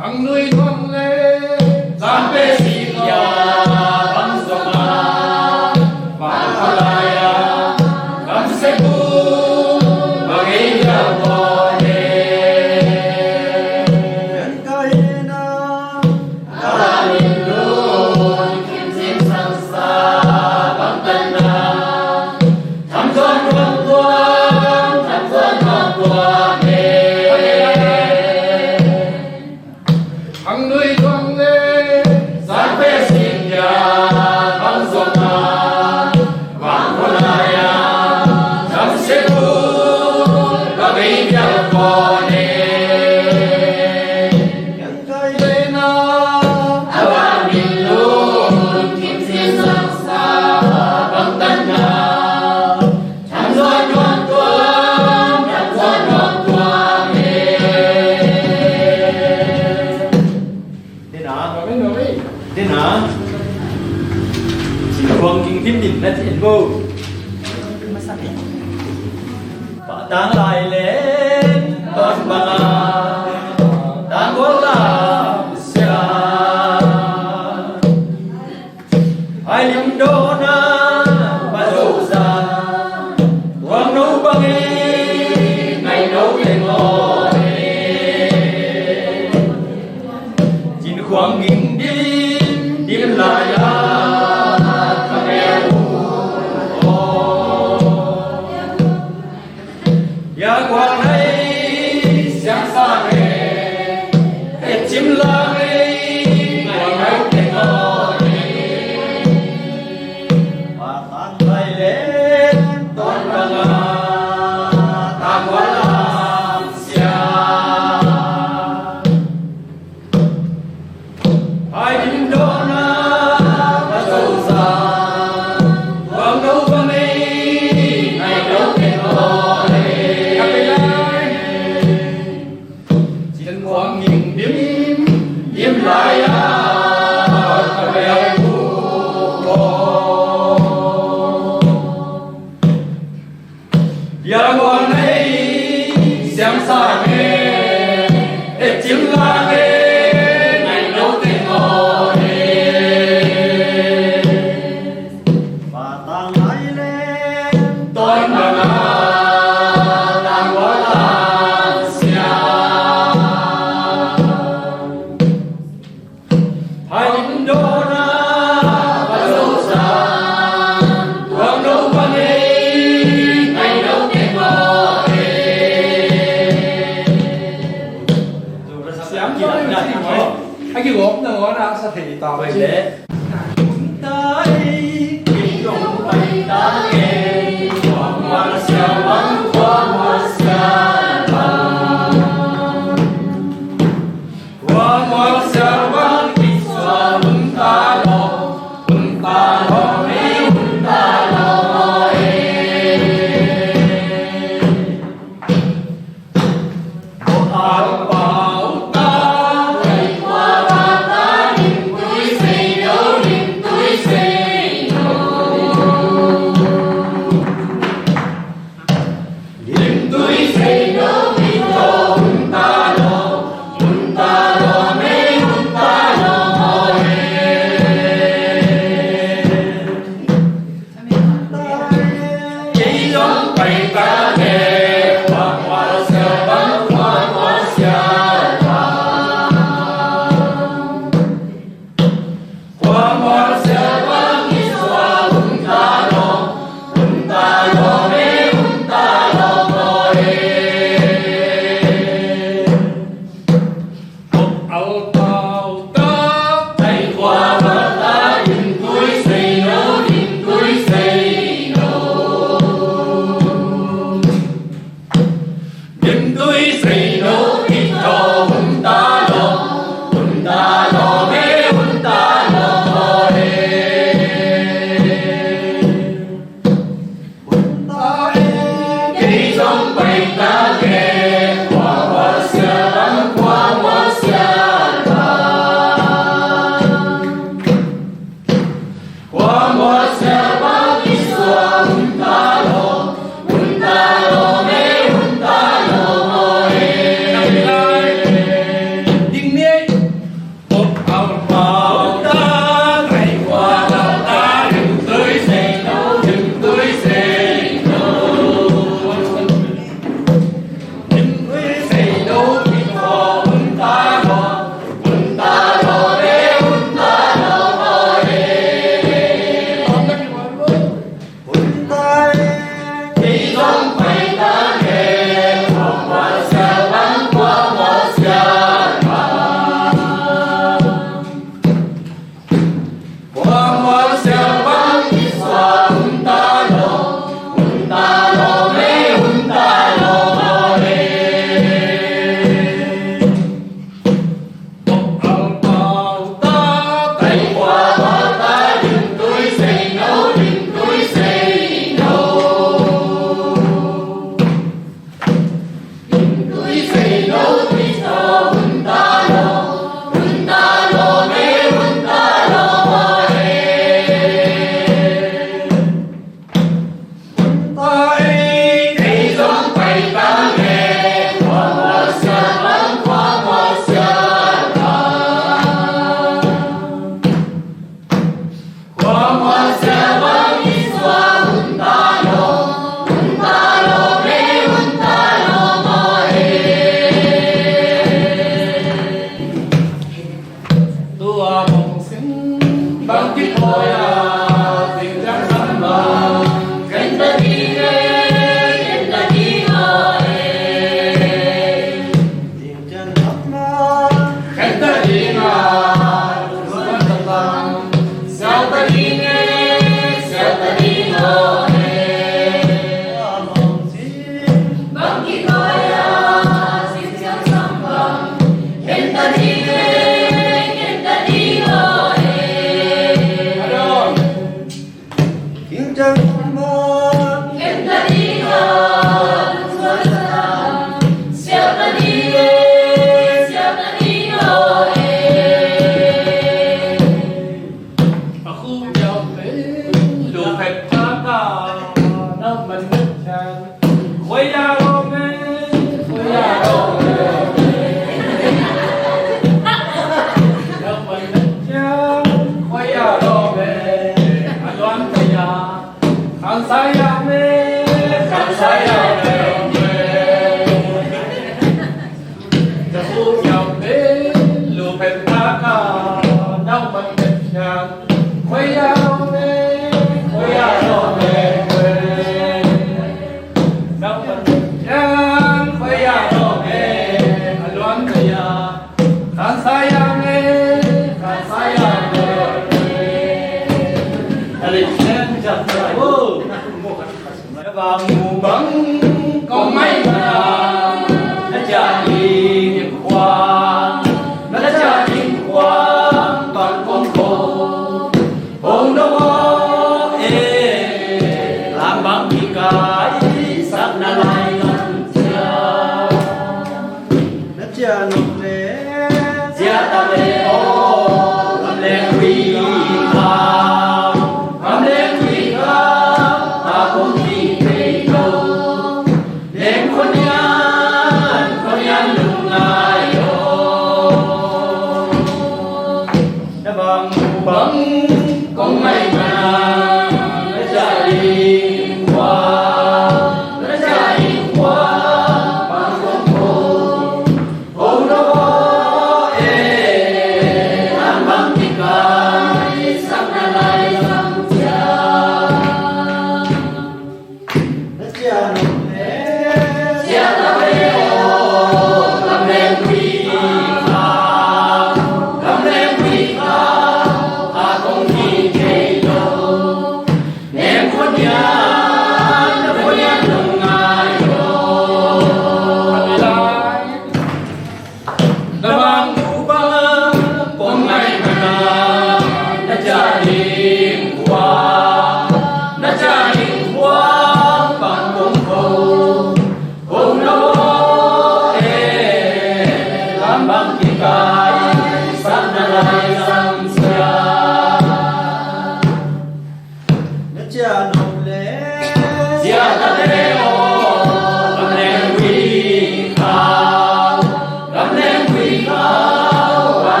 Khang lui tuang le zang pe si ya bang zong a. Bang ko la ya gam se gu bang i ya ko ne. Yang kai na a bang in lun kim si sang sa bang tan na. Tam zon nuam tua, tam zon nuam tua ne. Khang lui tuang le zang pe sin ya bang zong a. Bang ko la ya gam se gu bang i ya ko ne. Yang kai le na a bang in lun kim si sang sa bang tan na. Tam zon nuam tua, tam zon nuam tua ne. Dena, dena. Sin kuang ging tim din na tin bo. Patang lai len ton banga tang gol la sia. Ai lim dona pa zo sa tuang no bang e ngai no teng lo e. Cin khuang ging dim dim lai a ka bel u o. Ya kuang nai siang sa nge et cim la nge ngai ngai te ko nge. Patang lai le ton banga ta kuala sia. Ai dim dona pa zo sa tuang no pa mei ngai no te ko nge. Ka pe lai. Cin khuang ging dim dim lai a ka bel u ko. Yang wang nei siang sa nge et cim la nge ngai no te ko nge. Patang lai le ton banga tang wala sia. Hai lim dona pa zo sa tuang no pa nei ngai no te ko e. Siam no ni si mo. Aki gop na ngona sa thei ta ba le.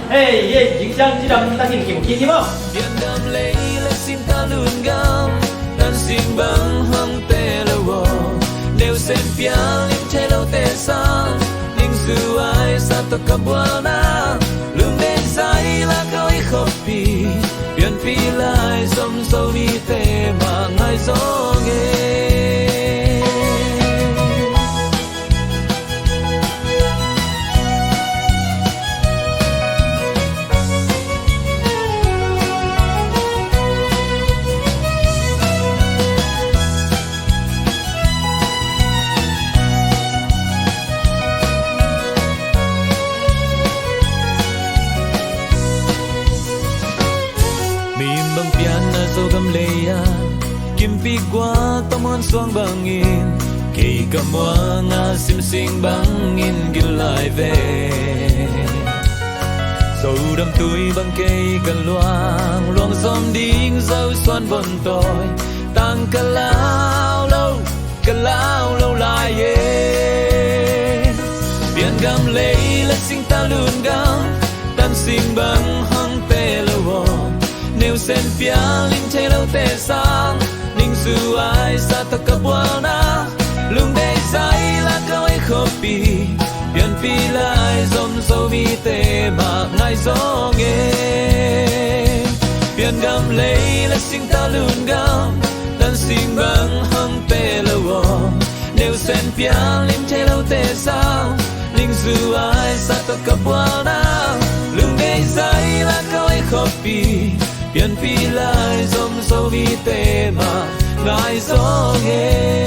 Hei, hei, jingsiang cidam takin kim kik hi maw? Piangam lei le sing ta lungam, tan sing bang hong te lo wo. Neu sen piang lim thei lo te sang, ning zuai sa to ka bualna, lungdei zai la ka oi khop pi, pianpih lai zom Zomite mah ngai zong e. Miim bang pianna Zogam lei-ah kimpih gual tawmhuan suang bangin, kei ka muang a simsing bangin gil lai ve. Zodam tui bang kei ka luang, luang zom ding Zosuan bon tawi, tang ka lau lo, ka lau lo lai e. Piangam lei le sing ta lungam, tan sing bang hong te lo wo. Neu sen piang lim thei lo te sang, ning zuai sa to ka bualna, lungdei zai la ka oi khop pi, pianpih lai zom Zomite mah ngai zong e. Piangam lei le sing ta lungam, tan sing bang hong te lo wo. Neu sen piang lim thei lo te sang, ning zuai sa to ka bualna, lungdei zai la ka oi khop pi, pianpih lai zom Zomite mah ngai zong e.